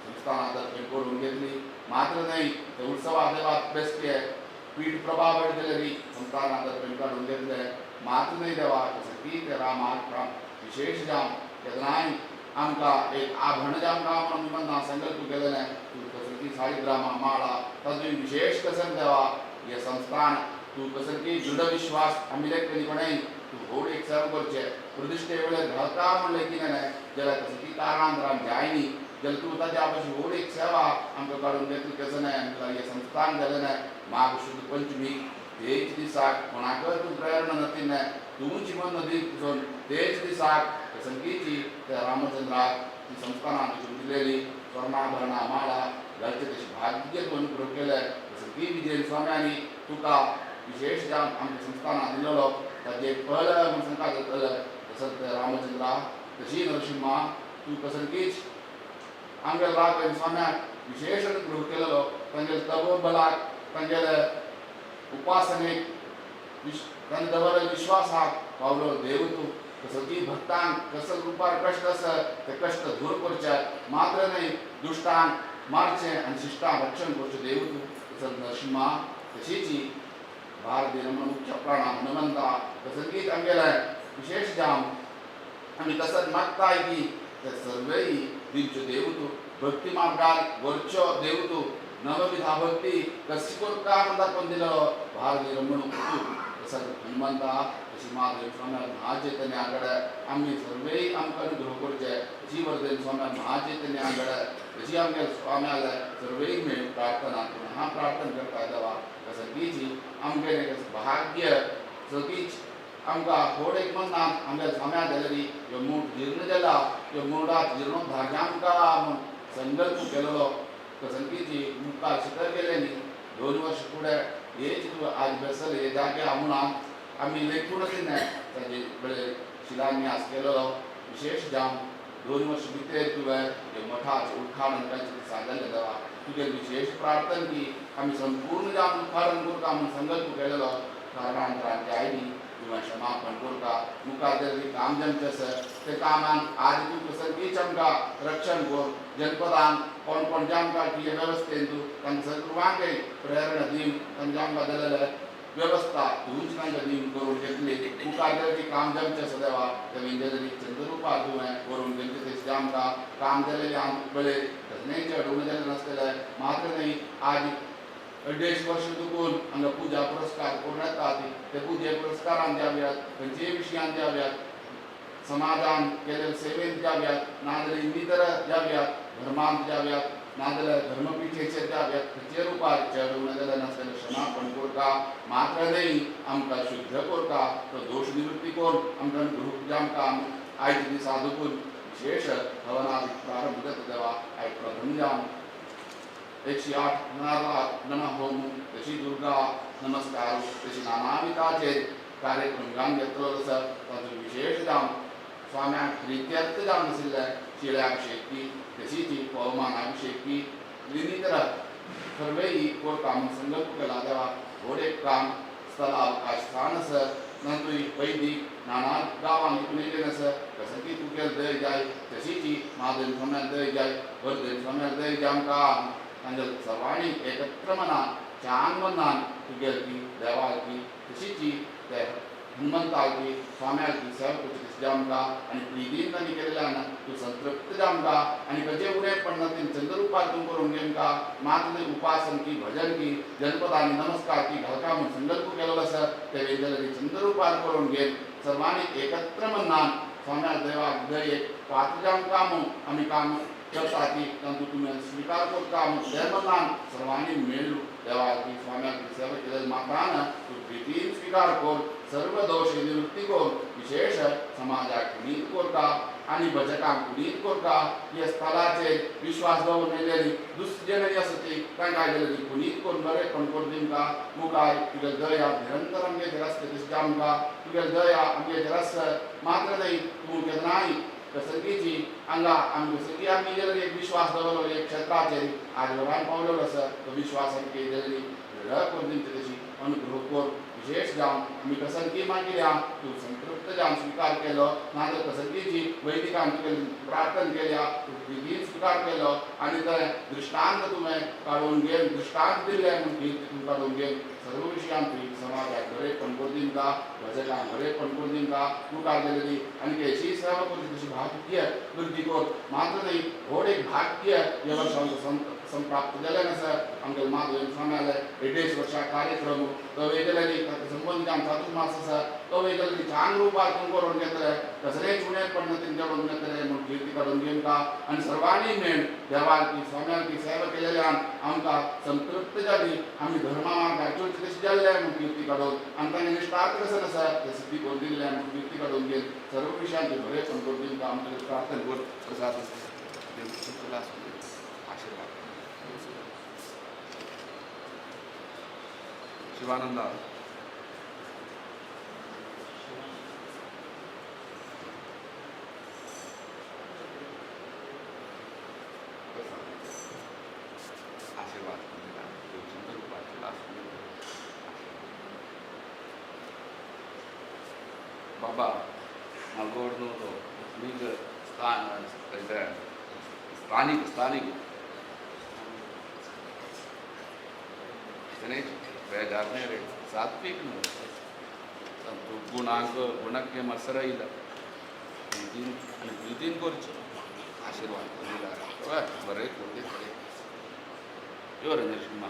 संस्थाना तर्फेन करून घेतली मात्र न्हय ते उत्सवा देवाक बेसके पीठ प्रभाव दिलेली संस्थाना तर्फेन काडून घेतले मात्र न्हय देवा सगळी ते रामाक राम विशेष जावन केन्नाय आमकां एक आभरण जावन राम म्हणून ना संकल्प केलेलें तूं कसली साळिग्रामा माळा ताजो विशेष कसम देवा हे संस्थान तूं कसली दृढ विश्वास आमी लेखली कोणेय तूं व्हड एक सेवा करचें प्रतिश्ठे वेळार घालता म्हण लेखिलें जाल्यार कसली कारणान राम जायनी जाल्यार तूं ताज्या पशी व्हड एक सेवा आमकां काडून घेतली कसं न्हय आमकां हें संस्थान जालें न्हय माघ शुद्ध पंचमी तेच दिसाक कोणाकय तूं प्रेरणा नातिल्लें तूंच मन नदी पुजोवन तेच दिसाक संगीची त्या रामचंद्राक ती संस्थानां तुजी दिलेली स्वर्णाभरणां माळा घालचे तशें भाग्य तूं अनुग्रह केलें सगळी विजय स्वाम्यांनी तुका विशेष जावन आमच्या संस्थानां दिलेलो ताजें फळ म्हूण सांगता जातलें तसोच त्या रामचंद्रा तशी नरसिंहा तूं कसंगीच आमगे राघवेंद्र स्वाम्याक विशेष अनुग्रह केलेलो तांगेले तपोबलाक तांगेले उपासनेक तांणे दवरलेल्या विश्वासाक पावलो देव तूं सगळी भक्तांक कसल रुपार कश्ट आसा ते कश्ट दूर करचे मात्र न्हय दुश्टांक मारचें आनी शिश्टांक रक्षण करचें देव तूं तसोच नरसिंहा तशीच भारतीय मुख्य प्राणा हनुमंता तसंगीत आमगेलें विशेष जावन आमी तसोच मागताय की ते सर्वय दिवच्यो देव तूं भक्ती मार्गार व्हरच्यो देव तूं नवविधा भक्ती कशी करता म्हण दाखोवन दिलो भारतीय म्हणून तूं तसोच हनुमंता तशी महादेव स्वाम्या महाचैतन्या कडेन आमी सर्वय आमकां अनुग्रह करचे तशी वर्धन स्वाम्या महाचैतन्या कडेन तशी आमगे स्वाम्याले सर्वय मेळ प्रार्थना पुनः प्रार्थना करता देवा सगळीची आमगेलें भाग्य सगळीच आमकां व्हड एक मनान आमगे स्वाम्या दिलेली ह्यो मूठ जीर्ण जाला ह्यो मुठाक जीर्णोद्धार आमकां म्हूण संकल्प केलेलो संगीची मुखार शिकर केले न्ही 2 वर्ष फुडें हेच तूं आज बसले हे जाग्या म्हणून आमी लेखूनच न्हय ताजे बरे शिलान्यास केलेलो विशेष जावन 2 वर्ष भितर तुवें हे मठाचें उद्घाटन तांचे सांगलें देवा तुगे विशेष प्रार्थना की आमी संपूर्ण जावन उद्घाटन करता म्हूण संकल्प केलेलो कारणांतरान जायनी तुवें क्षमापण करता मुखार जें काम जमचें आसा ते कामान आज तूं सगळीच आमकां रक्षण कर जनपदान कोण कोण जे आमकां की हे वेवस्थेन तूं तांकां सर्वांकय प्रेरणा दिवन तांकां आमकां दिलेलें वेवस्था तूंच तांकां दिवन करून घेतली मुखार जें काम जमचें आसा देवा तें विंजरी चंद्ररुपा तुवें करून घेतलें तशें आमकां काम जालेलें आमकां पळय कसलेंय अडवण जालें नासतलें मात्र न्हय आज 2.5 वर्ष दुखून हांगा पुजा पुरस्कार करून येतात ते पुजे पुरस्कारान जावयात खंयचेय विशयान जावयात समाजान केलेले सेवेन जावयात नाजाल्यार इतर जावयात धर्मांत जावयात नाजाल्यार धर्मपिठेचेर जावयात खंयचे रुपार चेडूं जाल्यार नासतलें क्षमापण करता मात्र न्हय आमकां शुद्ध करता तो दोश निवृत्ती करून आमकां गुरू आमकां आयज दिसा दुखून विशेष हवनादी प्रारंभ जाता देवा आयज प्रथम जावन 108 गण होम तशी दुर्गा नमस्कार तशी नानाविधाचेर कार्यक्रम जावन घेतलो आसा ताचो विशेष जावन स्वाम्याक प्रित्यर्थ जावन आशिल्लें शिळ्याभिषेक तशी ती पवमानाभिषेक विनितर सर्वय करता म्हूण संकल्प केला देवा व्हड एक काम स्थल अवकाश स्थान आसा नंतर वैदिक नाना गांवांनी येयलें आसा कसं की तुगेल दय जाय तशीच महादेव स्वाम्याक दय जाय वर्धन स्वाम्याक दय जाय आमकां तांच्या सर्वांनी एकत्र मनान छान मनान तुगेल ती देवाची तशीच ते हनुमंताची स्वाम्याची सेवा करची जामका आनी प्रितीन तांणी केलेल्यान तूं संतृप्त जामका आनी खंयचे उणें पडना तें चंद्ररूपार तूं करून घेमका मात्र उपासन की भजन की जनपदानी नमस्कार की घालका म्हूण संकल्प केलेलो आसा ते वेगळे चंद्ररूपार करून घेन सर्वांनी एकत्र म्हणनान स्वाम्या देवाक दर एक पात्र जामका म्हूण आमी काम करता की तांतूं तुमी स्विकार करता म्हूण ते म्हणनान सर्वांनी मेळ्ळू देवाची स्वाम्याची सेवा केलेली मातान तूं प्रितीन स्विकार कर सर्व दोष निवृत्ती कर विशेष समाजाक पुनीत करता आनी भजकांक पुनीत करता ह्या स्थलाचेर विश्वास दवरून येयलेली दुसरी जन आसा ती तांकां गेलेली पुनीत करून बरें करून दिमकां मुखार तुगे दया निरंतर आमगे आसता तशें आमकां तुगे दया आमगे आसता मात्र न्हय तूं केन्नाय प्रसंगीची हांगा आमी प्रसंगी आमी गेलेली एक विश्वास दवरलो एक क्षेत्राचेर आज वरान पावलेलो आसा तो विश्वास आमगे गेलेली दृढ करून दिमचे तशी अनुग्रह कर विशेष जावन आमी प्रसंगी मागिल्या तूं संतृप्त जावन स्विकार केलो नाजाल्यार प्रसंगीची वैदिकान तुवें प्रार्थना केल्या तूं विधीन स्विकार केलो आनी ते दृश्टांत तुवें काडून घेवन दृश्टांत दिल्लें म्हूण तूं काडून घेवन सर्व विशयान तुवें समाजाक बरें करून दिमकां भजकांक बरें करून दिमकां मुखार गेलेली आनी अशी सेवा करची तशी भाग्य वृद्धी कर मात्र न्हय व्हड एक भाग्य ह्या वर्सांत संप्राप्त जालें आसा आमगे माधव स्वाम्याले 18 वर्सां कार्यक्रम तो वेगळी ताका संबंदीत आमचो चातुर्मास आसा तो वेगळी छान रुपार तूं करून घेतले कसलेच उणें पडना तेंच्या करून घेतले म्हूण कीर्ती काडून घेवका आनी सर्वांनी मेळ देवाची स्वाम्याची सेवा केलेल्यान आमकां संतृप्त जाली आमी धर्मा मार्गार चलचे तशें जाल्ले म्हूण कीर्ती काडून आनी तांणी निश्ठार्थ कसो आसा ते सिद्धी करून दिल्ले म्हूण कीर्ती काडून घेवन सर्व विशयांत बरें करून दिवका आमकां प्रार्थना कर प्रसाद आशीर्वाद शिवानंदा आशीर्वाद बाबा मालगोड न्हू तो स्थानिक स्थानिक ಬೇಜಾರನೇ ರೇಟ್ ಸಾತ್ವಿಕ गुणांक गुणाक मत्सर येयला प्रितीन आनी प्रितीन करचो आशिर्वाद बरें करूं बरें यो रे नरसिंहा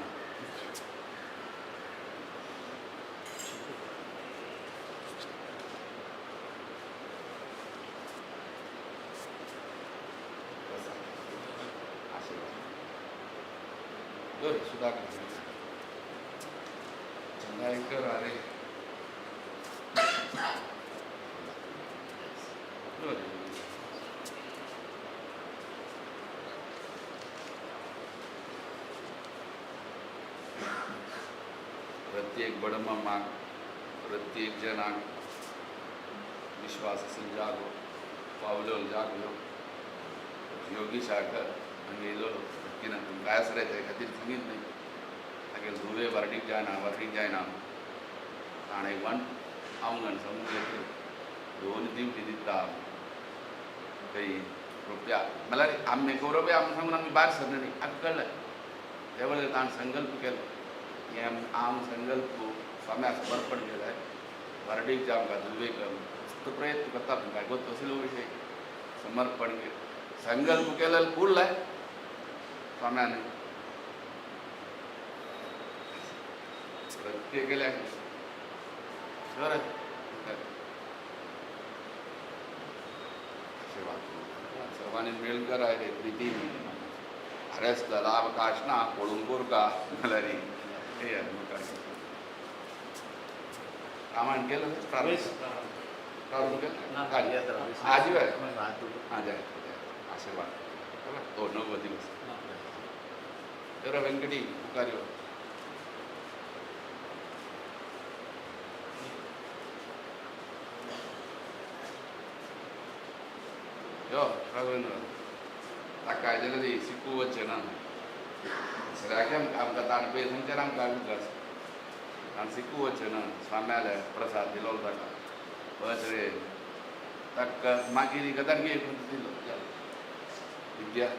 आशीर्वाद यो रे सुधाकर चंदायकर अरे प्रत्येक बडमामाक प्रत्येक जनाक विश्वास असेल जागो पावलो जागो योगी सागर आनी येयलो ना काय आसलें ते खातीर सांगीत न्ही तागेले धुवे वार्डीक जायना वार्डीक जायना ताणें वन हांव समजून घेतली दोन दिवटी दिता काही रुपया म्हळ्यार आमी रुपया आमी सांगून आमी भायर सरना न्ही आमकां कळ्ळें त्या वेळार ताणें संकल्प केलो हें हांव संकल्प स्वाम्याक समर्पण केलाय वार्डीक जावं का धुवेक मस्त प्रयत्न करता काय गो तसलो विशय समर्पण संकल्प केलेलो फुडलाय स्वाम्यान प्रत्येकाल्या बरं आशीर्वाद सर्वांनी मेळ करा रे प्रिती अरेस्त लाभ काशना पळोवन कोरका म्हळ्यार हे रामायण केलं प्रारंभ केलं आजी हां जाय आशीर्वाद तो नव्वद दिवस तेरा वेंकटी मुखार यो यो राघवेंद्र ताका आयलेले शिकू वचचें ना दुसऱ्याक आमकां ताण पळय थंयच्यान आमकां विकास ताण शिकू वचचें ना स्वाम्याले प्रसाद दिलो ताका बस रे ताका मागीर गजाल घे दिलो विद्या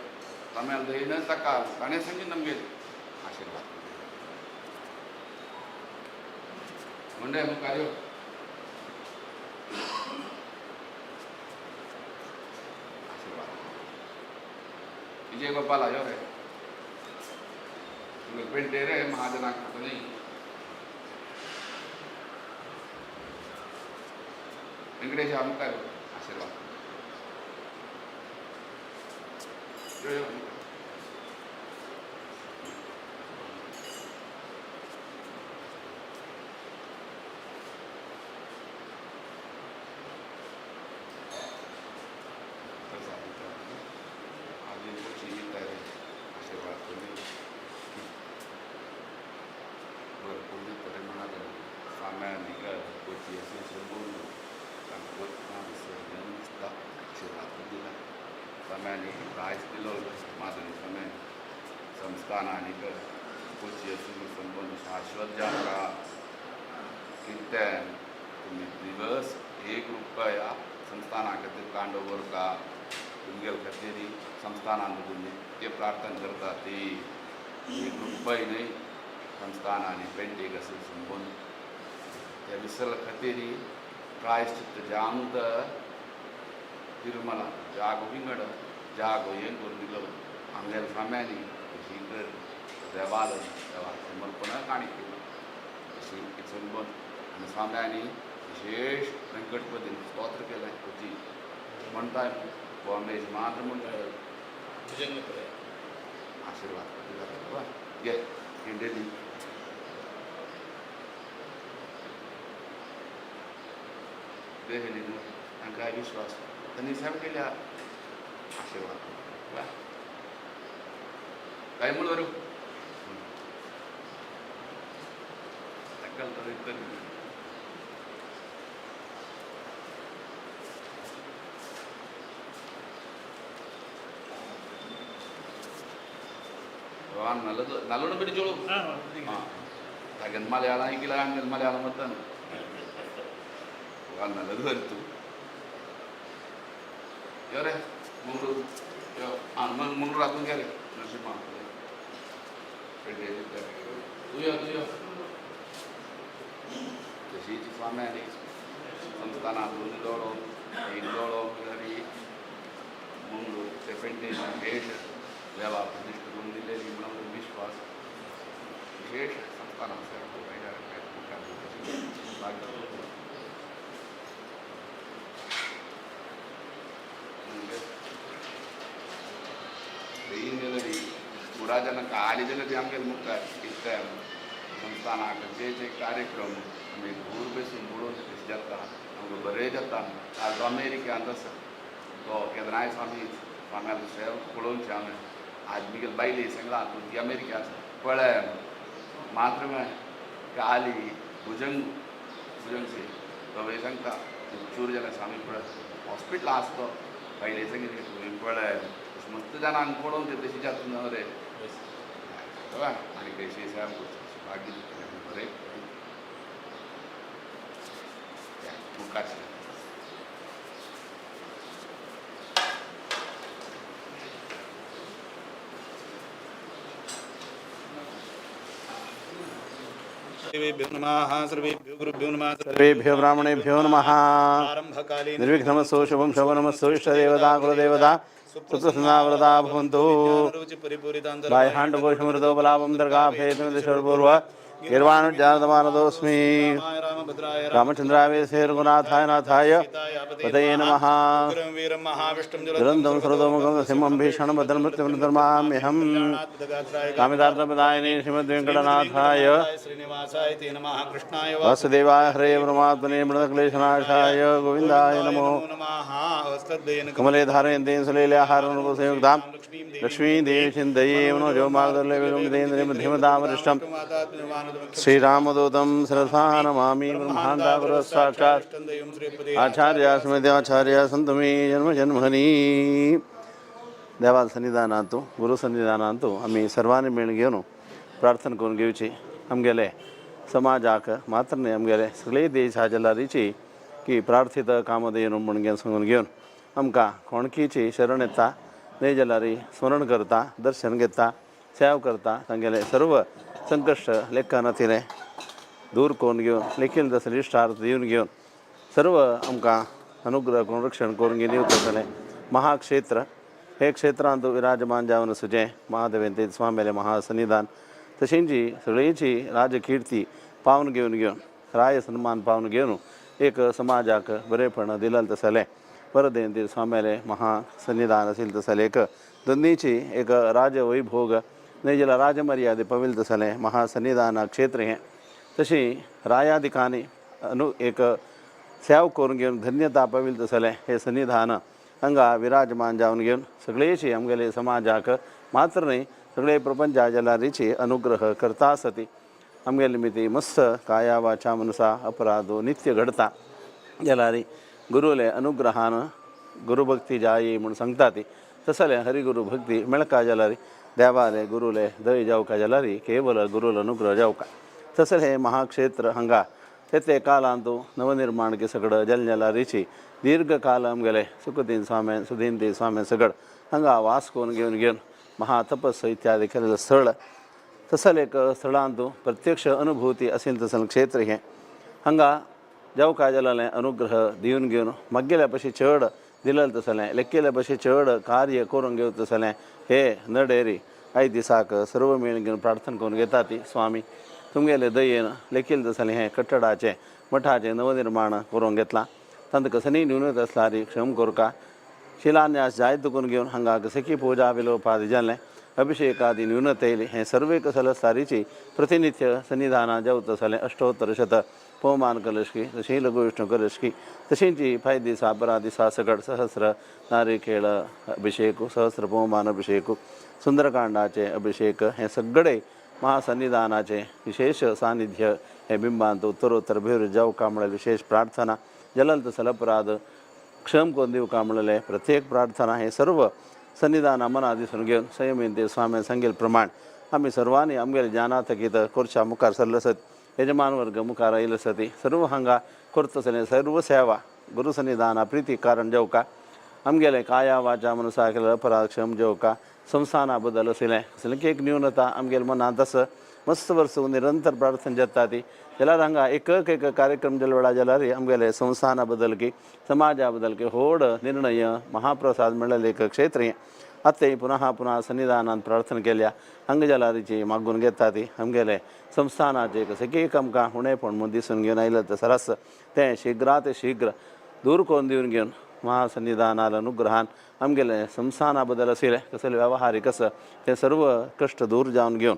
स्वाम्याले दयन ताका ताणें सांगीत आमगेर आशिर्वाद म्हणजे मुखार यो विजय गोपाल यो रे पेंटे रे महाजनाक नाही वेंकटेश आमकां आशीर्वाद यो यो संस्थान आनी कोची संबंद शाश्वत जात्रा कितें तुमी दिवस एक रुपया संस्थाना खातीर कांडो व्हरता तुमगेले खातीर संस्थानान तुमी ते प्रार्थना करता ती एक रुपय न्हय संस्थान आनी पेंटीक अशें संबंद त्या विसरल्या खातीर प्रायश्चित्त जावंक तिरुमला जागो विंगड जागो हें करून दिलो आमगेल्या स्वाम्यांनी अशी कर देवाल देवा समर्पण काणी केली अशी संबंद आनी स्वाम्यांनी विशेष वेंकटपतीन स्तोत्र केलें कोची म्हणटाय बॉम्बे मात्र म्हणटा आशीर्वाद घे किंडेली देहली तांकां विश्वास तांणी साहेब केल्या आशीर्वाद काय म्हणून ताका നല്ലത് നല്ലോണം പിടിച്ചോളൂ. ആ തകൻ മലയാളം ആയിക്കില്ല, അങ്ങനെ മലയാളം മൊത്തം നല്ലത് വരുത്തു. യോരെ മുന്നൂറ് മുന്നൂറ് ആക്കും കയറി നരസിംഹ तुयो तुयो तशीच स्वाम्यांनी संस्थानां दोन दोळो एक दोळो घरी मंगळूर ते पेंटेन विशेष देवा प्रतिष्ठा करून दिलेली म्हणून विश्वास विशेष संस्थान आसा. पुरा जन काली जन ते आमगे मुखार कितें संस्थानाक जे जे कार्यक्रम आमी दूर बसून पळोवन तशें जाता आमकां बरें जाता. आज तो अमेरिकेंत आसा तो केन्नाय स्वामी स्वाम्यालो सेव पळोवचें हांवें. आज मिगेल बायले सांगलां तूं ती अमेरिका आसा पळय मात्र काली भुजंग भुजंगशी तो वय सांगता चूर जाल्यार स्वामी पळय हॉस्पिटलां आसा तो बायले सांगिल्लें तुवें पळय मस्त जाणांक पळोवन ते तशी जाता न्हय रे आनी कशी साहेब भाग्य बरें मुखार. सर्वेभ्यो नमः सर्वेभ्यो ब्राह्मणेभ्यो नमः. निर्विघ्नमस्तु शुभं शोभनमस्तु इष्टदेवता कुलदेवता सुप्रसन्नाव्रता भवन्तु. बाह्याण्डकोशमृतो बलापं दर्गाभेदमिदशर्पूर्व गिर्वाणुजातमानदोऽस्मि. रामचन्द्राय रघुनाथाय नाथाय पतये नमः. दुरन्तं सर्वतोमुखं सिंहं भीषणं भद्रं मृत्युर्माम्यहं. कामितार्थप्रदायिने श्रीमद्वेङ्कटनाथाय वासुदेवाय हरे परमात्मने मृतक्लेशनाशाय गोविन्दाय नमो. कमले धारयन्तीं सलिलाहारनुपसंयुक्तां लक्ष्मीदेवी चिन्तये मनोजो मार्गदर्शनं श्रीरामदूतं शिरसा नमामि. ब्रह्माण्डागुरु साक्षात् आचार्य श्रीमद्याचार्य सन्तु मे जन्म जन्मनि. देवा सन्निधानांतु गुरु सन्निधानांतु आमी सर्वांनी मेळून घेवन प्रार्थना करून घेवची. आमगेले समाजाक मात्र न्हय आमगेले सगळे देश हाजलारीची की प्रार्थित कामधेनू म्हूण सांगून घेवन आमकां कोणकीची शरण येता न्हय जाल्यार स्मरण करता दर्शन घेता सेव करता तांगेले सर्व संकश्ट लेखा दूर करून घेवन लेखील तसले इश्टार्थ दिवन घेवन सर्व आमकां अनुग्रह करून रक्षण करून घेवन येवचें. महाक्षेत्र हे क्षेत्रांत विराजमान जावन सुजें महादेवेंत स्वाम्याले महासन्निधान तशेंची सगळीची राजकीर्ती पावन घेवन घेवन राय सन्मान पावन घेवन एक समाजाक बरेपण दिलें तसलें वरदेंती स्वाम्याले महासन्निधान असेल तसलें एक दोन्हीची एक राजवैभोग नाही जाल्यार राजमर्यादे पविल तसलें महासन्निधान क्षेत्र हें. तशी रायादिकांनी अनु एक सेव करून घेवन धन्यता पविल तसलें हें सन्निधान हांगा विराजमान जावन घेवन सगळेशी आमगेले समाजाक मात्र न्हय सगळे प्रपंचा जाल्यारीची अनुग्रह करता आसती. आमगेले निमित्ती मस्त काया वाचा मनसा अपराधो नित्य घडता जाल्यार गुरुले अनुग्रहान गुरुभक्ती जायी म्हूण सांगता ती तसले हरिगुरु भक्ती मेळका जाल्यार देवाले गुरुले दय जावका जाल्यार केवल गुरुल अनुग्रह जावका. तसलें हें महाक्षेत्र हांगा ते कालांत नवनिर्माण की सगळं जलजलारीची दीर्घकाल आमगेले सुखदीन स्वामी सुदीन स्वामी सगळं हांगा वास करून घेवन घेवन महातपस इत्यादी केलेलं स्थळ. तसलें एक स्थळांत प्रत्यक्ष अनुभूती असेल तसलें क्षेत्र हें. हांगा जावका जाल्यार अनुग्रह दिवन घेवन मागेल्या पशी चड दिलें तसलें लेखिल्ल्या पशी चड कार्य करून घेवन तसलें हे नडेरी आयज दिसाक सर्व मेळून घेवन प्रार्थना करून घेता ती स्वामी तुमगेले दयेन लेखिल्लें तसलें हें कट्टडाचें मठाचें नवनिर्माण करून घेतलां. तांकां कसलीय न्यूनता आसल्यार क्षम करका. शिलान्यास जायत करून घेवन हांगा कसकी पुजा विलोपादी जालें अभिषेकादी न्यूनता येयली हें सर्वे कसल आसल्यारीची प्रतिनित्य सन्निधानां जावत आसलें अष्टोत्तर शत पवमान कलशकी तशी लघु विष्णू कलशकी तशींची फाय दिसा बरा दिसा सगळ सहस्र नारिकेळ अभिषेक सहस्र पवमान अभिषेक सुंदरकांडाचे अभिषेक हें सगळे महासन्निधानाचे विशेष सानिध्य हे बिंबांत उत्तरोत्तर भेर जावका म्हळ्यार विशेष प्रार्थना जलंत सलपराध क्षम करून दिवका म्हणलें प्रत्येक प्रार्थना हे सर्व सन्निधाना मना दिसून घेवन संयमीन ते स्वामी सांगेल प्रमाण आमी सर्वांनी आमगेले ज्ञानाथकीत कोरच्या मुखार सरले आसत यजमान वर्ग मुखार आयिल्ले आसती सर्व हांगा करता आसले सर्व सेवा गुरु सन्निधाना प्रिती कारण जेवका आमगेले काया वाचा मनसा केलें अपराध क्षम जेवका संस्थाना बद्दल आशिल्लें कसलें एक न्यूनता आमगेले मनांत आसा मस्त वर्स निरंतर प्रार्थना जाता ती जाल्यार हांगा एक एक कार्यक्रम जाल्या वेळार जाल्यार आमगेले संस्थाना बद्दल की समाजा बद्दल की व्हड निर्णय महाप्रसाद म्हणलेलें एक क्षेत्र हें. आतां पुनः पुनः सन्निधानान प्रार्थना केल्या हांगा जाल्यारीची मागून घेता ती आमगेले संस्थानाचे कशें एक आमकां उणेपण म्हूण दिसून घेवन आयलें तर सरस तें शीघ्रात शीघ्र दूर करून दिवन घेवन महासन्निधानाल अनुग्रहान आमगेले संस्थाना बद्दल आशिल्लें कसलें वेवहारीक आसा तें सर्व कश्ट दूर जावन घेवन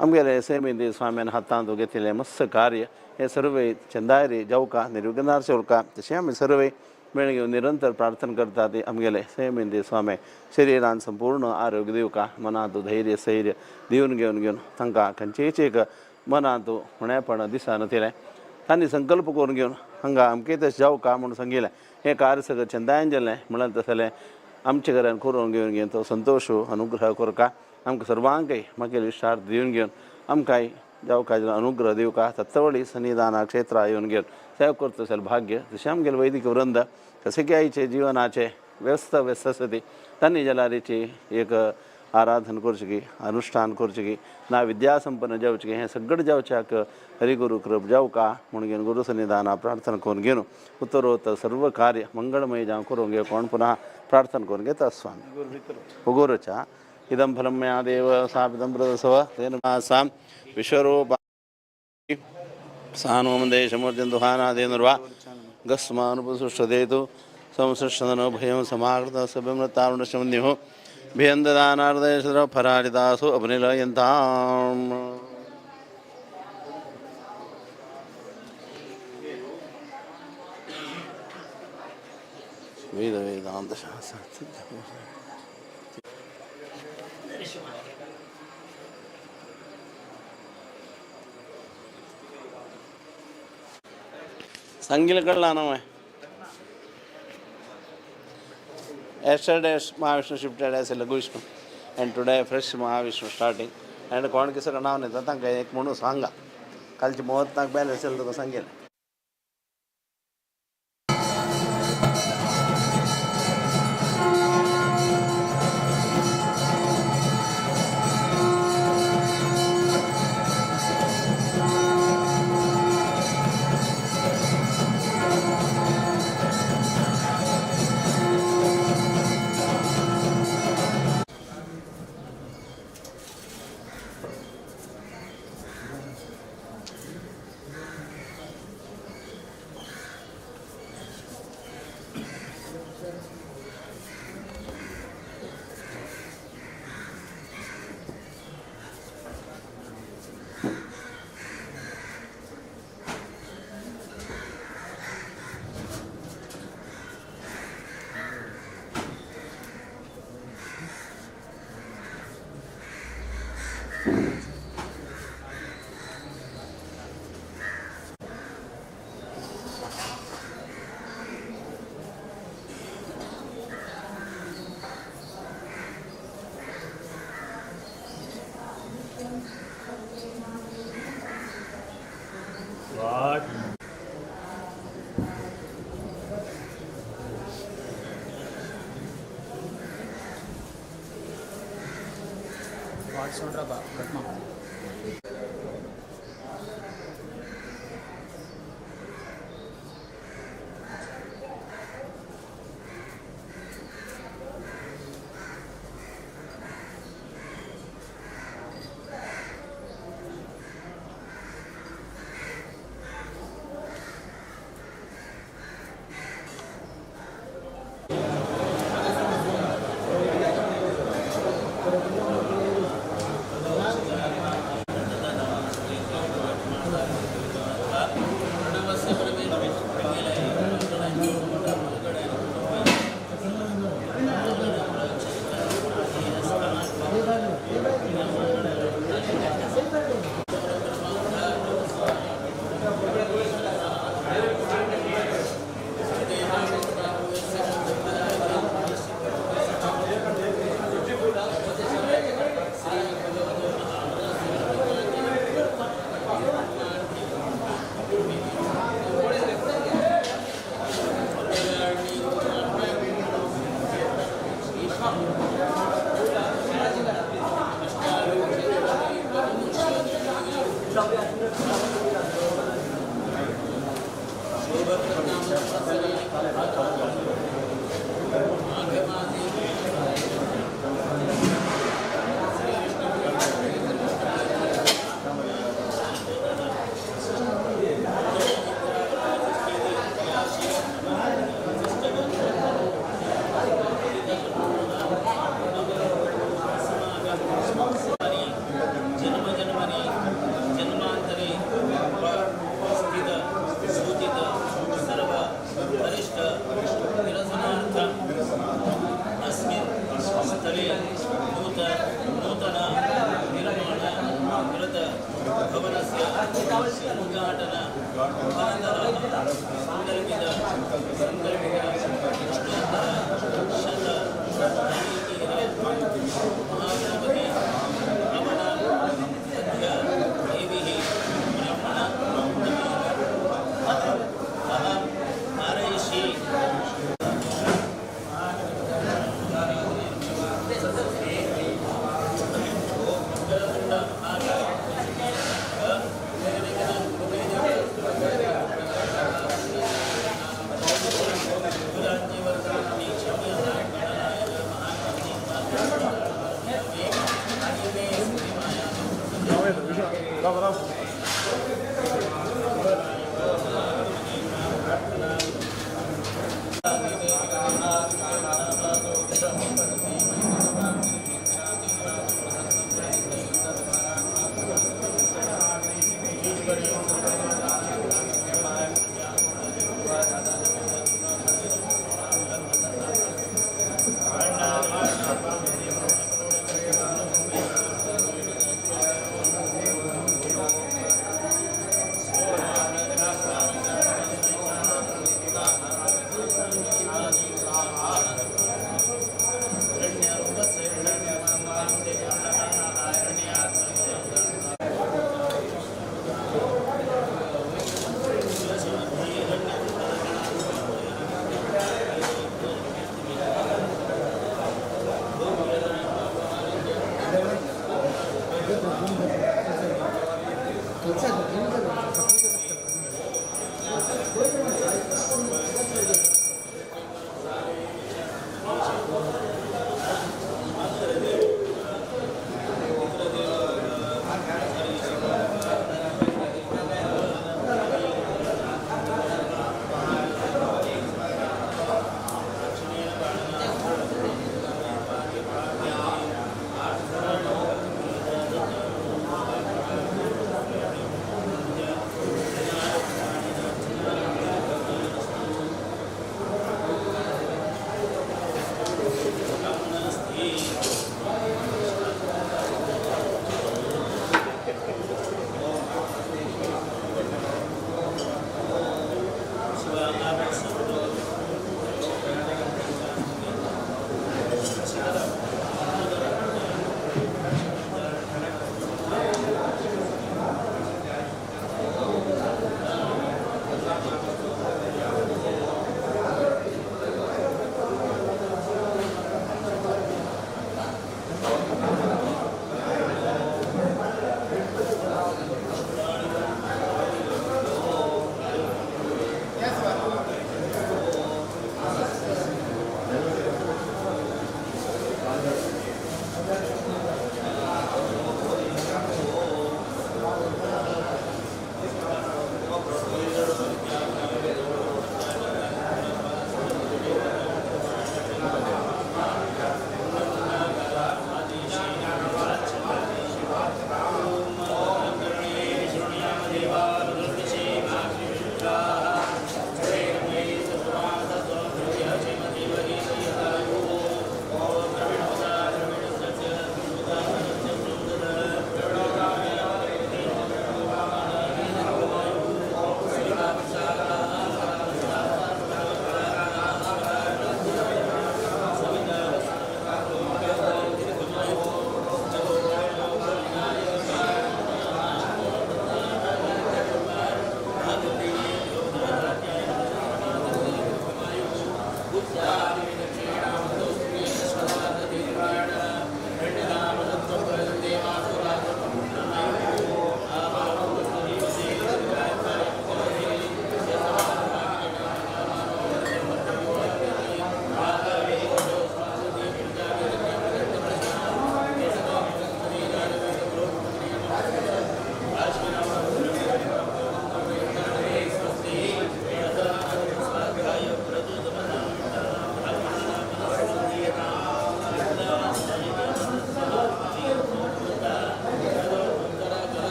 आमगेले सेमिंदी स्वाम्यान हातांत घेतिल्लें मस्त कार्य हें सर्वे चंदायरी जावका निर्विघ्नार चोरका. तशें आमी सर्वे मेळून घेवन निरंतर प्रार्थना करता ती आमगेले सेमिंदी स्वामी शरिरान संपूर्ण आरोग्य दिवका मनांत धैर्य स्थैर्य दिवन घेवन घेवन तांकां खंयचेच एक मनांत उणेपण दिसना तिलें तांणी संकल्प करून घेवन हांगा अमकें तशें जावका म्हूण सांगिल्लें हें कार्य सगळें चंदायन जालें म्हणलें तसलें आमच्या घरान करून घेवन घेवन तो संतोश अनुग्रह करका आमकां सर्वांकय मागीर इश्टार्थ दिवन घेवन आमकांय जावका अनुग्रह दिवका तत्वळी सन्निधाना क्षेत्रा येवन घेवन सेव करता असेल भाग्य. तशें आमगेले वैदिक वृंद कशें की आयचे जिवनाचे व्यस्त व्यस्त आसता ती तांणी जाल्यारीची एक आराधन करचें की अनुष्ठान करचें की ना विद्या संपन्न जावचें की हें सगळें जावच्याक हरिगुरु कृप जावका म्हूण घेवन गुरु सन्निधाना प्रार्थना करून घेवन उत्तरोत्तर सर्व कार्य मंगळमय जावं करूंक घेवन कोण पुनः प्रार्थना करून घेता स्वामी उगोरच्या इदं फलं मया देव स्थापितं प्रदसव तेन सां विश्वरूपा सानोमदेशमूर्जन्तुहानादेनुर्वा गस्मानुपसृष्टदेतु संसृष्टनो भयं समाकृत सभ्यमृतारुणशमन्युः भियन्ददानार्दयशरफरारिदासु अभिनिलयन्ताम्. वेद वेदांत शास्त्र सांगितलं कळला ना. Yesterday Mahavishnu shifted as a Laghu Vishnu and today fresh Mahavishnu starting. And कोण किसं नाव नाही तांकां एक म्हणून सांगा कालची मुहूर्ताक बॅलन्स येयला तुका सांगेल.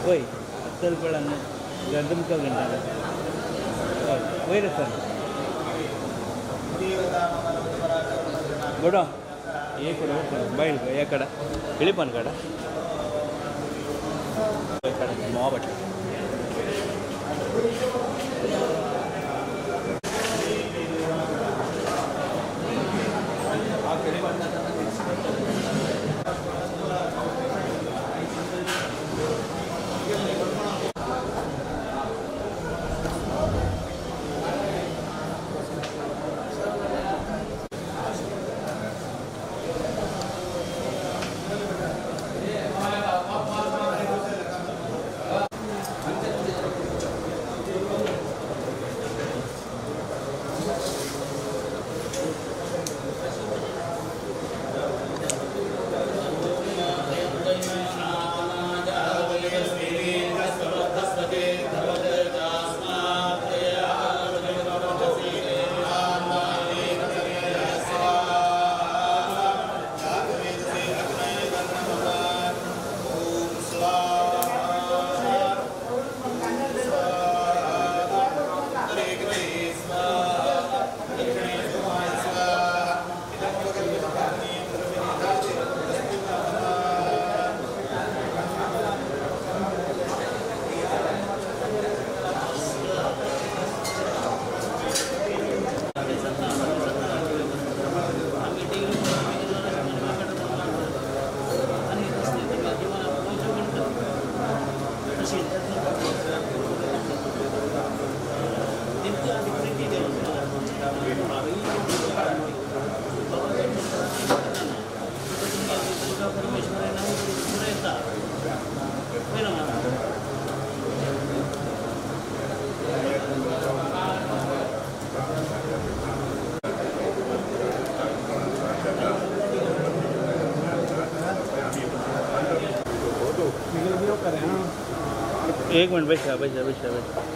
होय चल पळा न्हू तुमकां घंटा हय वयर सर गोडो हे कडेन बैल हे कडेन इळीपन काडा मोवा पडटा. एक मिनट बस बस बस बस.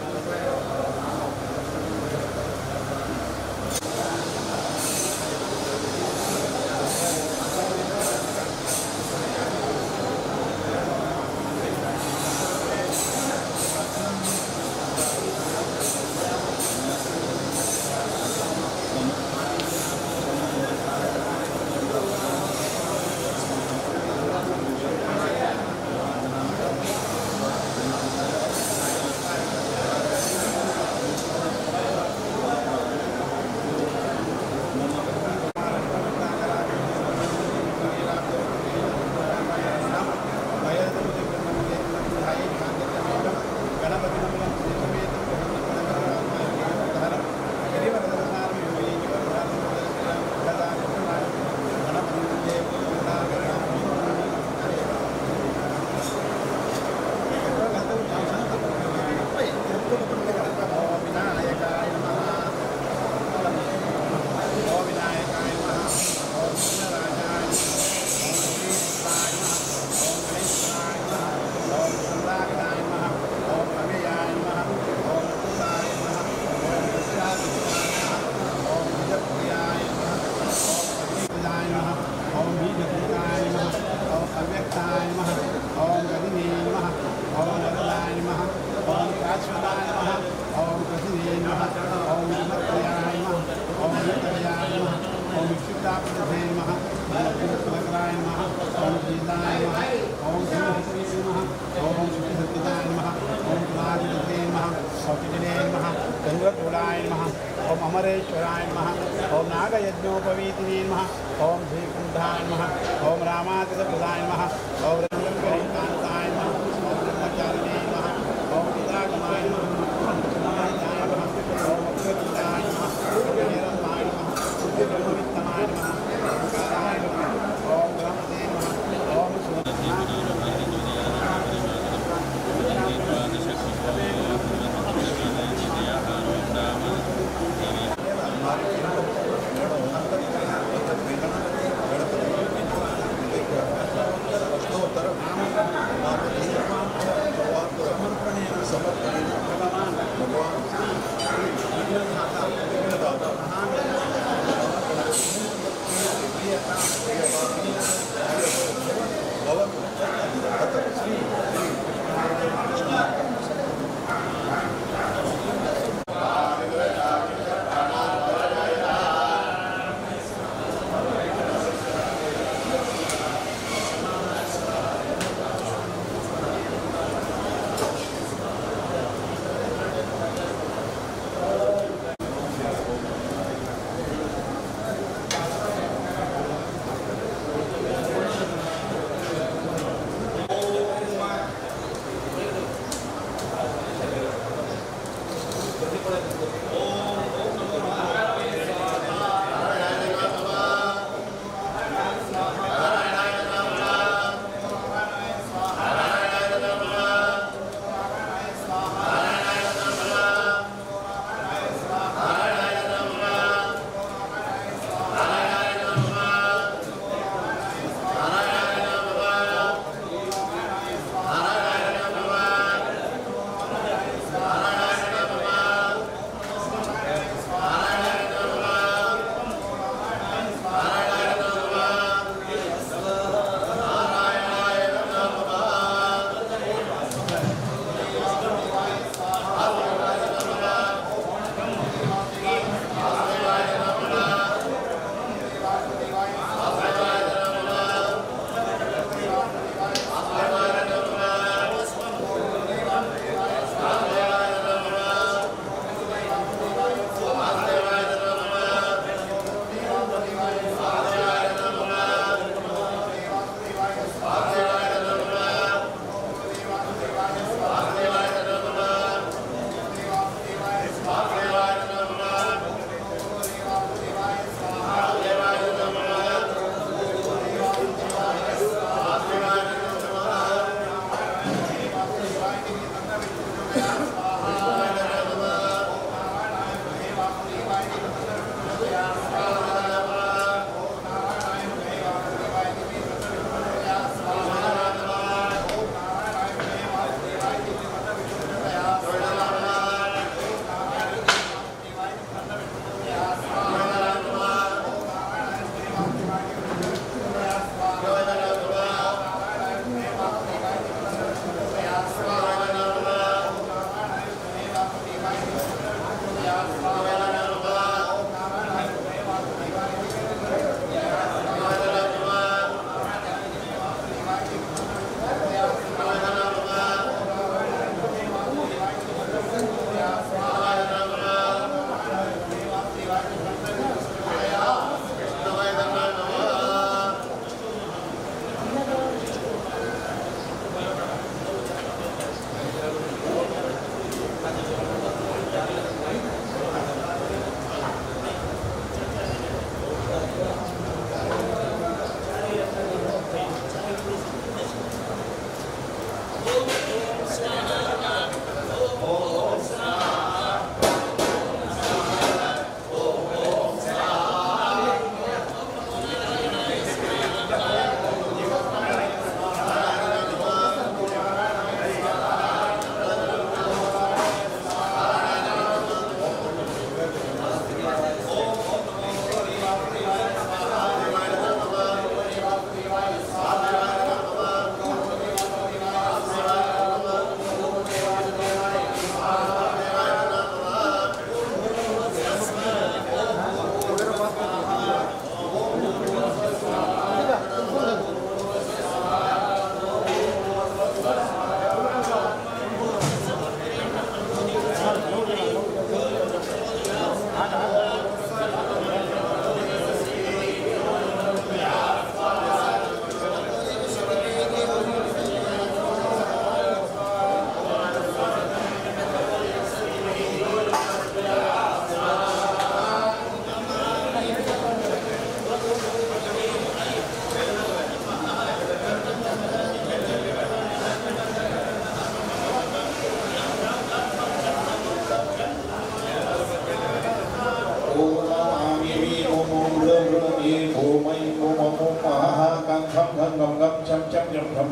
प्रतापनिधे नमः। ओम लक्ष्मीप्रकराय नमः। ओम गीताय नमः। ओम धूमहस्ते नमः। ओम शुचिसर्पिताय नमः। ओम कुलाधिपते नमः। ओम नमः। चन्द्रचूडाय नमः। ओम अमरेश्वराय नमः। ओम नागयज्ञोपवीतिने नमः। ओम श्रीकुण्ठाय नमः। ओम रामाकृतप्रदाय नमः। ओम रंगकान्ताय नमः। ओम ब्रह्मचारिणे नमः। ओम पितागमाय नमः। ओम सुनाय नमः। ओम अग्रचिताय नमः। ओम हेरम्बाय नमः। ब्रह्मवित्तमाय नमः। ओंकाराय नमः। ओम ब्रह्मते नमः। ओम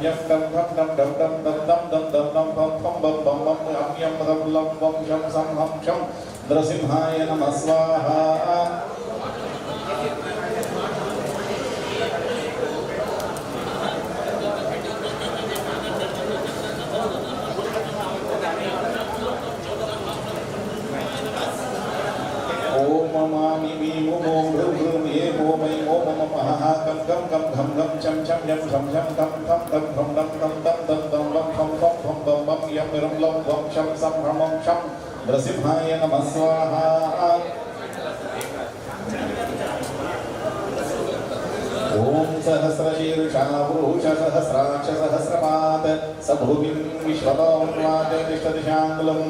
यं डं ढं डं डं डं दं दं दं दं दं फं फं बं बं बं हं यं रं लं वं शं सं हं शं नृसिंहाय नमः स्वाहा. ओम मामि मी मु मो भृ भृ मे मो मै मो मम मह कं कं कं घं घं शं शं यं शं शं तं तं तं धं दं तं तं तं दं वं फं फं फं बं बं यं रं लं वं शं सं ह्रमं शं नृसिंहाय नमः स्वाहा. ॐ सहस्रशीर्षा पुरुष सहस्राक्ष सहस्रपात् स भूमिं विश्वतोन्वाते तिष्ठतिशाङ्गुलं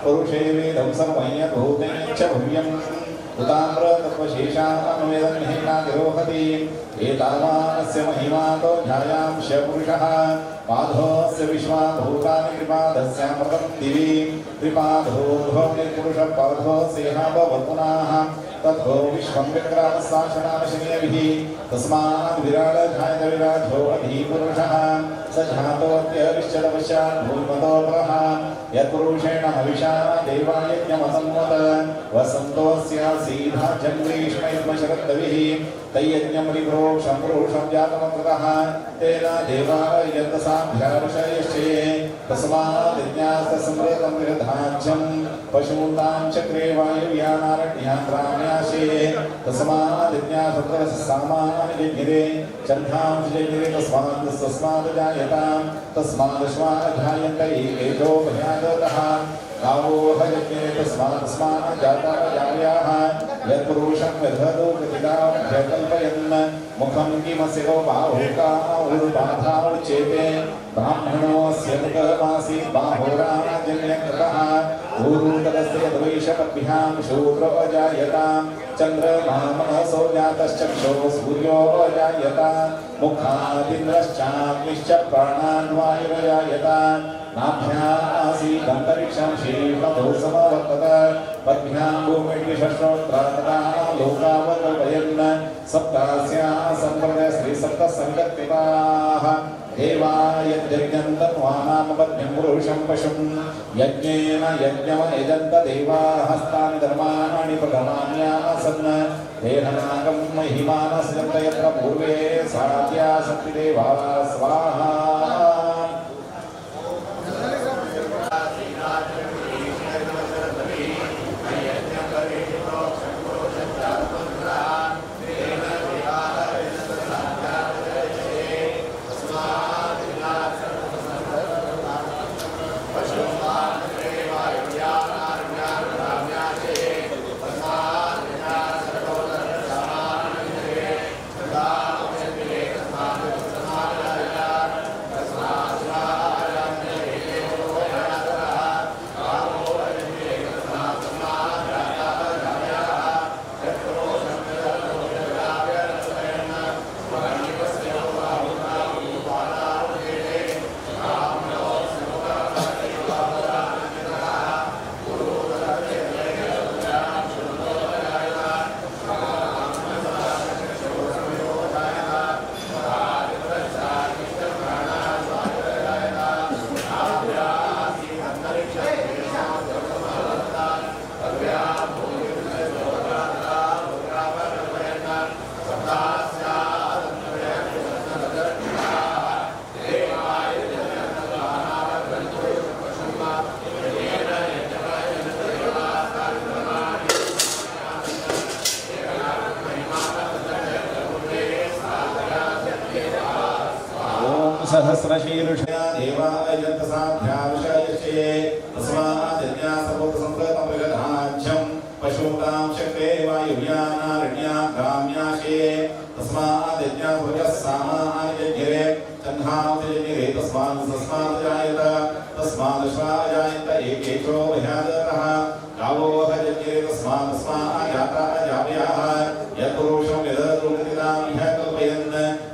पुरुषे वेदं सर्वं यद्भूतं च भव्यम् उताम्रतत्त्वशेषानुवेदन्हेनातिरोहति एतावानस्य महिमातो ध्यायांश पुरुषः पादोऽस्य विश्वा भूतानि त्रिपादस्यामृतं दिवि त्रिपादोर्ध्वनिर्पुरुषपादोऽस्येहाभवत्पुनाः तथो विश्वं विक्रामस्साशनामशनीयभिः तस्माद् विराळजायत विराजो अधिपुरुषः स जातोऽत्यरिश्चतपश्चात् भूमिमतो परः यत्पुरुषेण हविषा देवायज्ञमसन्वत वसन्तोऽस्यासीधाज्यं ग्रीष्म युष्मशरद्दविः तैयज्ञं रिप्रोक्षं पुरुषं जातमकृतः तेन देवायन्तसाभ्यावशयश्चे तस्माद्यज्ञास्तसमृतं विरधाज्यं पशूनां चक्रे वायुव्यानारण्यां ग्राम्याशे तस्माद्यज्ञासत्रसामानि जज्ञिरे चन्धांसि जज्ञिरे तस्मात् तस्माद् जायतां तस्मादश्वाजायन्त एकेशो भयादतः गावो हयज्ञे तस्मात् तस्मात् जाता जाव्याः यत्पुरुषं व्यधतो कृतिकाभ्यकल्पयन् मुखं किमस्य को बाहुका उच्येते ब्राह्मणोऽस्य मुखमासीत् बाहुराजन्यकृतः ऊरुतरस्य यद्वैषपद्भ्यां शूद्रो अजायतां चन्द्रमा मनसो जातश्चक्षो सूर्यो अजायत मुखादिन्द्रश्चाग्निश्च प्राणान् वायुरजायत नाभ्या आसीदन्तरिक्षं शीर्षतो समवर्तत पद्भ्यां भूमिर्विशश्रोत्रातता लोकावकल्पयन् सप्तास्या सम्प्रदय स्त्रीसप्तसङ्गत्युताः देवा यज्ञं तन्वानामपद्यं पुरुषं पशुं यज्ञेन यज्ञमयजन्त देवाः हस्तानि धर्माणि प्रथमान्यासन् देहनागं महिमानसजन्त यत्र पूर्वे साध्या सन्ति देवाः स्वाहा. सहस्रशीर्षया देवायजन्तसाभ्याविषयश्चे तस्माद्यज्ञासर्वसम्प्रतमृगधाज्यं पशूनां शक्ते वायुव्यानारण्या ग्राम्याशे तस्माद्यज्ञासर्गः सामानि जज्ञिरे चन्धांसि जज्ञिरे तस्मात् तस्मात् जायत तस्मादश्वाजायन्त एकेशो भयादतः गावो हजज्ञिरे तस्मात् तस्मात् जाता जाव्याः यत्पुरुषं यदतु कृतितां ह्यकल्पयन्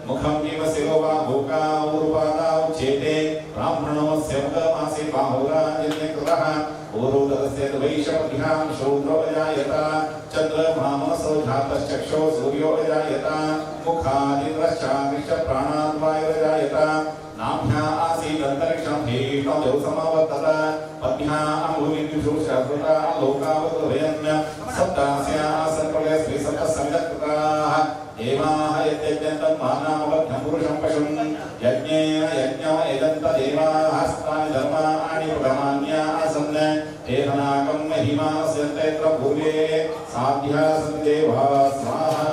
मुखं किमस्य को बाहुका ऊरुपादा उच्येते ब्राह्मणोऽस्य मुखमासीत् बाहुराजन्यकृतः ऊरुतरस्य द्वैषपद्भ्यां शूद्रो अजायत चन्द्रमा मनसो जातश्चक्षो सूर्यो अजायत मुखादिन्द्रश्चाग्निश्च प्राणान् वायुरजायत नाभ्या आसीदन्तरिक्षं भीष्णो समावर्तत पद्भ्यां भूमिं लोकावतोभयन् सप्तास्या आसन् श्री सप्तसमितकृताः देवाः यद्यज्ञन्तं मानावध्यं पुरुषं पशुं यज्ञेन यज्ञो यजन्त देवाः स्तानि धर्माणि प्रमाण्या आसन् तेनाकं महिमास्यन्ते पूर्वे साध्या सन्ति देवाः स्वाहा।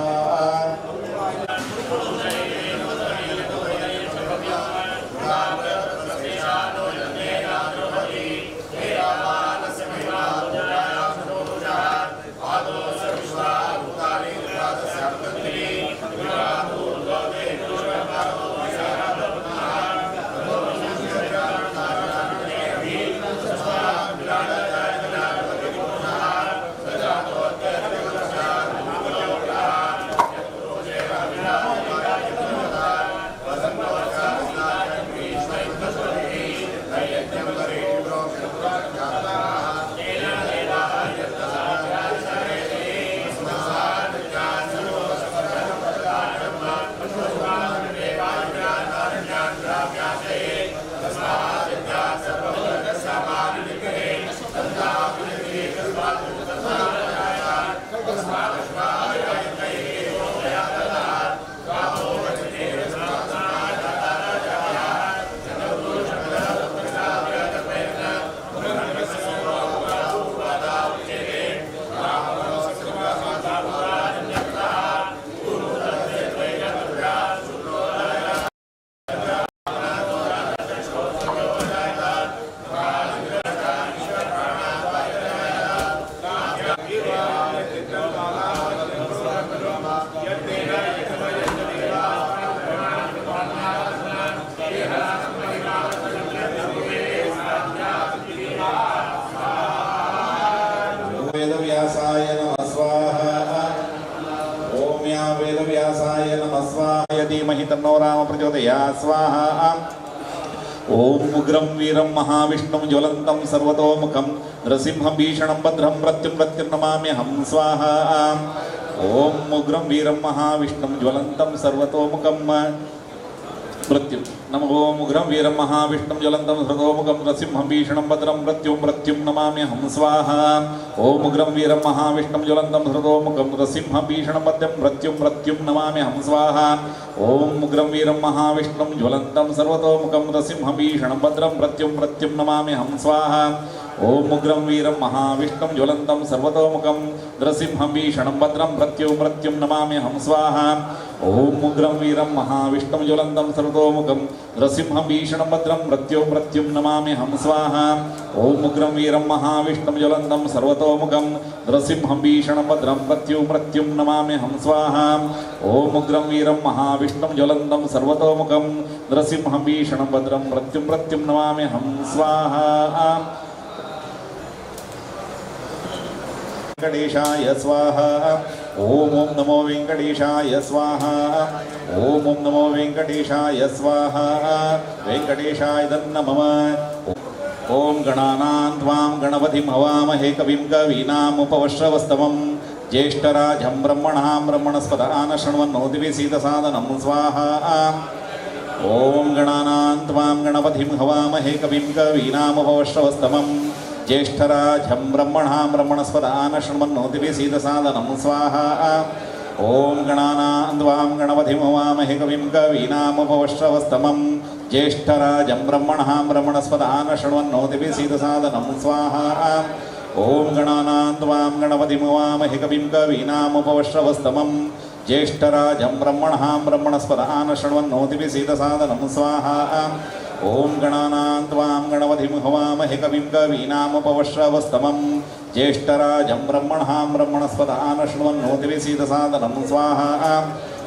वेदव्यासाय नमः स्वाहा। ॐ या वेदव्यासाय नमः स्वाहा धीमहि तन्नो राम प्रचोदयात् स्वाहा। ॐ उग्रं वीरं महाविष्णुं ज्वलन्तं सर्वतोमुखं नृसिंहं भीषणं भद्रं मृत्युं मृत्युं नमाम्यहं स्वाहा। ॐ उग्रं वीरं महाविष्णुं ज्वलन्तं सर्वतोमुखं मृत्यु नमो। ॐ उग्रं वीरं महाविष्णुं ज्वलन्तं सर्वतोमुखं नृसिंहं भीषणं भद्रं मृत्युं मृत्युं नमाम्यहं स्वाहा। ॐ उग्रं वीरं महाविष्णुं ज्वलन्तं सर्वतोमुखं नृसिंहं भीषणं भद्रं मृत्युं मृत्युं नमाम्यहं स्वाहा। ॐ उग्रं वीरं महाविष्णुं ज्वलन्तं सर्वतोमुखं नृसिंहं भीषणं भद्रं मृत्युं मृत्युं नमाम्यहं स्वाहा। ॐ उग्रं वीरं महाविष्णुं ज्वलन्तं सर्वतोमुखं नृसिंहं भीषणं भद्रं मृत्युं मृत्युं नमाम्यहं स्वाहा। ॐ उग्रं वीरं महाविष्णुं ज्वलन्तं सर्वतोमुखं नृसिंहं भीषणं भद्रं मृत्युं मृत्युं नमाम्यहं स्वाहा। ॐ उग्रं वीरं महाविष्णुं ज्वलन्तं सर्वतोमुखं नृसिंहं भीषणं भद्रं मृत्युं मृत्युं नमाम्यहं स्वाहा। ॐ उग्रं वीरं महाविष्णुं ज्वलन्तं सर्वतोमुखं नृसिंहं भीषणं भद्रं मृत्युं मृत्युं नमाम्यहं स्वाहा। वेंकटेशाय स्वाहा। ओम ओम नमो वेंकटेशाय स्वाहा। ओम ओम नमो वेंकटेशाय स्वाहा। वेंकटेशाय नमः। ओम गणानां त्वां गणपतिं हवामहे कविं कवीनामुपवश्रवस्तमं ज्येष्ठराजं ब्रह्मणां ब्रह्मणस्पत आनशृण्वन्नोतिभिः सीदसादनं स्वाहा। ओम गणानां त्वां गणपतिं हवामहे कविं कवीनामुपवश्रवस्तमं ज्येष्ठराजं ब्रह्मणां ब्रह्मणस्पत आनशृण्वन्नोतिभिः सीदसादनं स्वाहा। ॐ गणानां त्वां गणपतिं हवामहे कविं कवीनामुपवश्रवस्तमं ज्येष्ठराजं ब्रह्मणां ब्रह्मणस्पत आनशृण्वन्नोतिभिः सीदसादनं स्वाहा। ॐ गणानां त्वां गणपतिं हवामहे कविं कवीनामुपवश्रवस्तमं ज्येष्ठराजं ब्रह्मणां ब्रह्मणस्पत आनशृण्वन्नोतिभिः सीदसादनं स्वाहा। ॐ गणानां त्वां गणपतिं हवामहे कविं कवीनामुपवश्रवस्तमं ज्येष्ठराजं ब्रह्मणां ब्रह्मणस्पत आनशृण्वन्नोतिभिः सीदसादनं स्वाहा।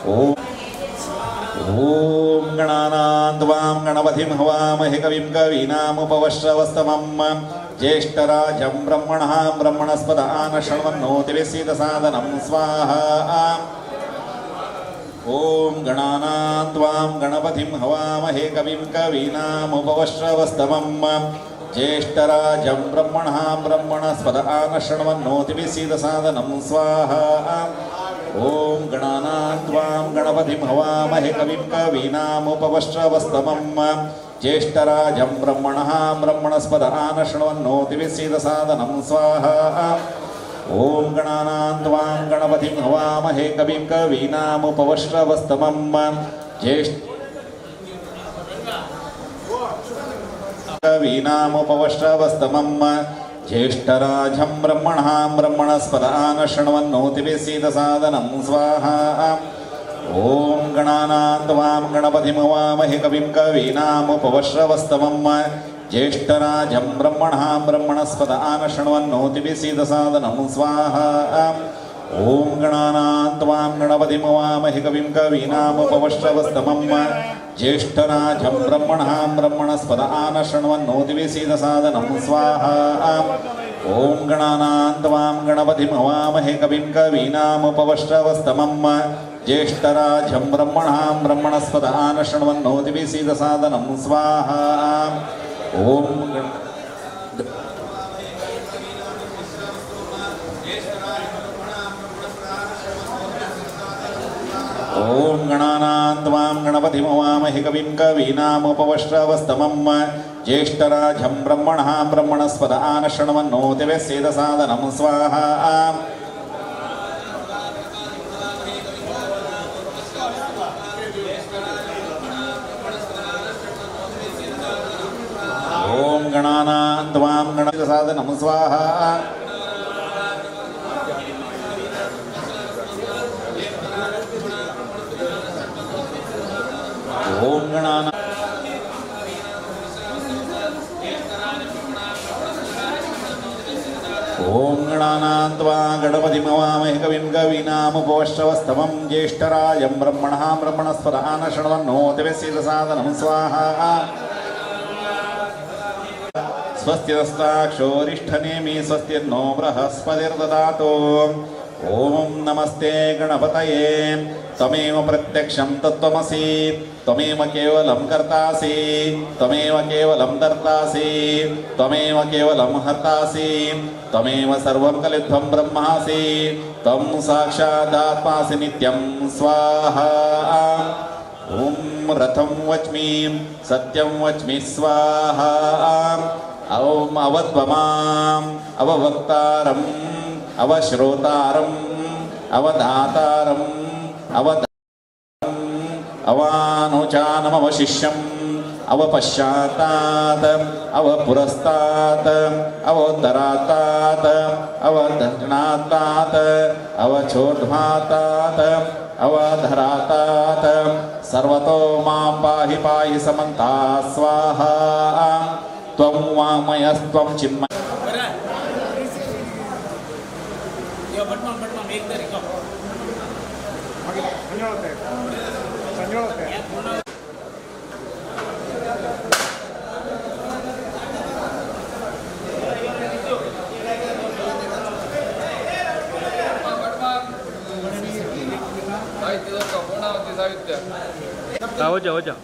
ॐ ॐ गणानां त्वां गणपतिं हवामहे कविं कवीनामुपवश्रवस्तमं ज्येष्ठराजं ब्रह्मणां ब्रह्मणस्पत आनशृण्वन्नोतिभिः सीदसादनं स्वाहा। ॐ गणानां त्वां गणपतिं हवामहे कविं कवीनामुपवश्रवस्तमं ज्येष्ठराजं ब्रह्मणां ब्रह्मणस्पत आनशृण्वन्नोतिभिः सीदसादनं स्वाहा। ॐ गणानां त्वां गणपतिं हवामहे कविं कवीनामुपवश्रवस्तमं ज्येष्ठराजं ब्रह्मणः ब्रह्मणस्पद आनशृण्वन्नोतिभिः स्वाहा। ॐ गणानां त्वां गणपतिं हवामहे कविं कवीनामुपवश्रवस्तमं कवीनामुपवश्रवस्तमं ज्येष्ठराजं ब्रह्मणः ब्रह्मणस्पद आनशृण्वन्नोतिभिः स्वाहा। ॐ गणानां त्वां गणपतिं हवामहे कविं कवीनामुपवश्रवस्तमं ज्येष्ठराजं ब्रह्मणः ब्रह्मणस्पद आनशृण्वन्नोतिभिः स्वाहा। ॐ गणानां त्वां गणपतिं हवामहे कविं कवीनामुपवश्रवस्तमं ज्येष्ठराजं ब्रह्मणः ब्रह्मणस्पद आनशृण्वन्नोतिभिः स्वाहा। ॐ गणानां त्वां गणपतिं हवामहे कविं कवीनामुपवश्रवस्तमं ज्येष्ठराजं ब्रह्मणः ब्रह्मणस्पद आनशृण्वन्नोतिभिः स्वाहा। ॐ ॐ गणानां त्वां गणपतिं हवामहे कविं कवीनामुपवश्रवस्तमं ज्येष्ठराजं ब्रह्मणः ब्रह्मणस्पद आनशृण्वन्नोतिभिः स्वाहा। ॐ गणानां त्वां गणपतिं स्वाहा। ॐ गणानां ॐ गणानां त्वां गणपतिं हवामहे कविं कवीनामुपवश्रवस्तमं ज्येष्ठराजं ब्रह्मणः ब्रह्मणस्पद आनशृण्वन्नोतिभिः स्वाहा। स्वस्ति नस्ताक्षोरिष्ठनेमि स्वस्ति नो बृहस्पतिर्ददातु। ॐ नमस्ते गणपतये। त्वमेव प्रत्यक्षं तत्त्वमसि, त्वमेव केवलं कर्तासि, त्वमेव केवलं दर्तासि, त्वमेव केवलं हर्तासि, त्वमेव सर्वं कलित्वं ब्रह्मासि, त्वं साक्षादात्मासि नित्यं स्वाहा। ॐ रथं वच्मि सत्यं वच्मि स्वाहा। ॐ अवत्वमाम् अववक्तारम् अवश्रोतारम् अवदातारम् अवदारम् अवानुचानमवशिष्यम् अवपश्चात्तात् अवपुरस्तात् अवोत्तरात्तात् अवदक्षिणात्तात् अवचोर्ध्वात्तात् अवधरात्तात् सर्वतो मां पाहि पाहि समन्तात् स्वाहा। त्वं वाङ्मयस्त्वं चिन्मय। हो जाओ।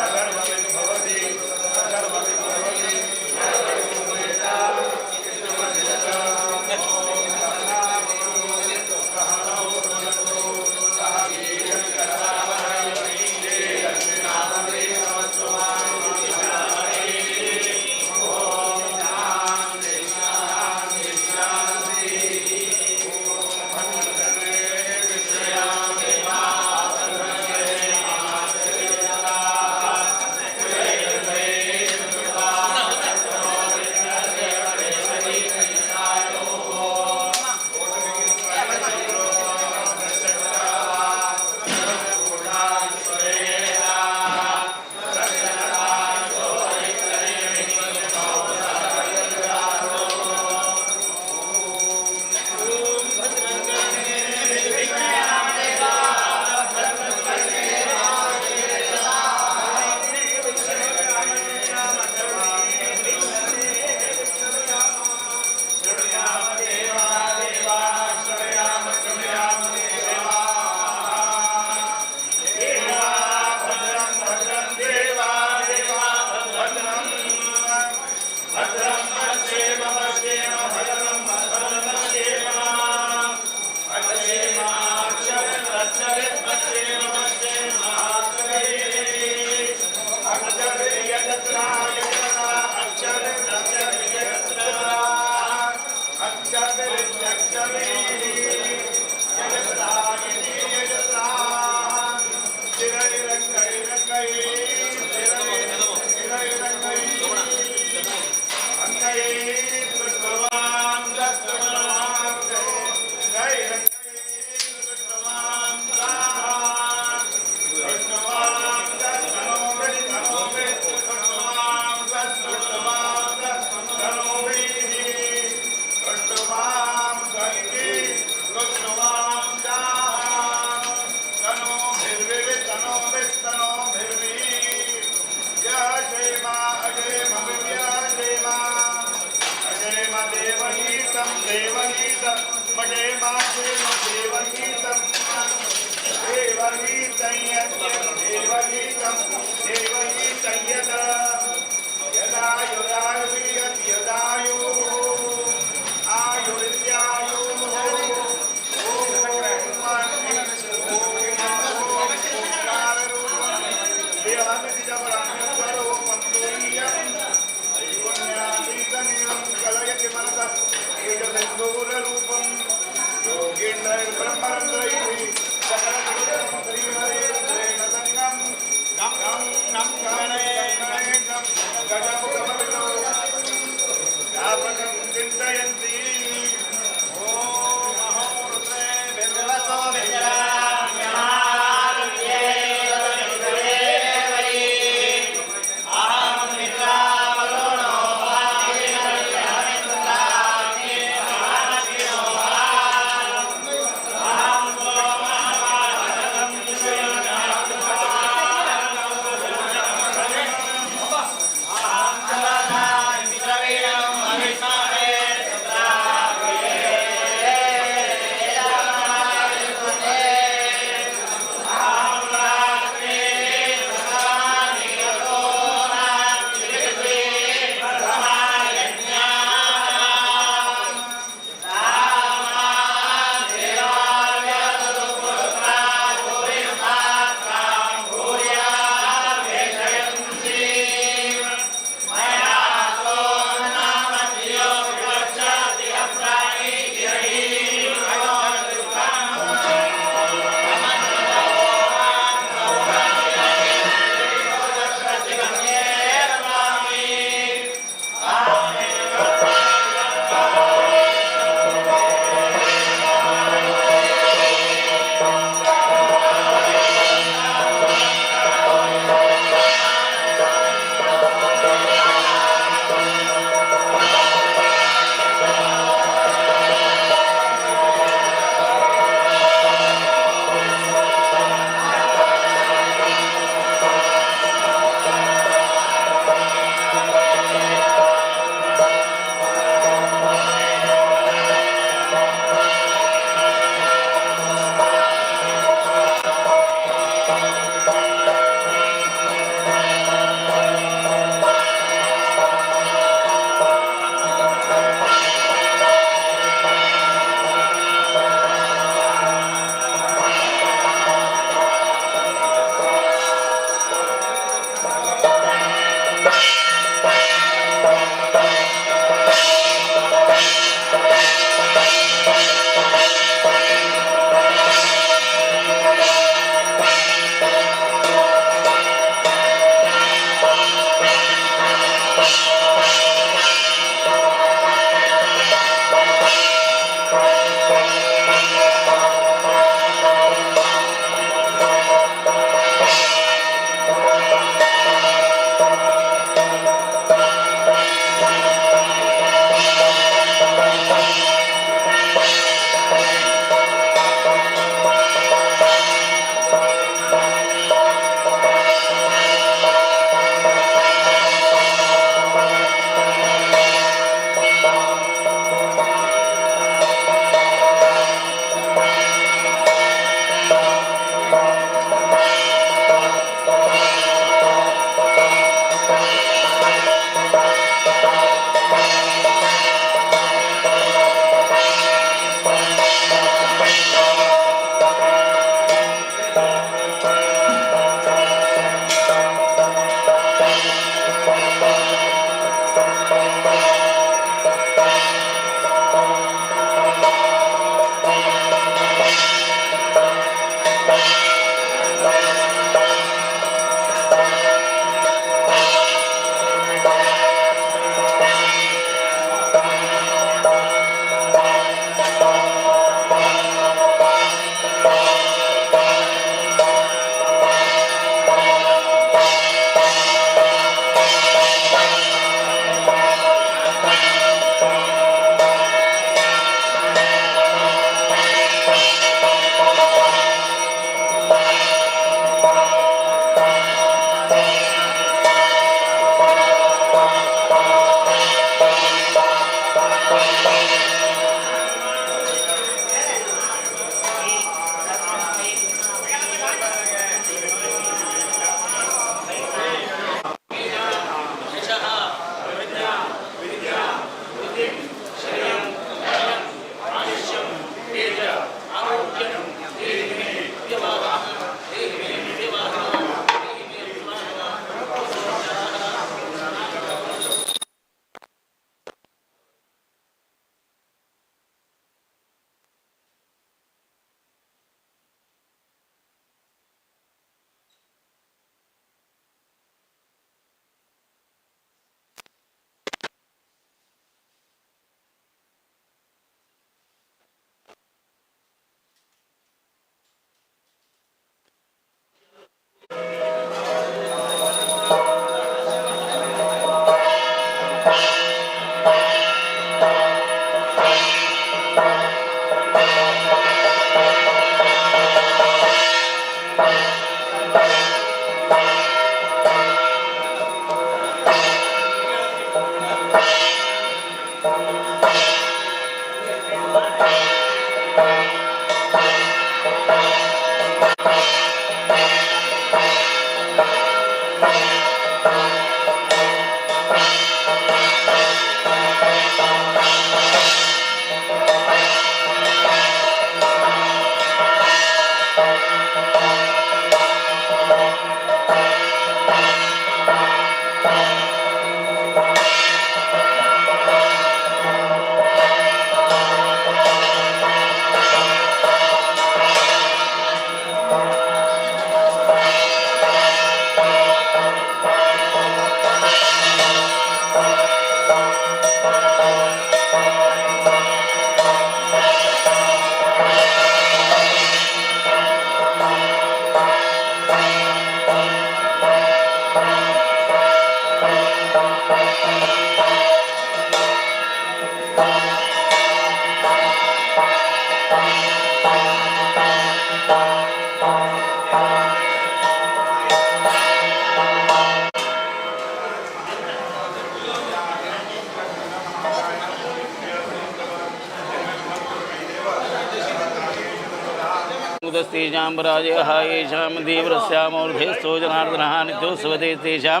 उदस्तेषां पराजयः येषां तीव्रस्यामूर्धेस्थो जनार्दनः नित्योत्सवते तेषां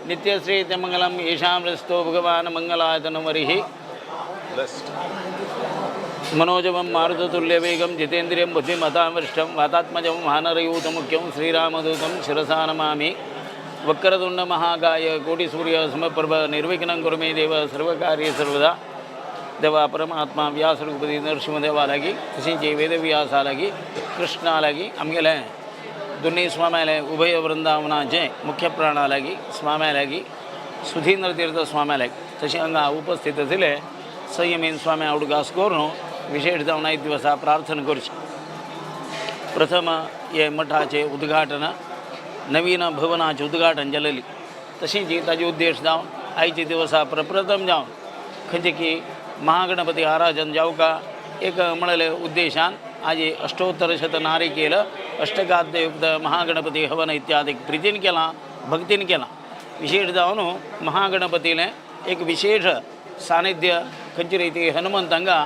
नित्यश्रीत्यमङ्गलं येषां रस्तो भगवान् मङ्गलायतनमरिः। मनोजवं मारुततुल्यवेगं जितेन्द्रियं बुद्धिमतां वरिष्ठं वातात्मजं वानरयूतमुख्यं श्रीरामदूतं शिरसा नमामि। वक्रतुण्डमहाकाय कोटिसूर्यसमप्रभ निर्विघ्नं कुरु मे देव सर्वकार्ये सर्वदा। देवा परमात्मा व्यास रघुपती नरसिंहदेवा लागीं तशेंच वेदव्यासा लागीं कृष्णा लागीं आमगेले दोनूय स्वाम्याले उभय वृंदावनाचे मुख्य प्राणा लागीं स्वाम्या लागीं सुधींद्र तीर्थ स्वाम्या लागीं तशें हांगा उपस्थित आशिल्ले संयमीन स्वाम्या उडगास करून विशेष जावन आयज दिवसा प्रार्थना करची। प्रथम हे मठाचें उद्घाटन नवीन भवनाचें उद्घाटन जालेली तशेंच ताजे उद्देश जावन आयचे दिवसा प्रप्रथम जावन खंयचे की महागणपती आराधन जावका एक म्हळ्ळे उद्देशान आज अष्टोत्तर शत नारिकेल अष्टकाद्ययुक्त महागणपती हवन इत्यादी प्रितीन केलां भक्तीन केलां। विशेष जावन महागणपतीलें एक विशेष सानिध्य खंयचे रिती हनुमंत हांगा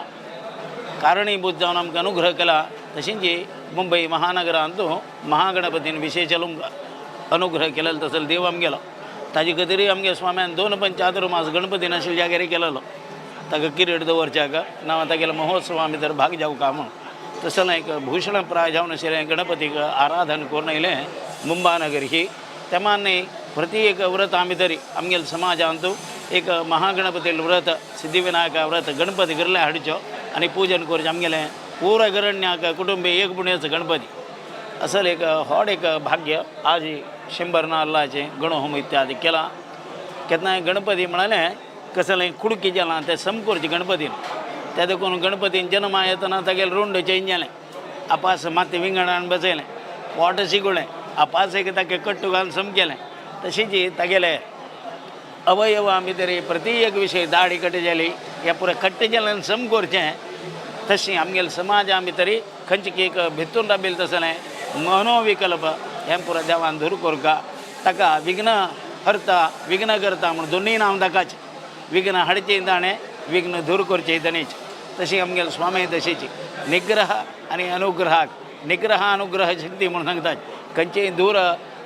कारणीभूत जावन आमकां अनुग्रह केला तशेंच मुंबई महानगरांत महागणपतीन विशेष अनुग्रह केलेलो तसो देव आमगेलो। ताजे खातीरय आमगे स्वाम्यान 2 पण चातुर्मास गणपती नाशिल्ल्या जाग्यार केलेलो ताका किरीट दवरच्याक ना तागेलो महोत्सवा भितर भाग जावका म्हूण तसो एक भूषणप्राय जावन आशिल्लें गणपतीक आराधन करून येयलें मुंबानगर ही तेमान्य प्रति एक व्रतां भितर आमगेले समाजांत एक महागणपती व्रत सिद्धिविनायक व्रत गणपती घरले हाडच्यो आनी पूजन करचें आमगेलें पुराय घरण्याक कुटुंबे एक पुण्याचो गणपती असल एक व्हड एक भाग्य आज 100 नाल्लाचें गणहोम इत्यादी केलां। केन्नाय गणपती म्हळ्यार कसलें कुडकी जालां तें सम करचें गणपतीन त्या देखून गणपतीन जन्मा येतना तागेलें रुंड चेंज जालें आपास माती विंगडान बसयलें पोट शिगुळें आपास एक ताका कट्टू घालून सम केलें तशेंच तागेले अवयवा भितर प्रति एक विशय दाडी कट जाली ह्या पुराय कट्ट जाल्यान सम करचें तशें आमगेले समाजा भितर खंयचे एक भितून राबिल्लें तसलें मनोविकल्प हें पुराय देवान दूर करका ताका विघ्न हरता विघ्न करता म्हूण दोनूय नांव ताकाच विघ्न हाडचें ताणें विघ्न दूर करचें ताणेंच तशी आमगेले स्वामी तशीच निग्रह आनी अनुग्रहाक निग्रह अनुग्रह शक्ती म्हूण सांगतात खंयचेय दूर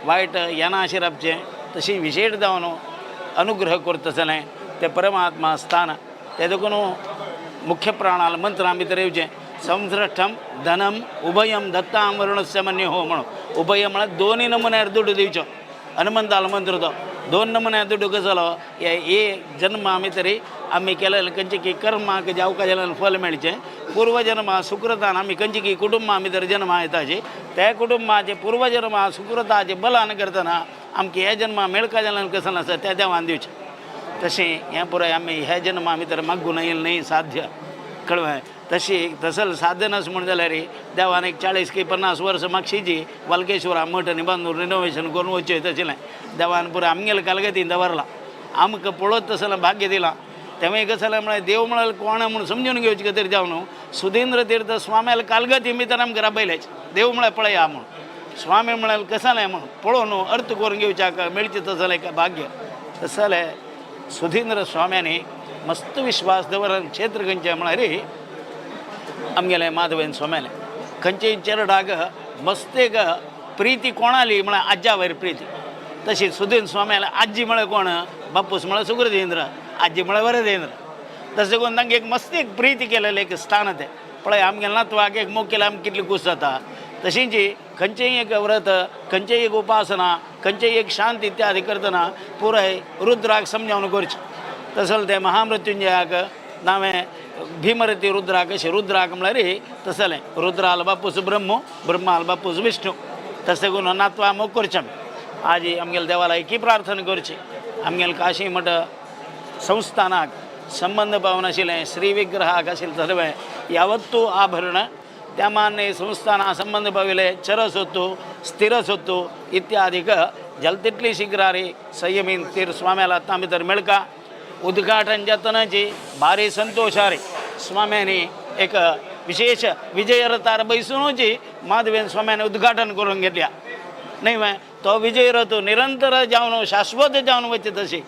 वायट येना राबचें तशी विशेष जावन अनुग्रह करता तसलें तें परमात्मा स्थान तें देखून मुख्य प्राणाल मंत्रां भितर येवचें संसृष्टम धनम उभयम दत्तां वरुणस्य मन्यो म्हणून उभय म्हळ्यार दोनूय नमुन्यार दुडू दिवचो हनुमंतालो मंत्र तो 2 नमुन्यार दुडू कसो जालो हे जन्मा आमी तरी आमी केलेलें खंयचे की कर्माक जावका जाल्यार फल मेळचें पूर्वजन्मा सुकृतान आमी खंयचे की कुटुंबा भितर जन्मा येताची त्या कुटुंबाचे पूर्वजन्मा सुकृताचे बलान करतना आमकां हे जन्मा मेळका जाल्यार कसो आसा त्या देवान दिवचें तशें हें पुराय आमी ह्या जन्मा भितर मागून येयलें न्हय साध्य कळ्ळें तशी तसल साधन म्हूण जाल्यार देवान एक 40 की 50 वर्सां मागशीची वालकेश्वरा मठ आनी बांदून रिनोवेशन करून वचचें तशें देवान पुराय आमगेले कालगतीन दवरलां आमकां पळोवत तसलें भाग्य दिलां तेंवूय कसलें म्हळ्यार देव म्हळ्यार कोण म्हूण समजून घेवचें खातीर जावन न्हू सुधींद्र तीर्थ स्वाम्याले कालगती भितर आमकां राबयलेच देव म्हळ्यार पळया म्हूण स्वामी म्हळ्यार कसलें म्हूण पळोवन न्हू अर्थ करून घेवच्याक मेळचें तसलें एक भाग्य तसलें सुधींद्र स्वाम्यांनी मस्त विश्वास दवरून क्षेत्र खंयचें म्हळ्यार आमगेलें माधवेन स्वाम्यालें खंयचेय चेरडाक मस्तेक प्रिती कोणाली म्हळ्यार आज्या वयर प्रिती. तशी सुधीन स्वाम्याला आजी म्हळ्यार कोण, बापूस म्हळ्यार सुकृतेंद्र, आजी म्हळ्यार वरदेंद्र. तशें करून तांकां एक मस्तीक प्रिती केलेलें एक स्थान तें. पळय आमगे नातवाक एक मोग केल्यार आमकां कितली खूश जाता. तशींच खंयचेंय एक व्रत, खंयचेय एक उपासना, खंयचेय एक शांती इत्यादी करतना पुराय रुद्राक समजावन करचें. तसलें तें महामृत्युंजयाक नांवें भीमरती रुद्राक, अशें रुद्राक म्हळ्यार तसलें रुद्राल बापूस ब्रह्म, ब्रह्माल बापूस विष्णू. तशें करून नातवा मोग करचें आमी. आजी आमगेल्या देवाला एकही प्रार्थना करची, आमगेले काशी मठ संस्थानाक संबंद पावन आशिल्लें श्री विग्रहाक आशिल्लें सर्वें यावत्तू आभरण त्या मान्य संस्थाना संबंद पाविले चर सोत्तू स्थिर सोत्तू इत्यादिक जलतितली शीघ्रारी संयमीन तीर स्वाम्याला तां भितर मेळका. उद्घाटन जातनाची भारी संतोषारी स्वाम्यांनी एक विशेष विजयरथार बैसुनूची माधवेन स्वाम्याने उद्घाटन करून घेतल्या न्हय वे तो विजयरथ निरंतर जावन शाश्वत जावन वचचे तशी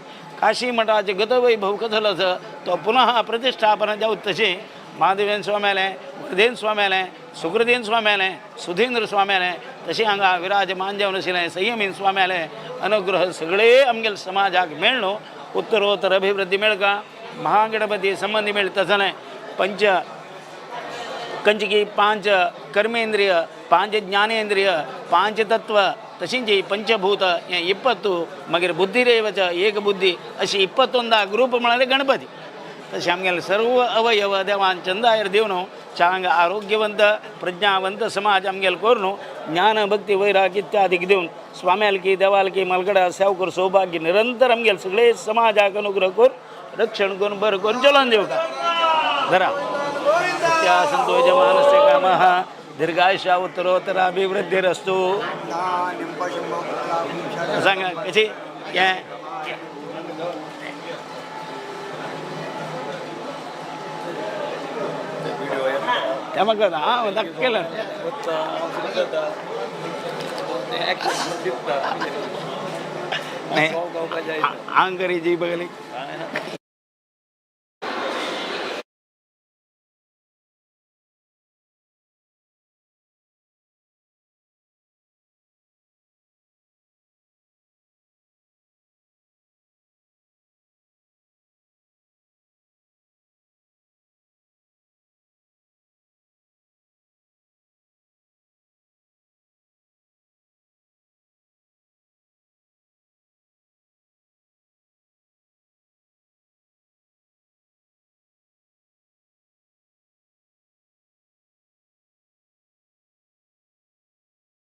काशी मठाचे गतवैभव कथलस तो पुनः प्रतिष्ठापन जावत तशी माधवेन स्वाम्यालें, वर्धेन स्वाम्यालें, सुकृतेन स्वाम्यालें, सुधींद्र स्वाम्यालें तशें हांगा विराजमान जावन आशिल्लें संयमीन स्वाम्यालें अनुग्रह सगळे आमगेले समाजाक मेळ्ळो उत्तरोत्तर अभिवृद्धी मेळका. महागणपती संबंदी मेळटा जालें पंच कंचकी पांच कर्मेंद्रिय, पांच ज्ञानेंद्रिय, पांच तत्व तशींच पंचभूत हें 20, मागीर बुद्धिरेवच एक बुद्धी अशी 21 ग्रूप म्हळ्यार गणपती. तशें आमगेले सर्व अवयव देवान चंदायर दिवन चांग आरोग्यवंत प्रज्ञावंत समाज आमगेले करून ज्ञान भक्ती वैराग इत्यादीक दिवन स्वाम्यालकी देवालकी मालगडा सेव कर सौभाग्य निरंतर आमगेले सगळे समाजाक अनुग्रह करून रक्षण करून बरें करून चलोवन दिवका. धरा सत्या संतोष मानस्य कामः दीर्घायुष्या उत्तरोत्तर अभिवृद्धिरस्तु. सांगा कशी हें त्या म्हाका हांव दाखयलें हांग करी जी बघली.